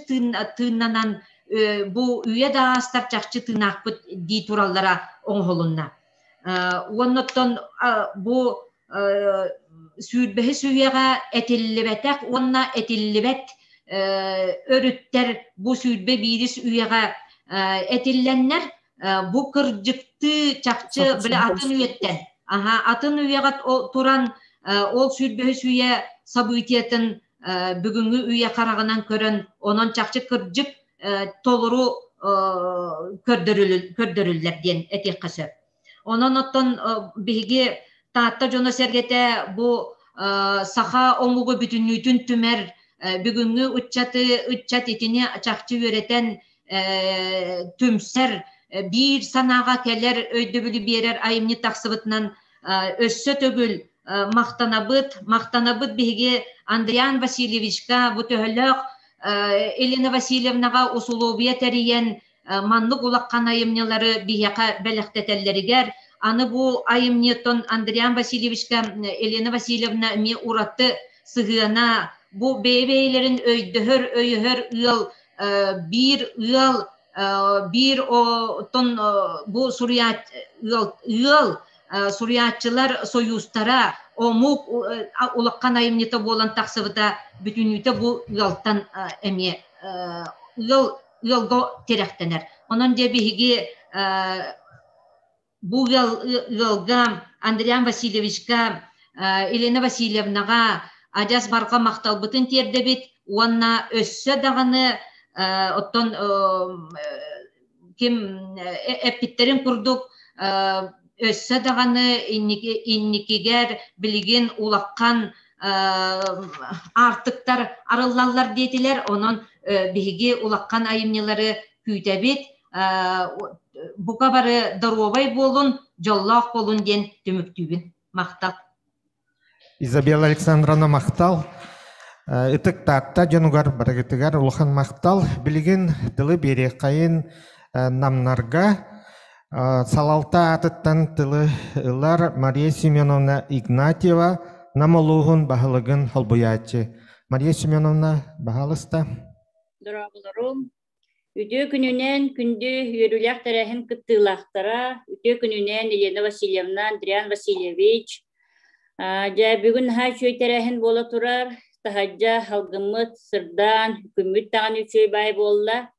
тыыннанан бу үйэ да аастар чахчы тыынаахпыт дии тураллара оҥоһулунна. Уонна оттон бу сүүрбэһис үйэҕэ этиллибэтэх уонна этиллибэт өрүттэр бу 21-ис үйэҕэ этиллэннэр. Бу кырдьыктыы чахчы бile атын үйэттэн, аха атын үйэҕэ туран ол сүүрбэһис үйэ событиятын бүгүҥҥү үйэ хараҕынан көрөн, онон чахчы кырдьык толору көрдөрүллэр диэн этиэххэ сөп. Онон оттон биһиги Таатта дьоно-сэргэтэ бу саха омугу бүтүннүүтүн түмэр бүгүҥҥү ыччаты ыччат итини чахчы үөрэтэн түмсэр биир санааҕа кэлэр өйдөбүлү биэрэр айымньы тахсыбытынан өссө төгүл махтанабыт махтанабыт биһиги Андриан Васильевичка бу төһөлөөх Елена Васильевнаҕа усулуобуйа тэрийэн маннык улахан айымньылары биһиэхэ бэлэхтэтэллэригэр аны бу айымньыттан Андриан Васильевичка Елена Васильевна эмиэ ураты сыһыана бу бэйэ-бэйэлэрин өйдөһөр өйөһөр ыал биир ыал биир оттон бу суруйааччы ыал ыал суруйааччылар сойуустара омук улахан айымньыта буолан тахсыбыта бүтүннүүтэ бу ыалтан эмиэ ыал ыалга тирэхтэнэр. Онон дьэ биһиги бу ыал ыалга Андриан Васильевичка, Елена Васильевнаҕа адьас барҕа махталбытын тиэрдэбит уонна өссө даҕаны оттон ким эппиттэрин курдук өссө даҕаны инникигэр билигин улахан аартыктар арыллаллар диэтилэр. Онон биһиги улахан айымньылары күүтэбит. Бука бары доруобай буолун, дьоллоох буолун диэн түмүктүүбүн. Махтал. Изабелла Александровна махтал. Ытык Таатта дьонугар барыгытыгар улахан махтал. Билигин тылы биэриэххэйин намнарга салалта аатыттан тылы ылар Мария Семеновна Игнатьева, Нам улууһун баһылыгын холбуйааччы. Мария Семеновна, баһаалыста. Дорооболорум. Үтүө күнүнэн күндү үөрүүлээх тэрээһин кыттыылаахтара, үтүө күнүнэн Елена Васильевна, Андриан Васильевич. Дьэ, бүгүн наһаа үчүгэй тэрээһин буола турар. Таһырдьа алгыммыт сырдаан, күммүт даҕаны үчүгэй баай буолла.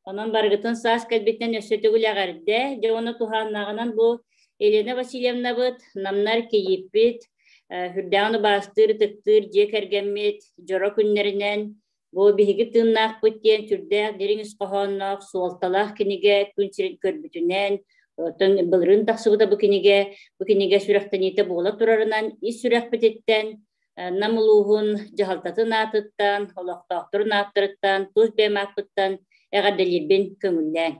Онон барыгытын саас кэлбитинэн өссө төгүл эҕэрдэ. Дьэ, уонна туһааннааҕынан бу Елена Васильевнабыт, намнар кийииппит, үрдээҕин убаастыыр, ытыктыыр дьиэ кэргэммит дьоро күннэринэн Бу биһиги тыыннаахпыт диэн сүрдээх дириҥ ис хоһоонноох, суолталаах кинигэ күн сирин көрбүтүнэн, оттон былырыын тахсыбыта бу кинигэ, бу кинигэ сүрэхтэниитэ буола турарынан ис сүрэхпититтэн Нам улууһун дьаһалтатын аатыттан, олохтоохторун ааттарыттан, тус бэйэм ааппыттан эҕэрдэлиирбин көҥүллээҥ.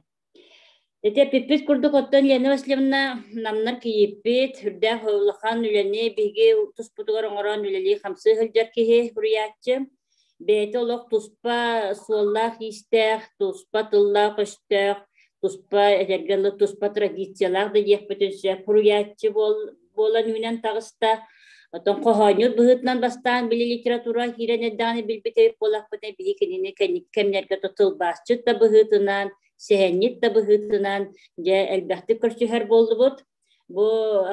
Ити эппиппит курдук оттон Лена Васильевна намнар кийииппит, үрдээх улахан үлэни биһиги туспутугар оҥорон үлэлии-хамсыы сылдьар киһи суруйааччы. Бэйэтэ олох туспа суоллаах-иистээх, туспа тыллаах-өстөөх, туспа этэргэ дылы туспа традициялаах да диэхпитин сөп суруйааччы буолан үүнэн таҕыста. Оттон хоһоонньут быһыытынан бастаан били литература киирэн эрдэҕинэ билбит эбит буоллахпытына, биһи кинини кэнники кэмнэргэ тылбаасчыт да быһыытынан, сэһэнньит да быһыытынан дьэ элбэхтик көрсүһэр буоллубут. Бу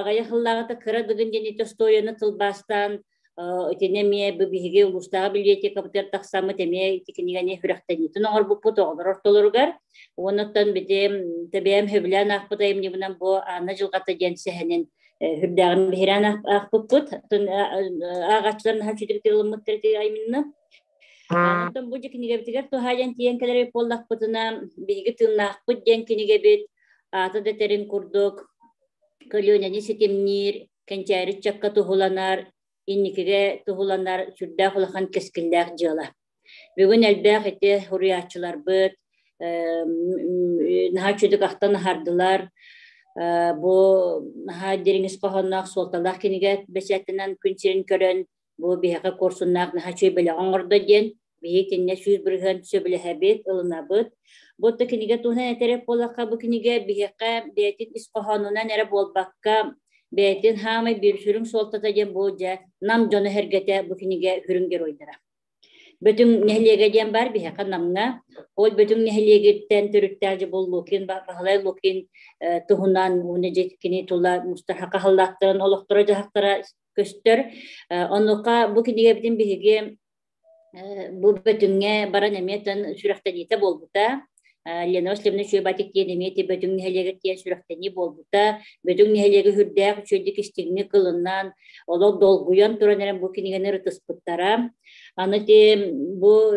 аҕыйах сыллааҕыта Кыра Дыгын диэн ити остуоруйаны тылбаастаан итини эмиэ бу биһиги улуустааҕы библиотекабытыгар тахсаммыт эмиэ ити кинигэни сүрэхтэниитин оҥорбуппут оҕолор ортолоругар. Уонуттан бити тэбээм сөбүлээн аахпыт айымньыбынан бу Анна дьылҕата диэн сэһэнин сүрдээҕин биһирээн аахпыппыт. Ааҕааччылар наһаа үчүгэй ылыммыттар ити айымньыны. Онтон бу дьэ кинигэбитигэр туһаайан тиийэн кэлэр буоллахпытына, биһиги тыыннаахпыт диэн кинигэбит аата да этэрин курдук, көлүөнэни ситимниир, кэнчээри ыччакка туһуланар, инникигэ туһуланар сүрдээх улахан кэскиллээх дьыала. Бүгүн элбэх ити суруйааччыларбыт наһаа үчүгдүк ахтан аһардылар. Бу наһаа дириҥ ис хоһоонноох суолталаах кинигэ бэчээттэнэн күн сирин көрөн бу биһиэхэ куорсуннаах наһаа үчүгэй бэлэҕи оҥордо диэн биһиги кинини 100% сөбүлэһэбит, ылынабыт. Бу да кинигэ туһунан этэр буоллахха, бу кинигэ биһиэхэ бэйэтин ис хоһоонунан эрэ буолбакка, бэйэтин хаамай биир сүрүн суолтата диэн бу дьэ Нам дьоно сэргэтэ бу кинигэ сүрүн геройдара. Бөтүҥ нэһилиэгэ диэн баар биһиэхэ Намҥа. Ол Бөтүҥ нэһилиэгиттэн төрүттээх дьэ бу Лукин, Баһылай Лукин туһунан уонна дьэ кини тула мустар хахаллаахтарын олохторо-дьаһахтара көстөр. Онуоха бу кинигэбитин биһиги бу Бөтүҥҥэ баран эмиэ тэн сүрэхтэниитэ буолбута. Лена Васильевна Чуйбатик диэн эмиэ ти Бөтүҥ нэһилиэгэр тиийэн сүрэхтэнии буолбута. Бөтүҥ нэһилиэгэ үрдээх үчүгэйдик истиҥник ылынан, олох долгуйан туран эрэн бу кинигэни ырытыспыттара. Аны ти бу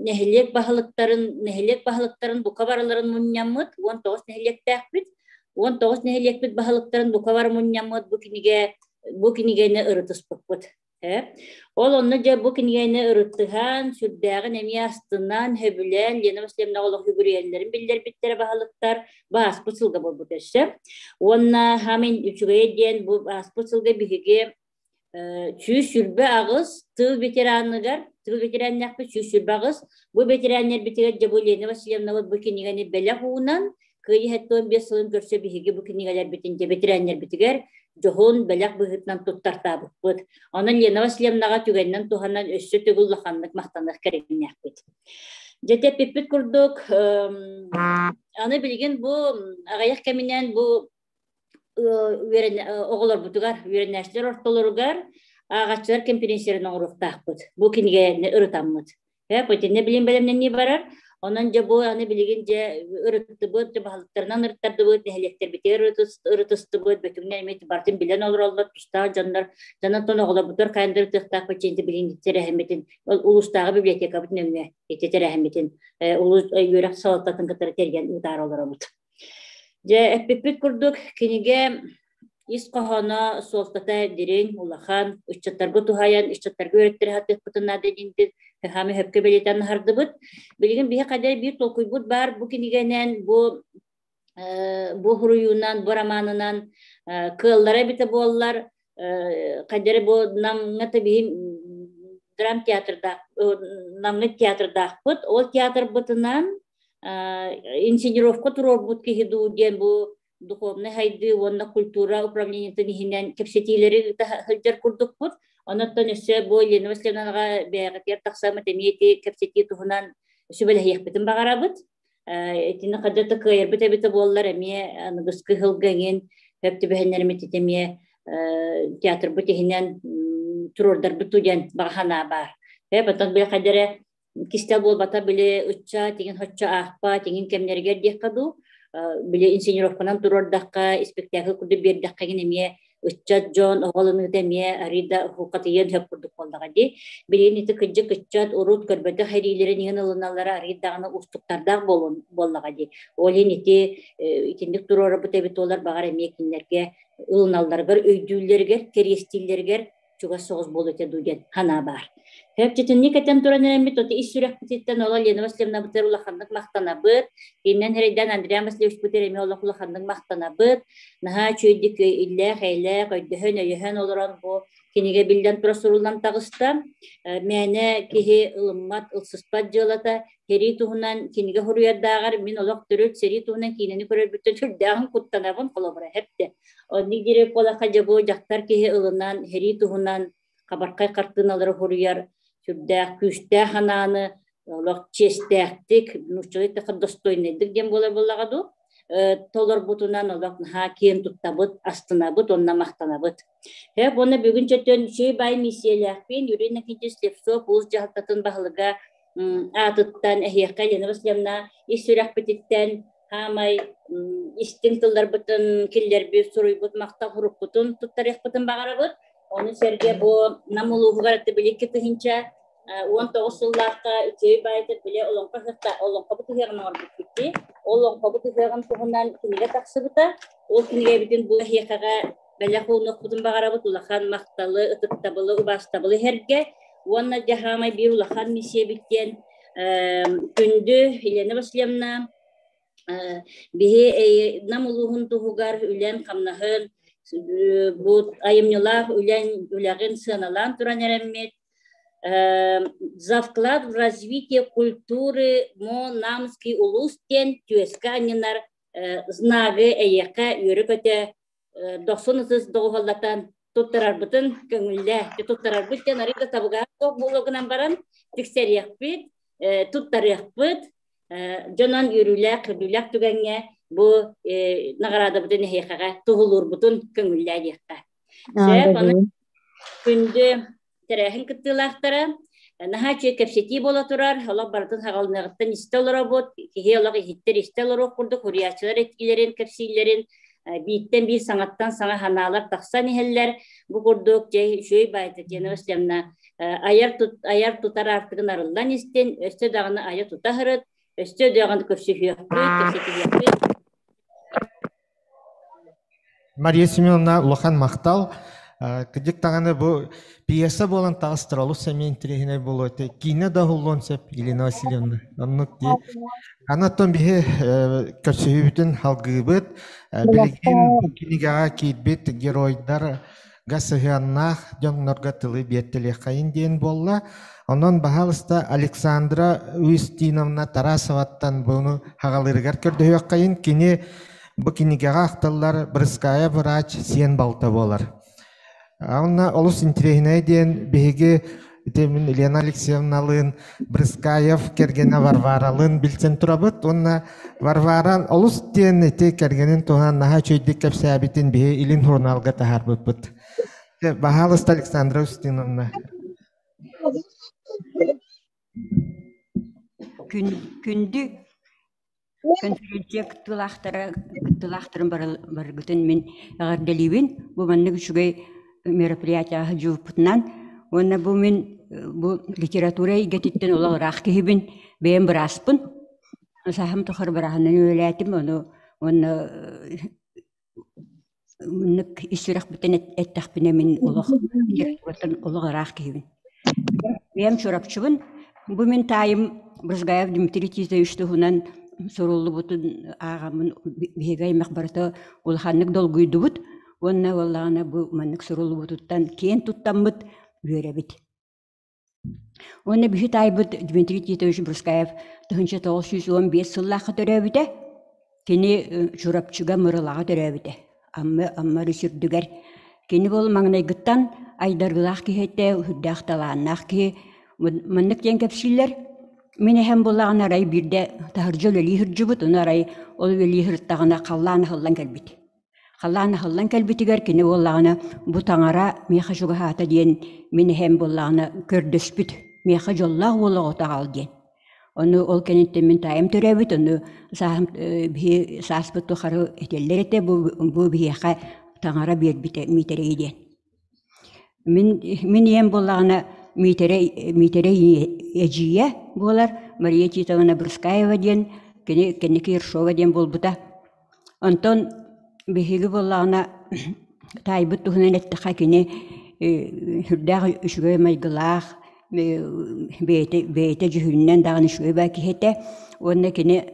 нэһилиэк баһылыктарын нэһилиэк баһылыктарын бука барыларын мунньаммыт 19 нэһилиэктээхпит. 19 нэһилиэкпит баһылыктарын бука бары мунньаммыт бу кинигэ бу кинигэни ырытыспыппыт. Ол онно дьэ бу кинигэни ырытыһан, сүрдээҕин эмиэ астынан, сөбүлээн Лена Васильевна олох үгүрүйэллэрин биллэрбиттэрэ баһылыктар бааспыт сылга буолбут өссө. Уонна хамин үчүгэйэ диэн бу ааспыт сылга биһиги 128 тыл ветераныгар, тыл ветераннээхпит 128, бу ветераннэрбитигэр дьэ бу Лена Васильевнабыт бу кинигэни бэлэх уунан Кыайыы 75 сылын көрсө биһиги бу кинигэлэрбитин дьэ ветераннэрбитигэр дьоһун бэлэх быһыытынан туттартаабыппыт. Онон Лена Васильевнаҕа түгэнинэн туһанан өссө төгүл улаханнык махтаныах кэриҥнээхпит. Дьэ тэппиппит курдук, аны билигин бу аҕыйах кэминэн бу оҕолорбутугар, үөрэнээччилэр ортолоругар ааҕааччылар кэмпириэнсийэлэрин оҥоруохтаахпыт. Бу кинигэни ырытаммыт. Итиннэ билин бэлэмнэнии барар. Онон дьэ бу аны билигин дьэ ырыттыбыт, дьэ баһылыктарынан ырыттардыбыт, нэһилиэктэрбитигэр ырытыстыбыт, бөтүҥнэр эмиэ барытын билэн олороллор, тустаах дьоннор, дьонтон оҕолорбутугар хайан да ырытыахтаахпыт дьиэнти билин тэрээһиммитин, улуустааҕы библиотекабыт нөҥүө ити тэрээһиммитин улуус үөрэх салалтатын кытары тэрийэн ыытаары олоробут. Дьэ, эппиппит курдук, кинигэ ис хоһооно, суолтата дириҥ, улахан, ыччаттарга туһаайан, ыччаттарга үөрэттэрэ сатыахпытын наада диэн хаамы сөпкө бэлиэтээн аһардыбыт. Билигин биһи хайда биир толкуйбут баар бу кинигэнэн, бу суруйуунан, бу романынан кыаллара эбитэ буоллар, хайдары бу Намҥа биһи драм театрдаах Намҥа театрдаахпыт. Ол театрбытынан инсценировка туруорбут киһи дуу диэн бу духовнай хайдыы уонна культура управлениетын иһинэн кэпсэтиилэри ыыта сылдьар курдукпут. Онон өссө бу Елена Васильевнаҕа бэйэҕитигэр тахсаммыт эмиэ ити кэпсэтии туһунан сүбэлэһиэхпитин баҕарабыт. Итини хадьата кыайарбыт эбитэ буоллар эмиэ аныгыскы сылга эҥин сөп түбэһиннэримит ити эмиэ театрбыт иһинэн туруордарбыт дуу диэн баҕа санаа баар. Потом били хайдары кистэл буолбата били ычча тигин хоччо аахпа тигин кэмнэригэр диэххэ дуу били инсценировканан туруордахха испэктээкил курдук биэрдэххэ эмиэ ыччат дьон оҕолонуута эмиэ арыый да хатыйыан сөп курдук буоллаҕа дии. Билигин ити кырдьык ыччат урут көрбөтөх эриилэрин иһин ылыналлара арыый даҕаны уустуктардаах буоллаҕа дии. Ол иһин ити итинник туруорабыт эбит буолар баҕар эмиэ кинилэргэ ылыналларыгар, өйдүүллэригэр, кэриэстииллэригэр чугас соҕус буолуо этэ дуу диэн санаа баар. Хэпчитинник этэн туран эрэммит, оти ис сүрэхпититтэн ола Лена Васильевнабытыгар улаханнык махтанабыт. Кининэн эрэйдээн Андриан Васильевичпытыгар эмиэ олох улаханнык махтанабыт. Наһаа үчүгэйдик иллээх-эйлээх, өйдөһөн-өйөһөн олорон бу кинигэ биллэн тура суруллан таҕыста. Мээнэ киһи ылыммат, ылсыспат дьыалата. Сэрии туһунан кинигэ суруйардааҕар мин олох төрүт сэрии туһунан киинэни көрөрбүттэн сүрдээҕин куттанабын, холобура эптэ. Оннук диэри буолахха дьэ бу дьахтар киһи ылынан сэрии туһунан хабархай хартыыналары суруйар сүрдээх күүстээх санааны олох чиэстээхтик, нууччалыы эттэххэ достойнайдык диэн буолар буоллаҕа дуу, толорбутунан олох наһаа киэн туттабыт, астынабыт уонна махтанабыт. Һэп уонна бүгүн чөтөн үчүгэй баай миссийэлээхпин Юрий Иннокентьевич Слепцов улуус дьаһалтатын баһылыга аатыттан эһиэхэ Елена Васильевна ис сүрэхпититтэн хаамай истиҥ тылларбытын киллэрбит, суруйбут махтал сурукпутун туттарыахпытын баҕарабыт. Ону сэргэ бу Нам улууһугар били 2019 сыллаахха үчүгэй баайдык били олоҥхо ыһыахта олоҥхобут ыһыаҕын оҥорбуппут дии. Ол олоҥхобут ыһыаҕын туһунан кинигэ тахсыбыта. Ол кинигэбитин бу эһиэхэҕэ бэлэх уунуохпутун баҕарабыт улахан махталы, ытыктабылы, убаастабылы иһэргэ уонна дьэ хаамай биир улахан миссиябит диэн күндү Елена Васильевна биһи Нам улууһун туһугар үлэн-хамнаһын бу айымньылаах үлэн үлэҕин сыаналаан туран эрэммит «За вклад в развитие культуры Мо-Намский улуус» диэн түөскэ анньынар знагы эйиэхэ үөрэ-көтө дохсун ытыс доҕуһуоллатан туттарарбытын көҥүллээ. Туттарарбыт диэн арыый да табыгаһа суох буолуо гынан баран тиксэриэхпит, туттарыахпыт. Дьонон үөрүүлээх, үрдүүлээх түгэҥҥэ бу наҕараадабытын эһиэхэҕэ туһулуурбутун көҥүллээ диэххэ. Сөп, аны күндү тэрээһин кыттыылаахтара. Наһаа үчүгэй кэпсэтии буола турар, олох барытын хаҕалыныаҕыттан истэ олоробут, киһи олох иһиттэр истэ олоруох курдук суруйааччылар этиилэрин, кэпсииллэрин бииртэн биир саҥаттан саҥа санаалар тахсан иһэллэр. Бу курдук дьэ үчүгэй баай Татьяна Васильевна айар, айар тутар аартыгын арыллан истин, өссө даҕаны айа тута сырыт, өссө даҕаны көрсүһүөхпүт, кэпсэтиһиэхпит. Мария Семеновна улахан махтал. Кырдьык даҕаны бу пьеса буолан таҕыстар олус сэмиэ интэриэһинэй буолуо этэ. Киинэ да уһуллуон сөп, Елена Васильевна. Оннук дии. Аны оттон биһи көрсүһүүбүтүн алгыыбыт. Билигин бу кинигэҕэ киирбит геройдарга сыһыаннаах дьоннорго тылы биэртэлиэххэйин диэн буолла. Онон, баһаалыста, Александра Устиновна Тарасоваттан буну хаҕалыырыгар көрдөһүөххэйин. Кини Бу кинигэҕэ ахтыллар Брыская врач сиэн балта буолар. Онно олус интэриэһинэй диэн биһиги ити мин Елена Алексеевналыын Брыскаев кэргэнэ Варваралыын билсэн турабыт уонна Варвара олус диэн ити кэргэнин туһунан наһаа үчүгэйдик кэпсээбитин биһи Илин журналга таһаарбыппыт. Баһаалыста Александра Устиновна. Күндү Конференция кыттыылаахтара кыттыылаахтарын барыгытын мин эҕэрдэлиибин. Бу маннык үчүгэй мероприятияҕа дьулуппутунан уонна бу мин бу литература эйгэтиттэн олох ыраах киһибин, бэйэм бырааспын. Сааһым тухары бырааһынан үлэлээтим, ону уонна маннык ис сүрэхпиттэн эттэхпинэ мин олох литератураттан олох ыраах киһибин. Бэйэм Чурапчыбын. Бу мин таайым Брызгаев Дмитрий Титович туһунан суруллубутун ааҕаммын биһиги аймах барыта улаханнык долгуйдубут уонна буоллаҕына бу маннык суруллубутуттан киэн туттаммыт үөрэбит. Уонна биһи таайбыт Дмитрий Титович Брускаев 1915 сыллаахха төрөөбүтэ. Кини Чурапчыга Мырылаҕа төрөөбүтэ. Амма Амма өрүс үрдүгэр. Кини буол маҥнайгыттан айдарыылаах киһи этэ, үрдээх талааннаах киһи. Маннык диэн кэпсииллэр. Мин эһэм буоллаҕына арай биирдэ таһырдьа үлэлии сылдьыбыт, ону арай ол үлэлии сырыттаҕына халлаан аһыллан кэлбит. Халлаан аһыллан кэлбитигэр кини буоллаҕына бу таҥара миэхэ чугаһаата диэн мин эһэм буоллаҕына көрдөспүт миэхэ дьоллоох уол оҕото аҕал диэн. Ону ол кэнниттэн мин таайым төрөөбүт, ону сааһым биһи сааспыт тухары этэллэр этэ бу бу биһиэхэ таҥара биэрбитэ Миитэрэйи диэн. Мин мин ийэм буоллаҕына Миитэрэй Миитэрэй эдьиийэ буолар Мария Титовна Брускаева диэн кини кэнники Ершова диэн буолбута. Онтон биһиги буоллаҕына таайбыт туһунан эттэххэ кини сүрдээх үчүгэй майгылаах, бэйэтэ бэйэтэ дьүһүнүнэн даҕаны үчүгэй баа киһи этэ уонна кини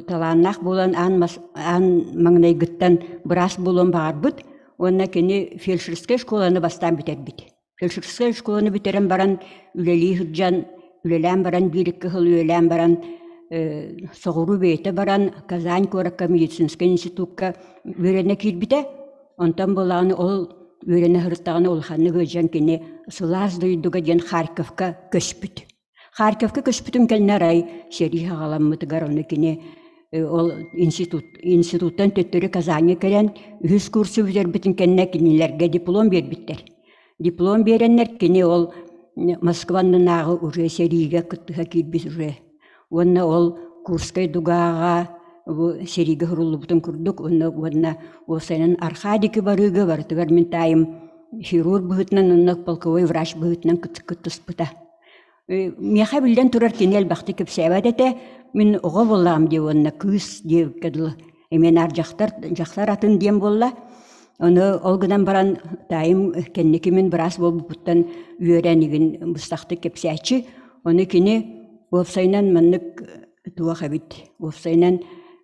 талааннаах буолан аан мас аан маҥнайгыттан быраас буолуон баҕарбыт уонна кини фельдшерскэй школаны бастаан бүтэрбит. Фельдшерскэй школаны бүтэрэн баран үлэлии сылдьан, үлэлээн баран биир-икки сыл үлэлээн баран соҕуруу бэйэтэ баран Казань куоракка медицинскэй институкка үөрэнэ киирбитэ. Онтон былааны ол үөрэнэ сырыттаҕына улаханнык ыалдьан кини сылаас дойдуга диэн Харьковка көспүт. Харьковка көспүтүн кэннэ арай сэрии саҕаламмытыгар ону кини ол институт институттан төттөрү Казаньҥа кэлэн үһүс курсу бүтэрбитин кэннэ кинилэргэ диплом биэрбиттэр. Диплом биэрэннэр кини ол Москва аннынааҕы уже сэриигэ кыттыһа киирбит уже. Уонна ол Курскай дугааҕа бу сэриигэ суруллубутун курдук уонна уонна уопсайынан Архаа диэки барыыга барытыгар мин таайым хирург быһыытынан уонна полковой врач быһыытынан кыттыспыта. Миэхэ биллэн турар кини элбэхтик кэпсээбэт этэ. Мин оҕо буоллаҕым дии уонна кыыс диэбиккэ дылы эмиэ наар дьахтар дьахтар атын диэн буолла. Ону ол гынан баран таайым кэнники мин быраас буолбуппуттан үөрэн игин быстахтык кэпсээччи. Ону кини уопсайынан маннык туох эбит уопсайынан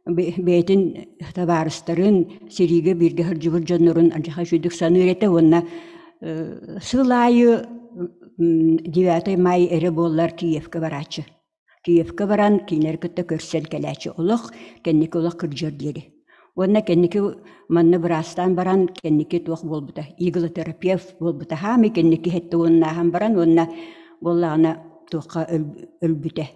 бэйэтин табаарыстарын сэриигэ бииргэ сылдьыбыт дьоннорун алдьархай үчүгэйдик саныыр этэ уонна сыл аайы 9 май эрэ буоллар Киевкэ барааччы. Киевкэ баран кинилэри кытта көрсөн кэлээччи олох кэнники олох кырдьыар диэри. Уонна кэнники манна быраастаан баран кэнники туох буолбута иглотерапевт буолбута хаамый кэнники сэттэ уоннааһан баран уонна буоллаҕына туохха өлбүтэ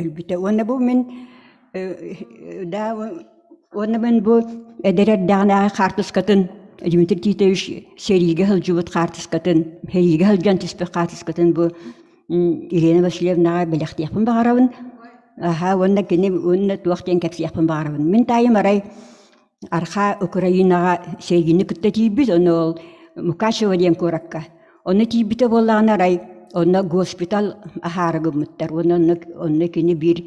өлбүтэ уонна бу мин да уонна мин бу эдэр эрдэҕинээҕи хаартыскатын Дмитрий Титович сэриигэ сылдьыбыт хаартыскатын, сэриигэ сылдьан түспүт хаартыскатын бу Елена Васильевнаҕа бэлэхтиэхпин баҕарабын. Аһа, уонна кини уонна туох диэн кэпсиэхпин баҕарабын. Мин таайым арай Архаа Украинаҕа сэриини кытта тиийбит, ону ол Мукачево диэн куоракка. Онно тиийбитэ буоллаҕына арай онно госпитал аһаары гыммыттар. Уонна онно, онно кини биир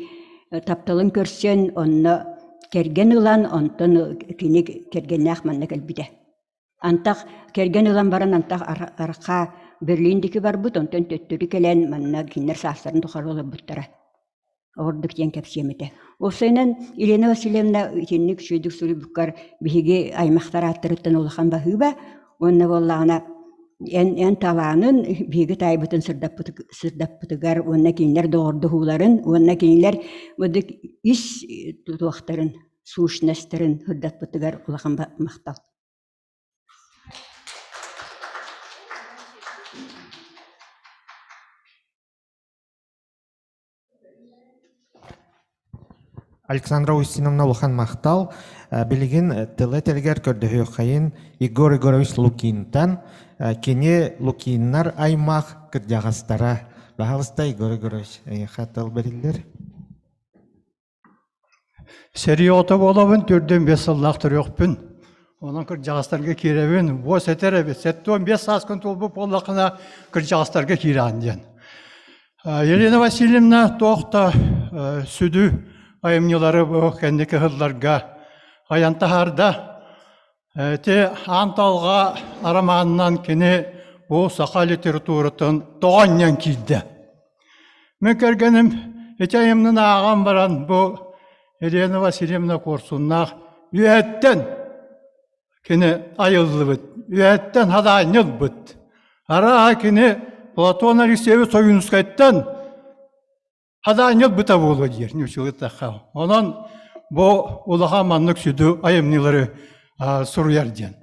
тапталын көрсөн, онно кэргэн ылан, онтон кини кэргэннээх манна кэлбитэ. Антах кэргэн ылан баран антах Архаа Берлин диэки барбыт, онтон төттөрү кэлэн манна кинилэр саастарын тухары олорбуттара. Ордук диэн кэпсиэм этэ. Уопсайынан Елена Васильевна итинник үчүгэйдик суруйбуккар биһиги аймахтар ааттарыттан улахан баһыыба уонна буоллаҕына эн эн талаанын биһиги таайбытын сырдаппытыгар уонна кинилэр доҕордоһууларын уонна кинилэр мындык ис тутуохтарын сущностарын сырдаппытыгар улахан махтал. Александра Устиновна улахан махтал. Билигин тылы этэригэр көрдөһүөххэйин Егор Егорович Лукинтан. Кини Лукиннар аймах кырдьаҕастара. Баһаалыста Егор Егорович, эйиэхэ тыл бэриллэр. Сэрии оҕото буолабын, төрдүөн биэс сыллаах төрүөхпүн. Онон кырдьаҕастарга киирэбин. Буос этэр эбит, 75 сааскын туолбут буоллаххына кырдьаҕастарга киирэҕин диэн. Елена Васильевна туох да сүдү айымньылары бу кэнники сылларга айан таһаарда. Ити аан талҕа арамаанынан кини бу саха литературатын тоҕо анньан киирдэ. Мин кэргэним ити айымньыны ааҕан баран бу Елена Васильевна Куорсуннаах үөһэттэн кини айыллыбыт, үөһэттэн хадаанньа ылбыт. Арааһа кини Платон Алексеевич Ойуунускайтан хадаанньа ылбыта буолуо диир ньучулуттахха. Онон бу улахан маннык сүдү айымньылары суруйар диэн.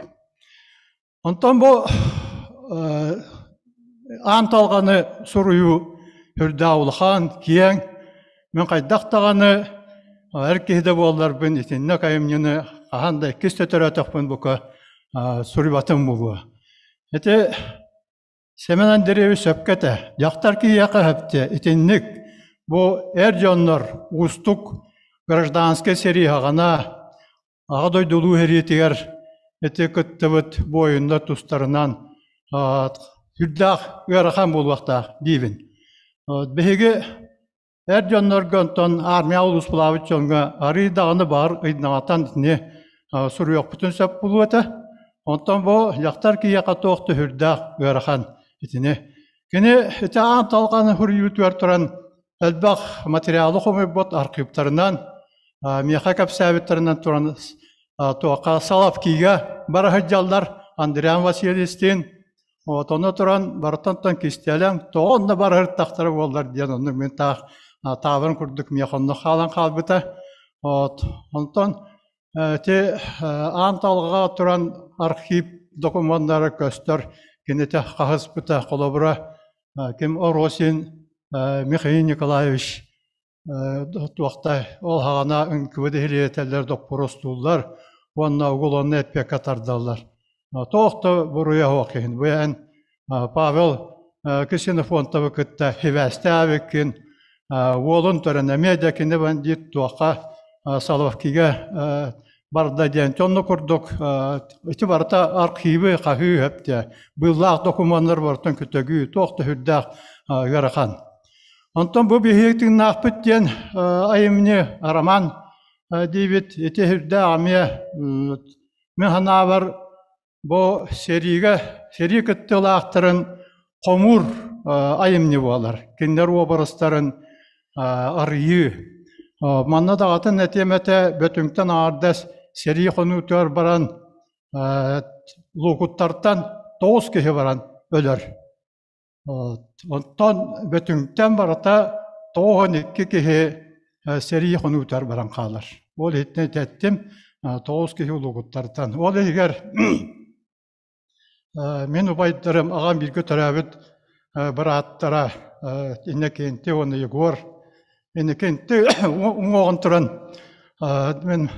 Онтон бу аан талҕаны суруйуу үрдээх улахан, киэҥ. Мин хайдах даҕаны эр киһи да буолларбын итинник айымньыны хаһан да иккис да төрөөтөхпүн бука суруйбатым буолуо. Ити Семен Андреевич сөпкө этэ. Дьахтар киһиэхэ сөптө итинник бу эр дьоннор уустук гражданскай сэрии саҕана Аҕа дойду Улуу сэриитигэр ити кыттыбыт буойуннар тустарынан сүрдээх ыарахан буолуохтаах диибин. Биһиги эр дьоннорго онтон армия улууспулаабыт дьоҥҥо арыый даҕаны баар ыйдаҥатан итини суруйуохпутун сөп буолуо этэ. Онтон бу дьахтар киһиэхэ туох да сүрдээх ыарахан итини. Кини ити аан талҕаны суруйуутугар туран элбэх материалы хомуйбут архыыптарынан миэхэ кэпсээбиттэринэн туран туохха Соловкига бара сылдьаллар Андриан Васильевичтиин вот онно туран барытантан кистэлэҥ тоҕо онно бара сырыттахтара буоллар диэн оннук мин таах таабырын курдук миэхэ онно хаалан хаалбыта вот онтон ити аан талҕа туран архив докумуоннара көстөр кинитэ хаһыспыта холобура ким Оросин Михаил Николаевич туохтай ол хаҕана НКВД иһилиэтэллэр доппуруостууллар уонна уголовнай эппиэккэ тардаллар. Туох да буруйа суох киһин. Бу эн Павел Ксенофонтовы кытта сибээстээбиккин, уолун төрөн эмиэ да кини бандит туохха Соловкига барда диэн онно курдук ити барыта архивы хаһыы өптө быыллаах докумуоннар барытын күтөгүү туох да сүрдээх ыарахан. Онтон бу биһиги тыыннаахпыт диэн айымньы роман диибит ити сүрдээх эмиэ мин санаабар бу сэриигэ сэрии кыттыылаахтарын хомуур айымньы буолар. Кинилэр уобарастарын арыйыы. Манна даҕатын этиэм этэ Бөтүҥтэн аҥаардас сэрии хонуутугар баран Луукуттартан 9 киһи баран өлөр. Онтон Бөтүҥтэн барыта 92 киһи сэрии хонуутугар баран хаалар. Ол иһиттэн этэттим 9 киһи улугуттартан. Ол иһигэр мин убайдарым аҕам бииргэ төрөөбүт бырааттара Иннокентий уонна Егор. Иннокентий уҥуоҕун туран мин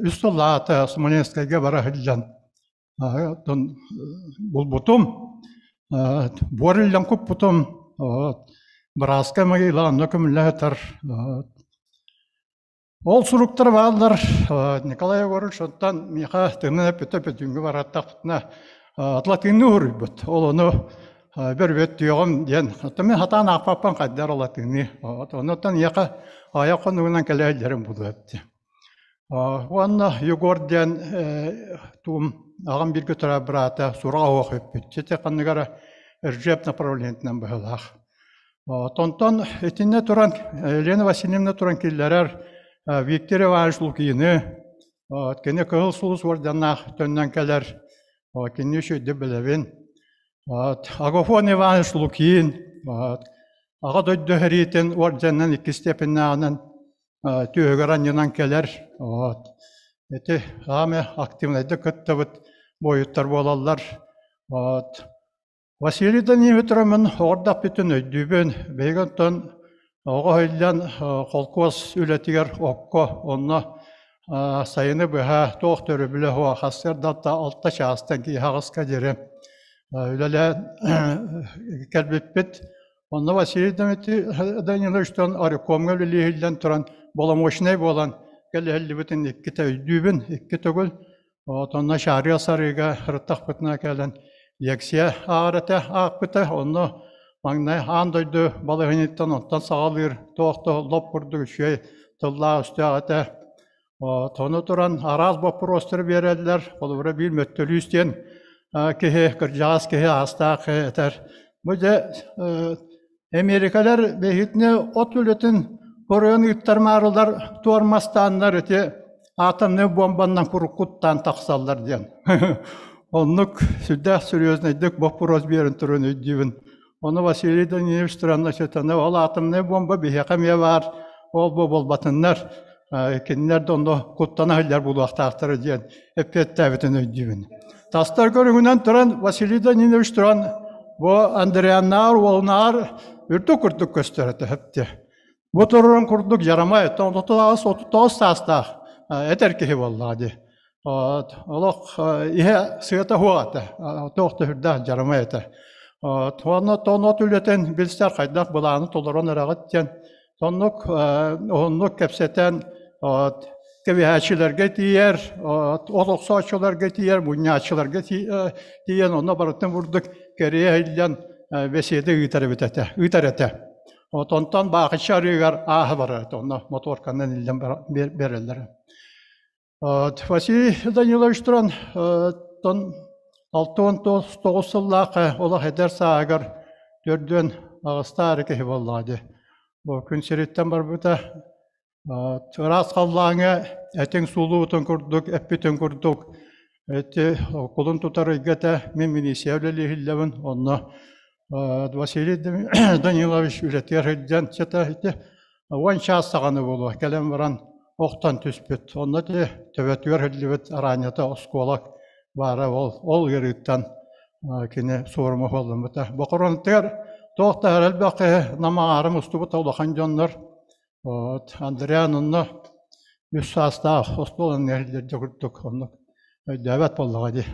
үс сыллаата Смоленскайга бара сылдьан. Оттон булбутум, буор иллэн куппутум, бырааска могила онно көмүллэ сытар. Ол суруктар бааллар. Николай Егорович оттон миэхэ тыынын эппитэ бүтүҥҥү бараттахпытына латыынныы уруйбут. Ол ону бөрбөт түөҕүм диэн. Оттон мин хатаан аахпаппын хайдар латыынныы. Оннуттан ийэхэ айах хонугунан кэлэ булуо эбит. Уонна Егор диэн туум аҕам бииргэ төрөөбүт быраата сураҕа суох эппит. Сити ханныгара Ржев направлениетынан быһыылаах. Онтон итиннэ туран Елена Васильевна туран киллэрэр Виктор Иванович Лукины кини Кыһыл Сулус уордьаннаах төннөн кэлэр. Кинини үчүгэйдик билэбин. Агафон Иванович Лукин Аҕа дойду сэриитин уордьанынан иккис степеннээҕинэн түөһүгэр анньынан кэлэр. Вот. Ити саамай активнайдык кыттыбыт буойуттар буолаллар. Вот. Василий Данилович Роман оҕордохпүтүн өйдүүбүн. Биһиги онтон оҕо иһиллэн холкуос үлэтигэр окко онно сайыны быһа туох төрөбүлэ суох сарсыардата алта чаастан киэһэ аҕыска диэри үлэлээн кэлбиппит. Онно Василий Даниловичтан орекомҥа үлэлииһиллэн туран боломуочунай буолан кэлиһиллибитин иккитэ өйдүүбүн, икки төгүл. Онно Шария сарыыга ырыттахпытына кэлэн лекция ааҕар этэ, аахпыта. Онно маҥнай аан дойду балаһыанньыттан онтон саҕалыыр туох да лоп курдук үчүгэй тыллаах-өстөөх этэ. Тону туран араас боппуруостары биэрэллэр. Холобура биир мөттөлүүс диэн киһи, кырдьаҕас киһи аастаах этэр. Бу дьэ Эмиэрикэлэр бэйэтинэ от үлэтин хоруйан ыыттармаарылар туормастааннар ити атомнай бомбаннан куруккуттаан тахсаллар диэн. Оннук сүрдээх серьезнайдык боппуруос биэрэн туран өйдүүбүн. Ону Василий Данилович туран ол атомнай бомба биһиэхэ эмиэ баар, ол бу буолбатыннар, кинилэр да онно куттана сылдьар буолуохтаахтара диэн эппиэттээбитин өйдүүбүн. Тастар көрүҥүнэн туран Василий Данилович туран бу Андрианнаар уолунаар үрдүк курдук көстөр этэ хөптө. Бу турурун курдук жарамай, 39 саастаах этэр киһи буоллаҕа дии. Олох иһэ сыата суох этэ, туох да үрдээх дьарамай этэ. Уонна тонот үлэтин билсэр хайдах былааны толорон эрэҕит диэн соннук уһуннук кэпсэтэн кэбиһээччилэргэ тиийэр, от охсооччуларга тиийэр, мунньааччыларга тиийэн онно барытын бурдук кэрийэ иһиллэн бэсиэдэ ыытар эбит этэ, ыытар этэ. Вот онтон Баахычча арыыгар ааһа барар этэ, онно моторканан иллэн береллэр. Василий Данилович туран тон 69 сыллаах олох эдэр сааһыгар төрдүөн аҕыстаары киһи буоллаҕа дии. Бу күн сириттэн барбыта. Ыраас халлааҥҥа этиҥ суулуутун курдук, эппитин курдук эти кулун тутар ыйга этэ мин милиция үлэлииһиллэбин. Онно Василий Данилович үлэтигэр сылдьан сыта ити уон чаас саҕана буолуо кэлэн баран охтон түспүт. Онно ити төбөтүгэр иһиллибит араанньата оскуолак баара ол ол ыарыыттан кини суорума суолламмыта. Бохоронтыгар туох да элбэх киһи намаҕаарым устубут улахан дьоннор. Вот Андриан онно үс саастаах оскуоланы иһиллэрдэ курдук оннук өйдөөбөт буоллаҕа дии.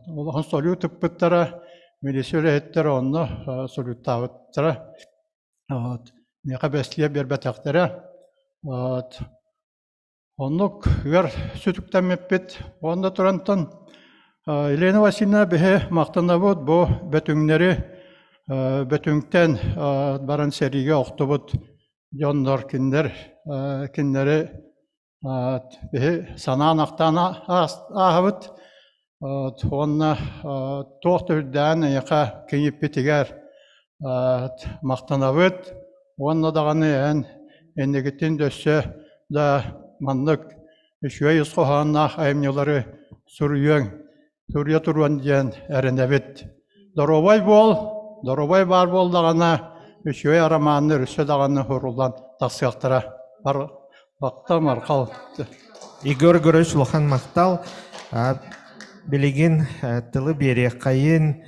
Улахан салют ыппыттара, милиция үлэһиттэрэ онно салюттаабыттара. Вот. Миэхэ бэстиэ биэрбэтэхтэрэ. Вот. Оннук ыар сүтүктэммиппит. Уонна турантан Елена Васильевна биһи махтанабыт бу бөтүҥнэри бөтүҥтэн баран сэриигэ охтубут дьоннор кинилэр кинилэри биһи санаан ахтаан ааһабыт уонна туох да үрдээн эйиэхэ киниппитигэр махтанабыт уонна даҕаны эн инникитин да өссө да маннык үчүгэй ис хоһоонноох айымньылары суруйуоҥ суруйа туруон диэн эрэнэбит. Доруобай буол, доруобай баар буоллаҕына үчүгэй арамааннар өссө даҕаны суруллан тахсыахтара. Бакта мархал. Егор Егорович улахан махтал. Билигин тылы биэриэххэйин.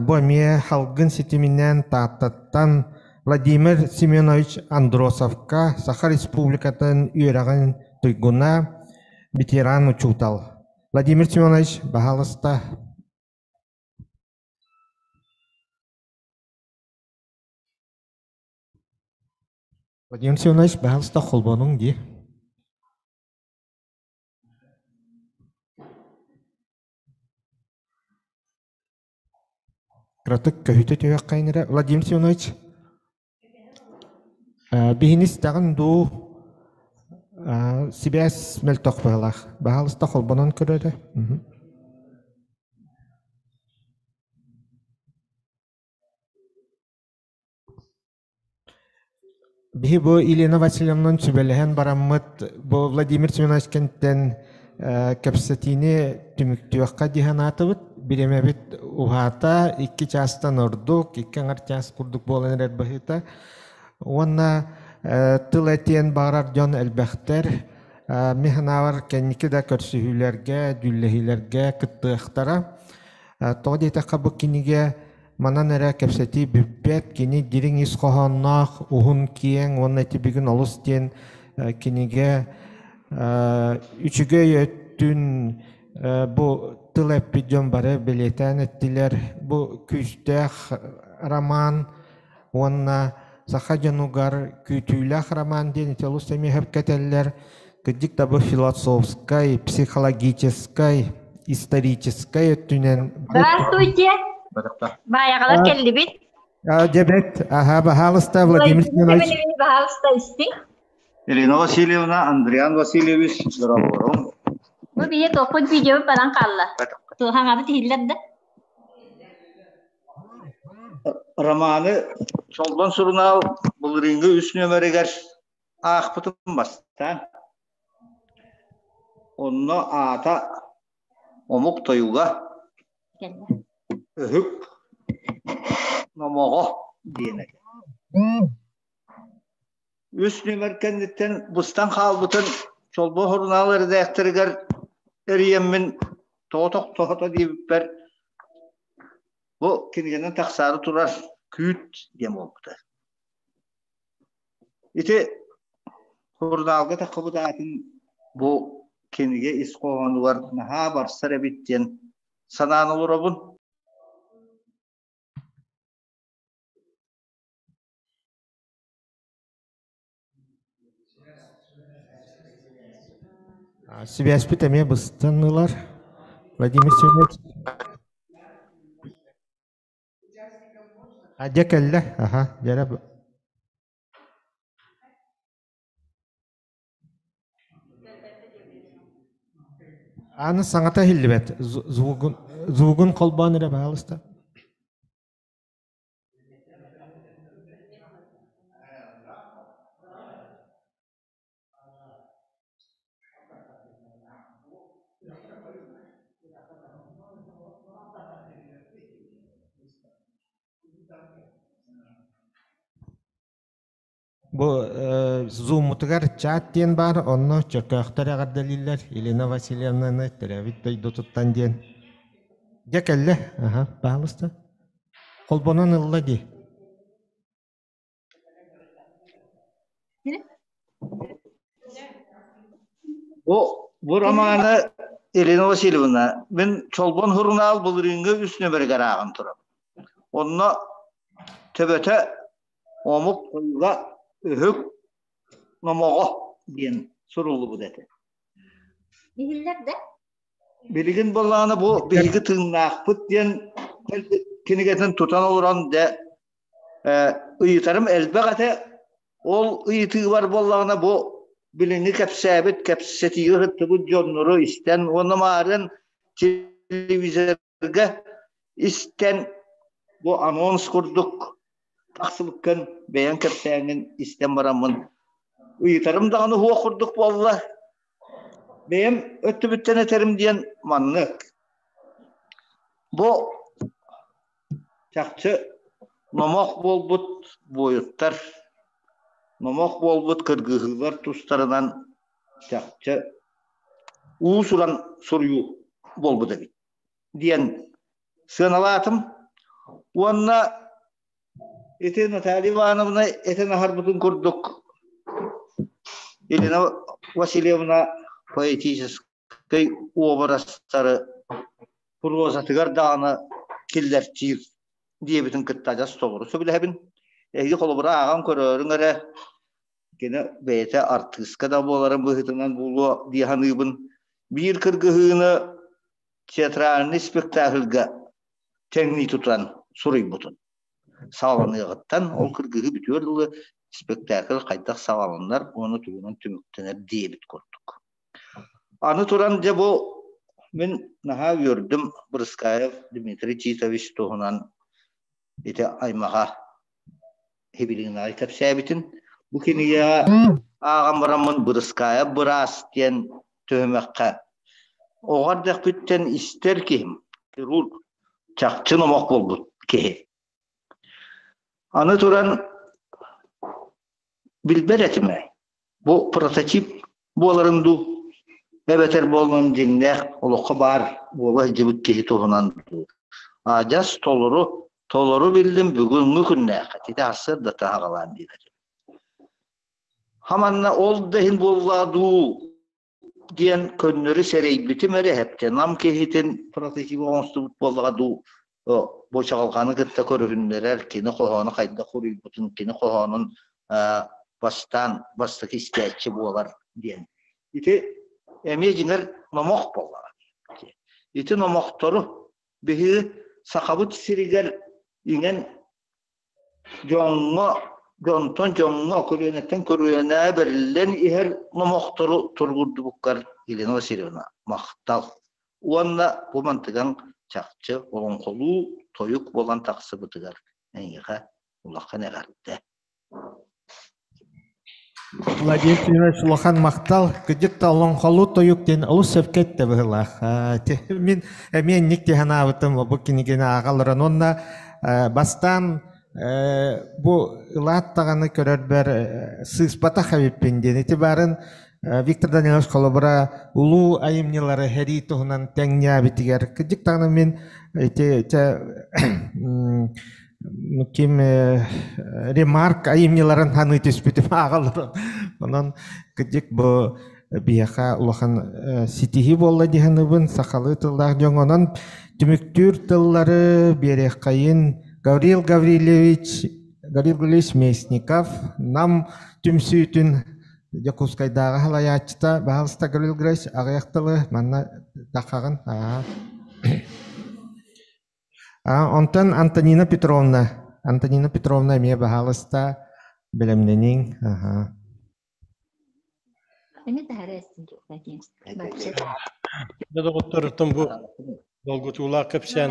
Бу эмиэ халгын ситиминэн Тааттаттан Владимир Семенович Андросовка Саха Республикатын үөрэҕин туйгуна, ветеран учуутал. Владимир Семенович, баһаалыста. Владимир Семенович, баһаалыста холбонуҥ дии. Кыратык көһүтэ түһүөххэйин эрэ. Владимир Семенович, биһини истэҕин дуу, сибээс мөлтөх быһыылаах. Баһаалыста холбонон көр эрэ. Биһи бу Елена Васильевнан сүбэлэһэн бараммыт, бу Владимир Семенович кэнниттэн кэпсэтиини түмүктүөххэ дии санаатыбыт. Бириэмэбит уһаата, икки чаастан ордук, икки аҥар чаас курдук буолан эрэр быһыыта. Уонна тыл этиэн баҕарар дьон элбэхтэр. Мин санаабар, кэнники да көрсүһүүлэргэ, дьүүллэһиилэргэ кыттыахтара. Тоҕо диэтэххэ, бу кинигэ Манан эрэ кэпсэтии бүппэт, кини дириҥ ис хоһоонноох, уһун, киэҥ уонна ити бүгүн олус диэн кинигэ үчүгэй өттүн бу тыл эппит дьон бары бэлиэтээн эттилэр. Бу күүстээх роман уонна саха дьонугар күүтүүлээх роман диэн ити олус эмиэ сөпкө этэллэр. Кырдьык да бу философскай, психологическай, историческай өттүнэн Здравствуйте! Баайаҕалар кэллибит. Дьэбэт, аха, баһаалыста Владимир Семенович. Баһаалыста истиҥ. Ирина Васильевна, Андриан Васильевич, здороворум. Бу бие топпут видео баран хаалла. Туохаҥабыт иһиллэр да? Романы Чолбон сурунаал былырыыҥҥы үс нүөмэригэр аахпытым бастаан. Онно аата омук тойуга, өһүк номоҕо диэн этэ. Үс нүөмэр кэнниттэн быстан хаалбытын Чолбон сурунаал эрэдээктэригэр эрийэммин тоҕо тохтоото диэбиппэр бу кинигэнэн тахсаары турар күүт диэн буолбута. Ити сурунаалга таххыбыт аатын бу кинигэ ис хоһоонугар наһаа барсар эбит диэн санаан олоробун. Сибээспит эмиэ быстан ылар. Владимир Семенович. А дьэ кэллэ. Аха, дьэрэ. Аны саҥата иһиллибэт. Звугун, звугун холбоон эрэ, пожалуйста. Бу Zoom-утугар чат диэн баар, онно чөркөөхтөр эҕэрдэлииллэр Елена Васильевнаны төрөөбүт дойдутуттан диэн. Дьэ кэллэ, аха, пожалуйста. Холбонон ылла дии. Бу, бу романы Елена Васильевна, мин Чолбон сурунаал былырыыҥҥы үс нөмэригэр ааҕан турабын. Онно төбөтө омук тылга үһүк номоҕо диэн суруллубут этэ. Иһиллэр да? Билигин буоллаҕына бу биһиги тыыннаахпыт диэн кинигэтин тутан олорон дэ ыйытарым элбэх этэ. Ол ыйытыыбар буоллаҕына бу билиҥҥи кэпсээбит, кэпсэтиигэ кыттыбыт дьоннору истэн уонна маарыан телевизорга истэн бу анонс курдук тахсыбыккын бэйэҥ кэпсээҥҥин истэн бараммын ыйытарым даҕаны уһуох курдук буолла. Бэйэм өттүбүттэн этэрим диэн маннык. Бу чахчы номох буолбут буойуттар, номох буолбут кыргыһыылар тустарынан чахчы уус-уран суруйуу буолбут эбит диэн сыаналаатым. Уонна ити Наталья Ивановна этэн аһарбытын курдук Елена Васильевна поэтическай Кэй уобарастары прозатыгар даҕаны киллэртиир диэбитин кытта адьас толору сөбүлэһэбин. Эһиги холобура ааҕан көрөөрүҥ эрэ, кини бэйэтэ артыыска да буоларын быһыытынан буолуо дии саныыбын. Биир кыргыһыыны театральный спектакльга тэҥнии тутан суруйбутун. Саҕаланыаҕыттан ол кыргыһыы бүтүөр дылы спектакль хайдах саҕаланар уонна тугунан түмүктэнэр диэбит курдук. Аны туран дьэ бу мин наһаа үөрдүм Брыскаев Дмитрий Титович туһунан ити аймаҕа Хибилигинай кэпсээбитин. Бу кинигэҕэ ааҕан бараммын Брыскаев быраас диэн түһүмэххэ оҕо эрдэхпиттэн истэр киһим, хирург, чахчы номох буолбут киһи. Аны туран билбэт этим ээ. Бу прототип буоларын дуу, эбэтэр буоллун дьиҥнээх олоххо баар буола сылдьыбыт киһи туһунан дуу. Адьас толору, толору биллим бүгүҥҥү күннээххэ, ити сарсыарда таһаҕалаан диир этим. Хаманна ол да иһин буолла дуу диэн көннөрү сэрэйбитим эрэ эһэптэ нам киһитин прототиба оҥостубут буоллаҕа дуу бу чаҕылҕаны кытта көрүһүннэрэр кини хоһоону хайдах суруйбутун кини хоһоонун бастаан бастакы истээччи буолар диэн ити эмиэ дьиҥэр номох буоллаҕа ити номохтору биһиги сахабыт сиригэр иҥэн Дьоҥҥо, дьонтон дьоҥҥо, көлүөнэттэн көлүөнэ бэриллэн иһэр номохтору туругурдубуккар Елена Васильевна махтал. Уонна бу мантыгаҥ чахчы олоҥхолуу тойук буолан тахсыбытыгар эйиэхэ улахан эҕэрдэ. Владимир Семенович улахан махтал. Кырдьык да олоҥхолуу тойук диэн олус сөпкө эттэ быһыылаах. Мин эмиэ инник дии санаабытым бу кинигэни ааҕалларын уонна бастаан бу ылаат даҕаны көрөрбөр сыыспатах эбиппин диэн ити баарын Виктор Данилович холобура улуу айымньылары сэрии туһунан тэҥнээбитигэр кырдьык даҕаны мин ити ким Ремарк айымньыларын саныы түспүтүм ааҕаллар. Онон кырдьык бу биһиэхэ улахан ситиһии буолла дии саныыбын сахалыы тыллаах дьоҥ. Онон түмүктүүр тыллары биэриэххэйин Гаврил Гаврильевич Гаврил Гаврильевич Местников Нам түмсүүтүн Дьокуускайдааҕы салайааччыта баһаалыста Гаврил Гаврильевич аҕыйах тылы манна таххаҕын. Онтон Антонина Петровна, Антонина Петровна эмиэ баһаалыста бэлэмнэниҥ. Аһа. Дьэ доҕоттор, бу долгутуулаах кэпсээн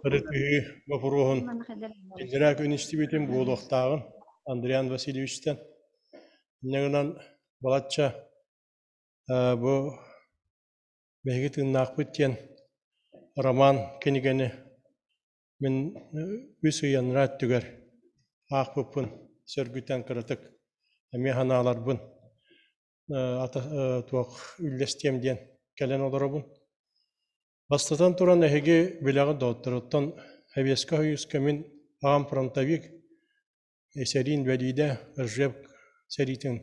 ырытыһыы боппуруоһун иллэрээ күн истибитим буолуохтааҕын Андриан Васильевичтан. Инньэ гынан балачча бу Биһиги тыыннаахпыт диэн роман кинигэни мин үс ый анараа өттүгэр аахпыппын сөргүтэн кыратык эмиэ санааларбын туох үллэстиэм диэн кэлэн олоробун. Бастатан туран эһиги билэҕит доҕотторуттан Сэбиэскэй Сойууска мин аҕам фронтовик сэриин бэлиидэ Ржев сэриитин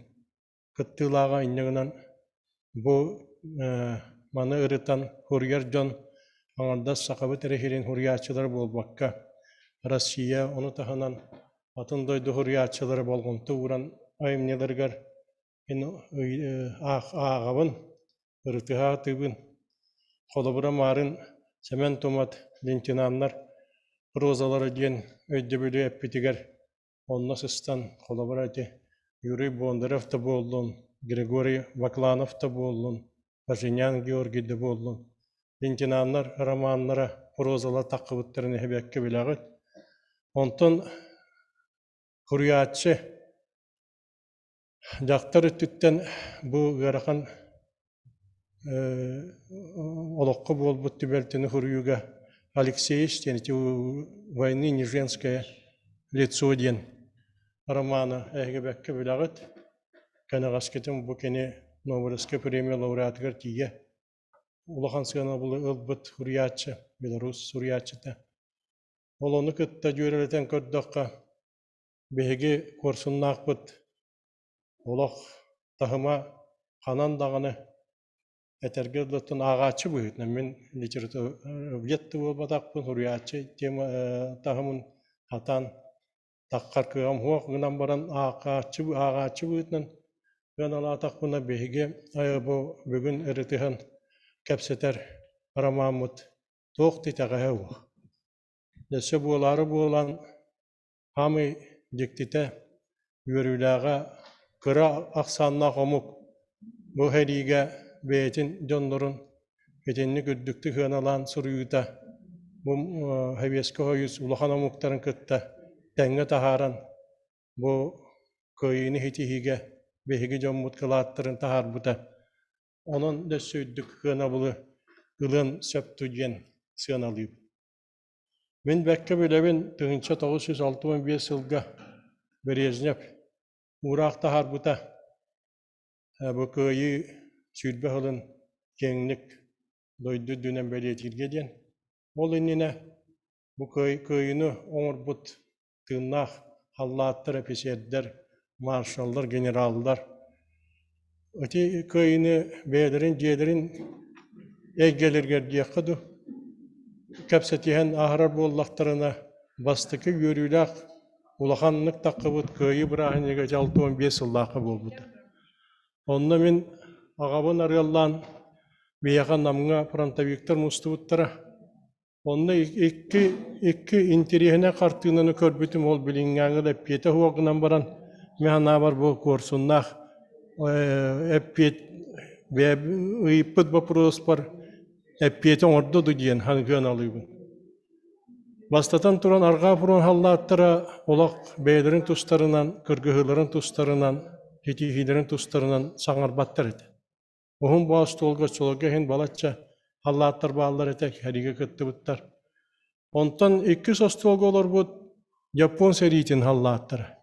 кыттыылааҕа инньэ гынан бу маны ырытан суруйар дьон аҥардас сахабыт эрэ сирин суруйааччылара буолбакка Россия ону таһынан атын дойду суруйааччылара болҕомто ууран айымньыларыгар мин ааҕабын, ырытыһа сатыыбын. Холобура Маарын Сэмэн Тумат лейтенаннар прозалара диэн өйдөбүлү эппитигэр Онно сыстан, холобура ити Юрий Бондарев да буоллун, Григорий Бакланов да буоллун, Пашинян Георгий да буоллун, лейтенаннар романнара, прозалар таххыбыттарын эһэбэккэ билэҕит. Онтон суруйааччы дьахтар өттүттэн бу ыарахан олоххо буолбут түбэлтэни суруйууга Алексеевич диэн ити «Войны не женское лицо» диэн романа эһиги бэккэ билэҕит. Кэнэҕэскитин бу кини Нобелевскай премия лауреатыгар тиийэ улахан сыанабылы ылбыт суруйааччы, белорус суруйааччыта. Ол ону кытта дьүөрэлэтэн көрдөххө, Биһиги куорсуннаахпыт олох таһыма ханан даҕаны Этэргэ дылы ааҕааччы быһыытынан мин литературовед да буолбатахпын, суруйааччы тема таһымын хатаан таххар кыаҕым суох гынан баран ааҕааччы ааҕааччы быһыытынан сыаналаатахпына биһиги бу бүгүн ырытыһан кэпсэтэр ромаммыт туох да итэҕэһэ суох. Өссө буолаары буолан Хаамый дьиктитэ, үөрүүлээҕэ кыра ахсааннаах омук бу сэриигэ бэйэтин дьоннорун итинник үрдүктүк сыаналаан суруйуута бу Сэбиэскэй Сойуус улахан омуктарын кытта тэҥҥэ таһааран бу кыайыыны ситиһиигэ биһиги дьоммут кылааттарын таһаарбыта. Онон өссө үрдүк сыанабылы ылыан сөп диэн сыаналыыбын. Мин бэркэ билэбин 1965 сылга Брежнев уураах таһаарбыта бу Кыайыы 20 сылын киэҥник дойду үрдүнэн бэлиэтииргэ диэн. Ол иннинэ бу Кыайыыны оҥорбут тыыннаах халлааттар, эписиэрдэр, маршаллар, генераллар ити Кыайыыны бэйэлэрин дьиэлэрин эйгэлэригэр диэххэ дуу, кэпсэтиһэн ааһарар буоллахтарына, бастакы үөрүүлээх улаханнык таххыбыт Кыайыы бырааһынньыга дьэ 65 сыллаахха буолбута. Онно мин аҕабын арыаллаан биһиэхэ Намҥа фронтовиктар мустубуттара. Онно икки икки интэриэһинэй хартыынаны көрбүтүм, ол билиҥҥээҥи да эппиэтэ суох гынан баран, мин санаабар бу куорсуннаах эппиэт ыйыппыт боппуруоспар эппиэти оҥордо дуу диэн ханыгыаналыыбын. Бастатан туран, арҕаа фронт халлааттара олох бэйэлэрин тустарынан, кыргыһыыларын тустарынан, ситиһиилэрин тустарынан саҥарбаттар этэ. Уһун боо остуолга оччолорго иһин балачча халлааттар бааллар этэ, сэриигэ кыттыбыттар. Онтон иккис остуолга олорбут Япон сэриитин халлааттара,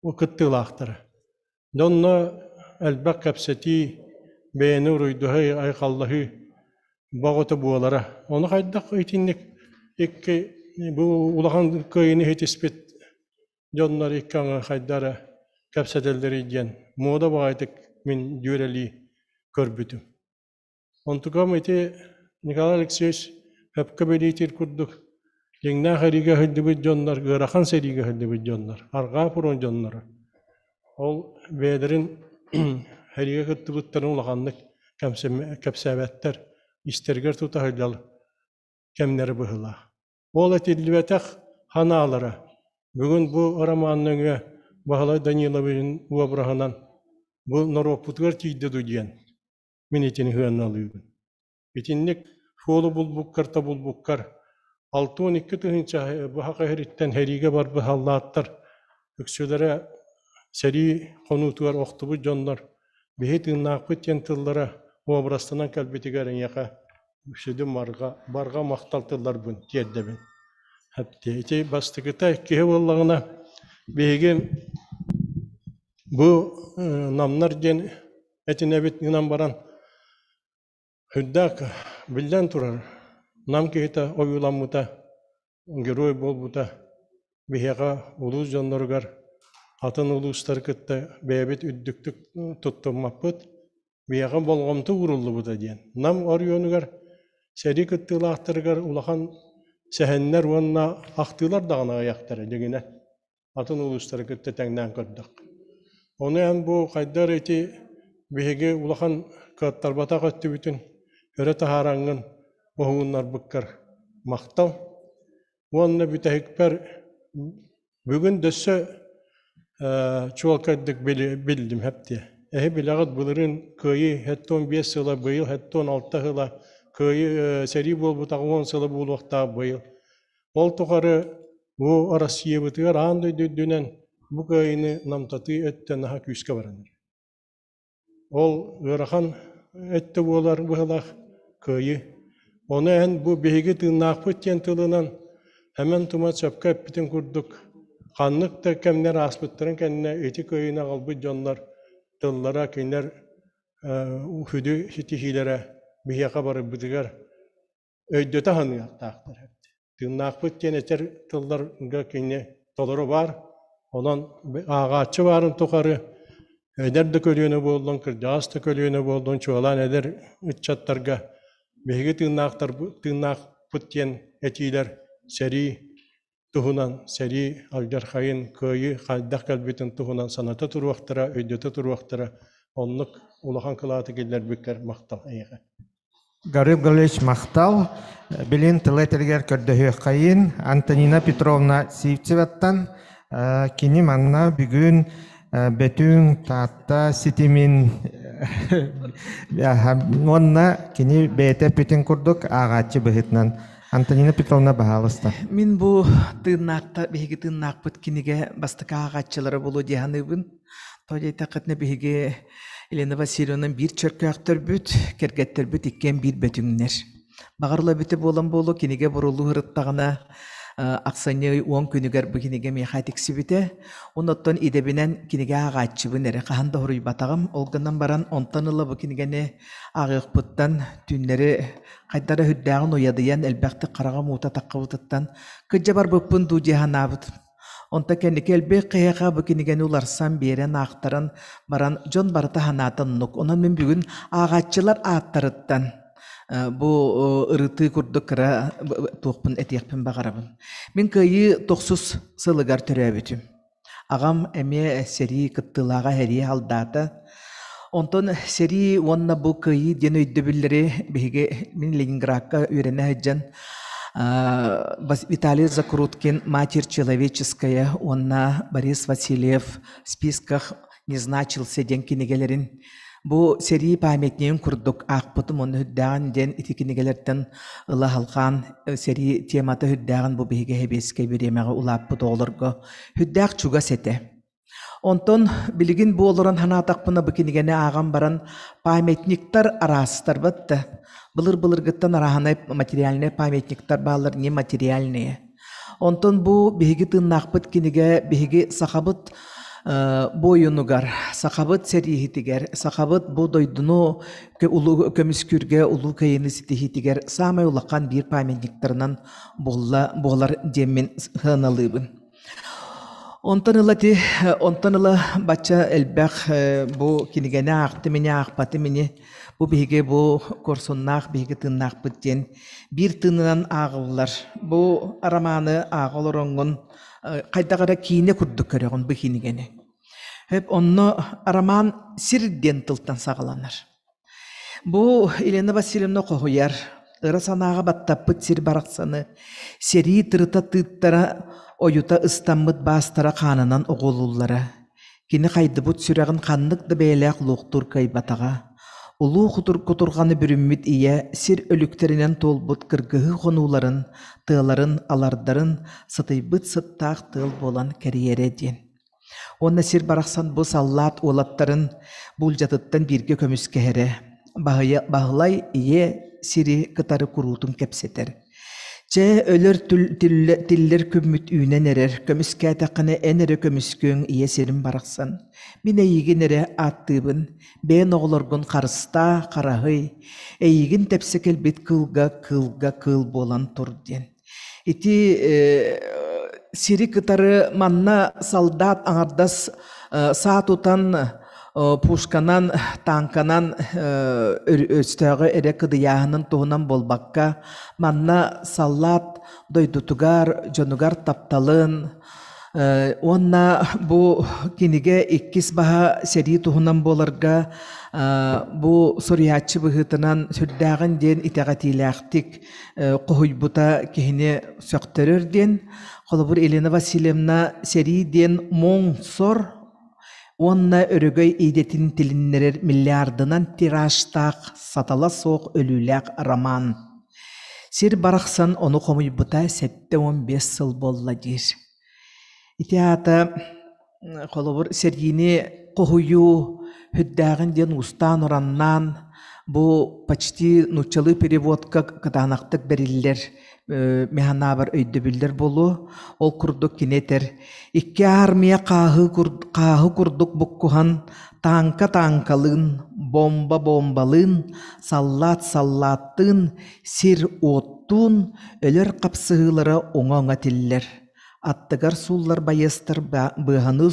кыттыылаахтара. Дьэ онно элбэх кэпсэтии, бэйэни уруйдаһыы, айхаллаһыы бөҕөтө буолара. Ону хайдах итинник икки бу улахан кыайыыны ситиспит дьоннор икки аҥы хайда эрэ кэпсэтэллэрий диэн муода баҕайытык мин дьүөрэлии көрбүтүм. Онтукам ити Николай Алексеевич сөпкө бэлиэтиир курдук дьиҥнээх эриигэ сылдьыбыт дьоннор, ыарахан сэриигэ сылдьыбыт дьоннор, арҕаа фронт дьонноро. Ол бэйэлэрин сэриигэ кыттыбыттарын улаханнык кэпсээбэттэр, истэригэр тута сылдьал кэмнэрэ быһыылаах. Ол этиллибэтэх ханаалара бүгүн бу роман нөҥүө Баһылай Даниловиһын уобараһынан бу норуоппутугар тиийдэ дуу диэн мин итини сыаналыыбын. Итинник суолу булбуккар тобулбуккар 62 тыһыынча быһах эһириттэн сэриигэ барбыт саллааттар үксүлэрэ сэрии хонуутугар охтубут дьоннор биһи тыыннаахпыт диэн тыллара уобарастанан кэлбитигэр эйиэхэ сүдү марҕа, барҕа махтал тылларбын тиэрдэбин. Ити бастакыта киһи буоллаҕына биһиги бу намнар диэн этинэбит гынан баран үрдээх биллэн турар нам киһитэ ойууламмыта герой буолбута биһиэхэ улуус дьонноругар атын улуустары кытта бэйэбит үрдүктүк туттуммаппыт биһиэхэ болҕомто ууруллубута диэн. Нам оройуонугар сэрии кыттыылаахтарыгар улахан сэһэннэр уонна ахтыылар даҕаны аҕыйахтара дьиҥинэн атын улуустары кытта тэҥнээн көрдөххө. Ону эн бу хайдах эрэ ити биһиги улахан кыаттарбатах өттүбүтүн өрө таһаараҥҥын уһугуннарбыккар махтал. Уонна бүтэһикпэр бүгүн дөссө чуолкайдык биллим хэптиэ. Эһи билэҕит былырыын Кыайыы 75 сыла, быйыл 76 сыла, Кыайыы сэрии буолбутаҕа 10 сыла буолуохтаах быйыл. Ол тухары бу Россиябытыгар аан дойду үрдүнэн бу кыайыыны намтатыы өттө наһаа күүскэ баран эрэр. Ол ыарахан өттө буолар быһылаах кыайыы. Ону эн бу биһиги тыыннаахпыт диэн тылынан Эмэн Тумат сөпкө эппитин курдук ханнык да кэмнэр ааспыттарын кэннэ ити кыайыыны аҕалбыт дьоннор тыллара кинилэр сүдү ситиһиилэрэ биһиэхэ барыбытыгар өйдөтө саныахтаахтар эбит. Тыыннаахпыт диэн этэр тылларга кини толору баар. Онон ааҕааччы баарын тухары Эдэр да көлүөнэ буоллун, кырдьаҕас да көлүөнэ буоллун, чуолаан эдэр ыччаттарга биһиги тыыннаахтарбыт тыыннаахпыт диэн этиилэр сэрии туһунан, сэрии алдьархайын, кыайыы хайдах кэлбитин туһунан саната туруохтара, өйдөтө туруохтара. Оннук улахан кылааты киллэрбиккэр махтал эйиэхэ. Гариб Галевич махтал. Билин тыл этэригэр көрдөһүөххэйин Антонина Петровна Сивцеваттан кини манна бүгүн Бөтүҥ, Таатта ситимин уонна кини бэйэтэ эппитин курдук ааҕааччы быһыытынан Антонина Петровна баһаалыста. Мин бу тыыннаахта биһиги тыыннаахпыт кинигэ бастакы ааҕааччылара буолуо дии саныыбын. Тоҕо диэтэххитинэ биһиги Елена Васильевна биир чөркөөхтөрбүт, кэргэттэрбит иккиэн биир бөтүҥнэр. Баҕар ыла эбитэ буолан буолуо, кинигэ бурулуу сырыттаҕына ахсынньы уон күнүгэр бу кинигэ миэхэ тиксибитэ. Оннуттан идэбинэн кинигэ ааҕааччыбын эрэ хаһан да суруйбатаҕым. Ол гынан баран онтон ыла бу кинигэни ааҕыахпыттан түүннэри хайдара сүрдээҕин уйадыйан элбэхтик хараҕым уута таххыбытыттан кырдьа барбыппын дуу дии санаабытым. Онтон кэнники элбэх киһиэхэ бу кинигэни уларсан биэрэн аахтаран баран дьон барыта санаата оннук. Онон мин бүгүн ааҕааччылар ааттарыттан бу ырытыы курдук кыра туохпун этиэхпин баҕарабын. Мин Кыайыы тохсус сылыгар төрөөбүтүм. Аҕам эмиэ сэрии кыттыылааҕа сэрии халдаата. Онтон сэрии уонна бу кыайыы диэн өйдөбүллэри биһиги мин Ленинградка үөрэнэ сылдьан Виталий Закруткин «Матерь человеческая» уонна Борис Васильев «В списках не значился» диэн кинигэлэрин Бу сэрии памятнигын курдук аахпытым уонна үрдээҕин диэн ити кинигэлэртэн ыла халҕаан сэрии темата үрдээҕин бу биһиги сэбиэскэй бириэмэҕэ улааппыт оҕолорго үрдээх чугас этэ. Онтон билигин бу олорон санаатахпына бу кинигэни ааҕан баран памятниктар араастар батта. Былыр-былыргыттан арааһынай материальнай памятниктар бааллар нематериальные. Онтон бу биһиги тыыннаахпыт кинигэ биһиги сахабыт буойунугар, сахабыт сэрииһитигэр, сахабыт бу дойдуну улуу көмүскүүргэ улуу кыайыыны ситиһиитигэр саамай улахан биир памятниктарынан буолла буолар диэммин сыаналыыбын. Онтон ыла ти онтон ыла бачча элбэх бу кинигэни аахтым ини аахпатым ини бу биһиги бу куорсуннаах биһиги тыыннаахпыт диэн биир тыынынан ааҕыллар. Бу арамааны ааҕа олороҥҥун хайдах эрэ киинэ курдук көрөҕүн бу кинигэни. Хөп онно арамаан сир диэн тылтан саҕаланар. Бу Елена Васильевна хоһуйар, ыра санааҕа баттаппыт сир барахсаны сэрии тырыта тыыттара ойута ыстаммыт баастара хаанынан оҕолууллара. Кини хайдыбыт сүрэҕин ханнык да бэйэлээх луохтуур кыайбатаҕа. Улуу кутурҕаны бүрүммүт ийэ сир өлүктэринэн туолбут кыргыһыы хонууларын, тыаларын, алардарын сытыйбыт сыттаах тыал буолан кэрийэрэ диэн. Уонна сир барахсан бу саллаат уолаттарын буулдьатыттан бииргэ көмүскэһэрэ. Баһыйа Баһылай ийэ сири кытары куруутун кэпсэтэр. Чэ, өлөр тиллэр күммүт үүнэн эрэр, көмүскээтэххинэ эн эрэ көмүскүөҥ ийэ сирим барахсан. Мин эйигин эрэ ааттыыбын, бэйэн оҕолоргун харыстаа, хараһый, эйигин тэпсэ кэлбит кыылга кыылга кыыл буолан тур диэн. Ити сири кытары манна солдат аҥардас саа тутан пушканан, танканан өстөөҕү эрэ кыдыйааһынын туһунан буолбакка, манна саллаат дойдутугар, дьонугар тапталын уонна бу кинигэ иккис баһа сэрии туһунан буоларга бу суруйааччы быһыытынан сүрдээҕин диэн итэҕэтиилээхтик хоһуйбута киһини сөхтөрөр диэн. Холобур, Елена Васильевна сэрии диэн муҥ-сор уонна өрөгөй идэтин тилиннэрэр миллиардынан тиражтаах сатала суох өлүүлээх роман. Сир барахсан ону хомуйбута 75 сыл буолла диир. Ити аата холобур сэриини хоһуйуу сүрдээҕин диэн уустаан-ураннаан бу почти нууччалыы переводка кытаанахтык бэриллэр механаабар өйдөбүллэр буолуо. Ол курдук кини этэр икки армия хааһы хааһы курдук буккуһан тааҥка тааҥкалыын, бомба бомбалыын, саллаат саллааттыын, сир уоттуун өлөр хапсыһыылара уҥа-уҥа тиллэр. Аттыгар сууллар байыастар быыһаныы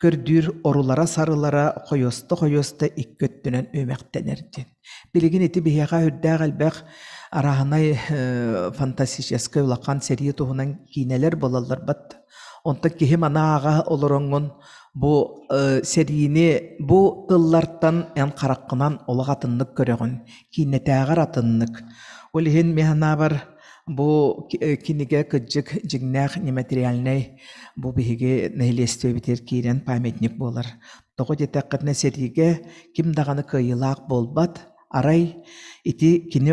көрдүүр орулара-сарылара хойуоста-хойуоста икки өттүнэн үөмэхтэнэр диэн. Билигин ити биһиэхэ үрдээх элбэх арааһынай фантастическай улахан сэрии туһунан киинэлэр буолаллар бат. Онтон киһи маны ааҕа олороҥҥун бу сэриини бу тыллартан эн хараххынан олох атыннык көрөҕүн, киинэтээҕэр атыннык. Ол иһин мин санаабар бу кинигэ кырдьык дьиҥнээх нематериальнай бу биһиги нэһилиэстибэбитигэр киирэн памятник буолар. Тоҕо диэтэххитинэ сэриигэ ким даҕаны кыайыылаах буолбат, арай ити кини,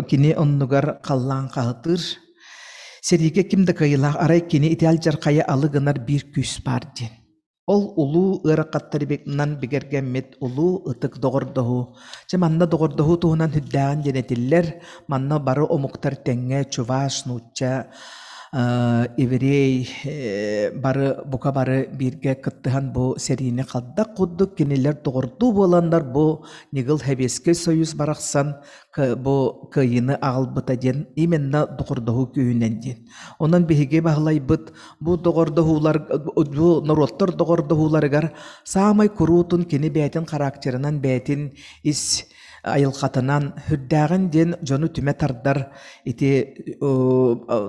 кини оннугар халлаан хаһытыыр. Сэриигэ ким да кыайыылаах, арай кини ити алдьархайы алы гынар биир күүс баар диэн. Ол улуу ыарахаттарынан бигэргэммит улуу ытык доҕордоһуу. Дьэ манна доҕордоһуу туһунан үрдээҕин диэн этиллэр. Манна бары омуктар тэҥҥэ чуваш, нуучча, еврей бары бука бары бииргэ кыттыһан бу сэриини халдах курдук кинилэр доҕордуу буоланнар бу ньыгыл Сэбиэскэй Союз барахсан бу кыайыыны аҕалбыта диэн именно доҕордоһуу күүһүнэн диэн. Онон биһиги баһылайбыт бу доҕордоһуулар бу норуоттар доҕордоһууларыгар саамай куруутун кини бэйэтин характерынан бэйэтин ис айылҕатынан сүрдээҕин диэн дьону түмэ тардар ити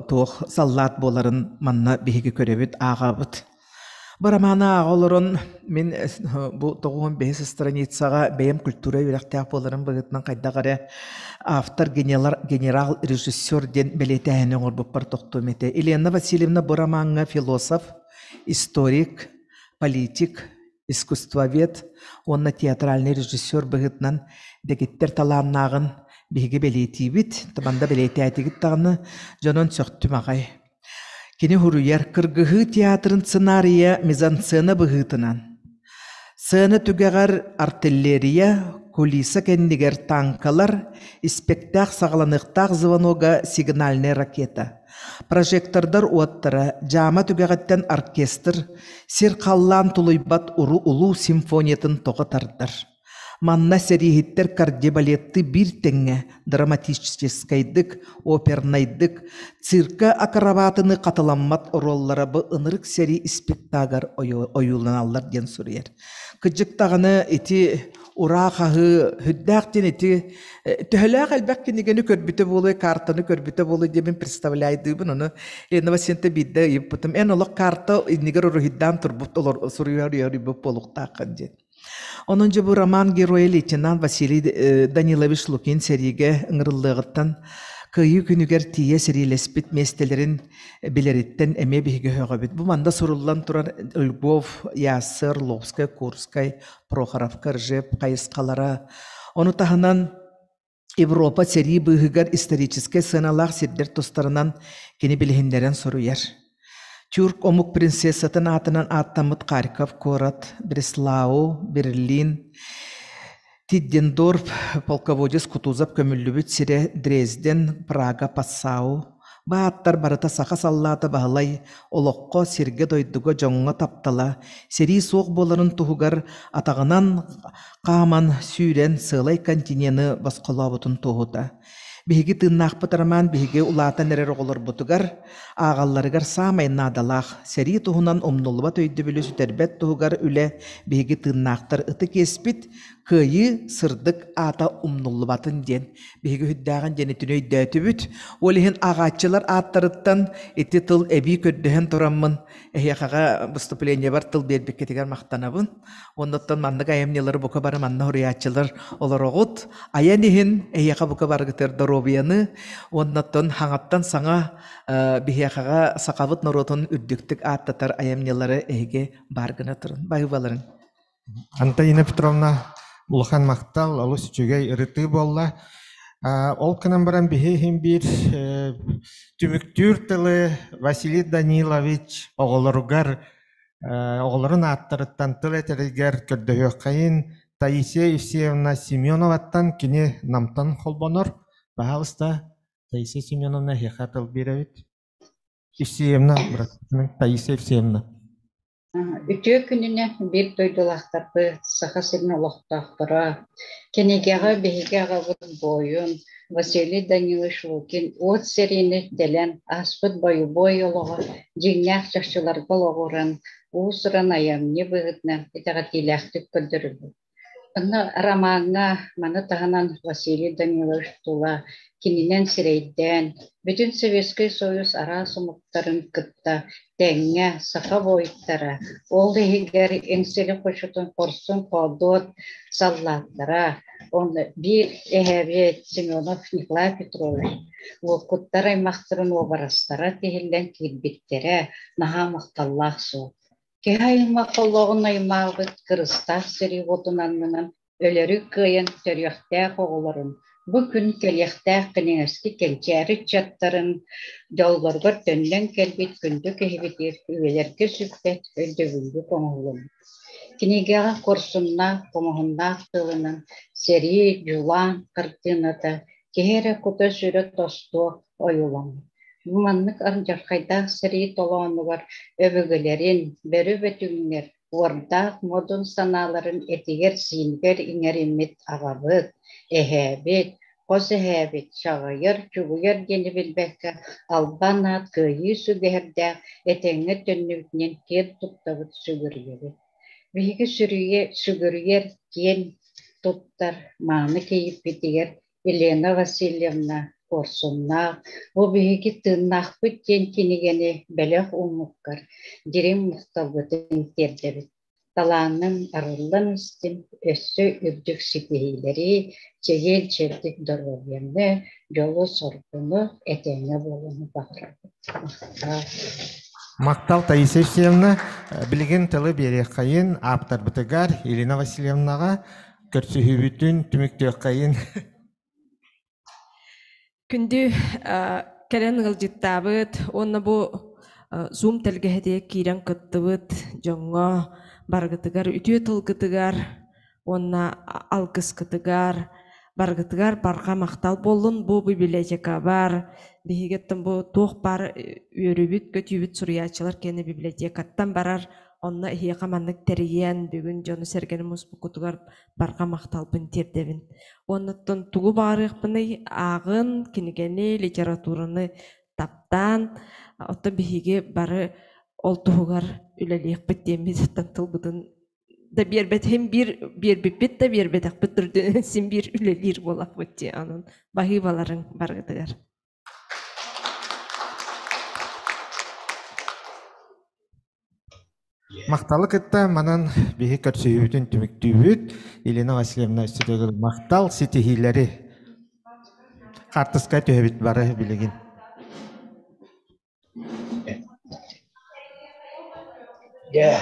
туох саллаат буоларын манна биһиги көрөбүт ааҕабыт. Бу романы ааҕа олорон мин бу 95 страницаҕа бэйэм культура үөрэхтээх буоларым быһыытынан хайдах эрэ автор генерал режиссер диэн бэлиэтээһини оҥорбуппар тохтуом этэ. Елена Васильевна бу ромаҥҥа философ, историк, политик, искусствовед уонна театральный режиссер быһыытынан дэгиттэр талааннааҕын биһиги бэлиэтиибит, манда бэлиэтээтигит даҕаны дьонун сөхтүм аҕай. Кини суруйар «Кыргыһыы театрын сценарийа мизансцена быһыытынан. Сцена түгэҕэр артиллерия, кулиса кэннигэр танкалар, испэктээх саҕаланыахтаах звонога сигнальнай ракета. Прожектордар уоттара, дьаама түгэҕиттэн оркестр, сир-халлаан тулуйбат уру улуу симфониятын тоҕо тардар. Манна сэрииһиттэр кардебалетты биир тэҥҥэ драматическайдык, опернайдык, циркэ акробатыны хатыламмат оруоллара бу ынырык сэрии испектагар ойууланаллар диэн суруйар. Кырдьык даҕаны ити ураа хаһыы сүрдээх диэн ити төһөлөөх элбэх кинигэни көрбүтэ буолуой, картаны көрбүтэ буолуой диэмин представляйдыыбын. Ону Лена Васильевна биирдэ ыйыппытым. Эн олох карта иннигэр уруһуйдаан турбут олор суруйар уруйбут буолуохтааххын диэн. Онон дьэ бу роман геройа лейтенант Василий Данилович Лукин сэриигэ ыҥырыллыаҕыттан Кыайыы күнүгэр тиийэ сэриилэспит миэстэлэрин билэриттэн эмиэ биһиги өһөҕөбүт. Бу манда суруллан турар Львов, Ясыр, Лобскай, Курскай, Прохоровка, Ржев хайысхалара. Ону таһынан Европа сэрии быыһыгар историческай сыаналаах сирдэр тустарынан кини билиһиннэрэн суруйар. Тюрк омук принцессатын аатынан ааттаммыт Харьков куорат, Бреслау, Берлин, Тиддендорф полководец Кутузов көмүллүбүт сирэ Дрезден, Прага, Пассау. Бааттар барыта саха саллаата Баһылай олоххо, сиргэ-дойдуга дьоҥҥо таптала, сэрии суох буоларын туһугар атаҕынан хааман, сүүрэн сыалай континены босхолообутун туоһута. Биһиги тыыннаахпыт роман биһиги улаатан эрэр оҕолорбутугар ааҕалларыгар саамай наадалаах, сэрии туһунан умнуллубат өйдөбүлү сүтэрбэт туһугар үлэ биһиги тыыннаахтар ытык иэспит, кыайыы сырдык аата умнуллубатын диэн биһиги үһүддээҕин диэн итини өйдөөтүбүт. Ол иһин ааҕааччылар ааттарыттан ити тыл эбии көрдөһөн тураммын эһиэхэҕэ выступлениебар тыл биэрбиккитигэр махтанабын. Оннуттан маннык айымньылары бука бары манна суруйааччылар олороҕут. Айан иһин эһиэхэ бука барыгытыгар доруобуйаны уоннаттан хаҥаттан саҥа биһиэхэҕэ сахабыт норуотун үрдүктүк ааттатар айымньылары эһиги баар гына турун. Баһыыбаларыҥ. Антонина Петровна, улахан махтал, олус үчүгэй ырытыы буолла. Ол гынан баран биһи иһин биир түмүктүүр тылы Василий Данилович оҕолоругар оҕолорун ааттарыттан тыл этэригэр көрдөһүөххэйин Таисия Евсеевна Семеноваттан кини Намтан холбонор. Пожалуйста, Таисия Семеновна, эһиэхэ тыл биэрэбит. Евсеевна, Таисия Евсеевна. Үтүө күнүнэн биир дойдулаахтарбыт, Саха сирин олохтоохторо, кинигэҕэ биһиги аҕабыт буойун Василий Данилович Лукин уот сэриини тэлэн ааспыт бойобуой олоҕо дьиҥнээх чахчыларга олоҕуран, уус-уран айымньы быһыытынан итэҕэтиилээхтик көрдөрүллүбүт. Онно ромаҥҥа маны таһынан Василий Данилович тула кининэн сирэйдээн, бүтүн Советскай Союз араас омуктарын кытта тэҥҥэ саха буойуттара, ол иһигэр Эҥсиэли хочотун хорсун хоодуот саллааттара, уонна биир эһээбит Семенов Николай Петрович уокуттар аймахтарын уобарастара тиһиллэн киирбиттэрэ наһаа махталлаах суол. Киһи аймах олоҕун аймаабыт кырыстаах сэрии уотун аннынан өлөрү кыайан төрүөхтээх оҕолорун, бу күн кэлиэхтээх кинээски кэнчээри ыччаттарын дьоллоругар төннөн кэлбит күндү киһибитигэр үйэлэргэ сүппэт өйдөбүллүк оҥоһулунна. Кинигэҕэ куорсуннаах, хомуһуннаах тылынан сэрии, дьулаан хартыыната киһи эрэ кута-сүрэ тостуох ойууламмыт. Бу маннык алдьархайдаах сэрии толоонугар өбүгэлэрин, бөрө бөтүҥнэр уордаах модун санааларын этигэр-сиинигэр иҥэриммит аҕабыт, эһээбит, хос эһээбит чаҕыйар, чугуйар диэни билбэккэ албан аат кыайыы сүгэһэрдээх этэҥҥэ төннүбүтүнэн киэн туттабыт, сүгүрүйэбит. Биһиги сүгүрүйэр, киэн туттар мааны кийииппитигэр Елена Васильевна Куорсуннаах бу биһиги тыыннаахпыт диэн кинигэни бэлэх ууммуккар дириҥ махталбытын тиэрдэбит. Талааным арыллан истин, өссө үрдүк ситиһиилэри, чэгиэн-чэбдик доруобуйаны, дьолу-соргуну, этэҥҥэ буолууну баҕарабыт. Махтал. Махтал Таисия Евсеевна. Билигин тылы биэриэххэйин ааптарбытыгар Елена Васильевнаҕа көрсүһүүбүтүн түмүктүөххэйин. Күндү кэлэн ыалдьыттаабыт уонна бу Zoom тэлгэһэтигэр киирэн кыттыбыт дьоҥҥо барыгытыгар үтүө тылгытыгар уонна алгыскытыгар барыгытыгар барҕа махтал буоллун. Бу библиотекабар биһигиттэн бу туох баар үөрүүбүт, көтүүбүт суруйааччылар киэнэ библиотекаттан барар. Онно эһиэхэ маннык тэрийэн бүгүн дьону-сэргэни муспуккутугар барҕа махталбын тиэрдэбин. Уоннаттан тугу баҕарыахпыный ааҕын, кинигэни, литератураны таптаан, оттон биһиги бары ол туһугар үлэлиэхпит диэммит тылбытын да биэрбэтим биир биэрбиппит да биэрбэтэхпит түрдүнэн син биир үлэлиир буолахпыт дии онон баһыыбаларыҥ барыгытыгар. Махталы кытта манан биһи көрсүһүүбүтүн түмүктүүбүт. Елена Васильевна өссө махтал ситиһиилэри хаартыска түһэбит бары билигин. Yeah.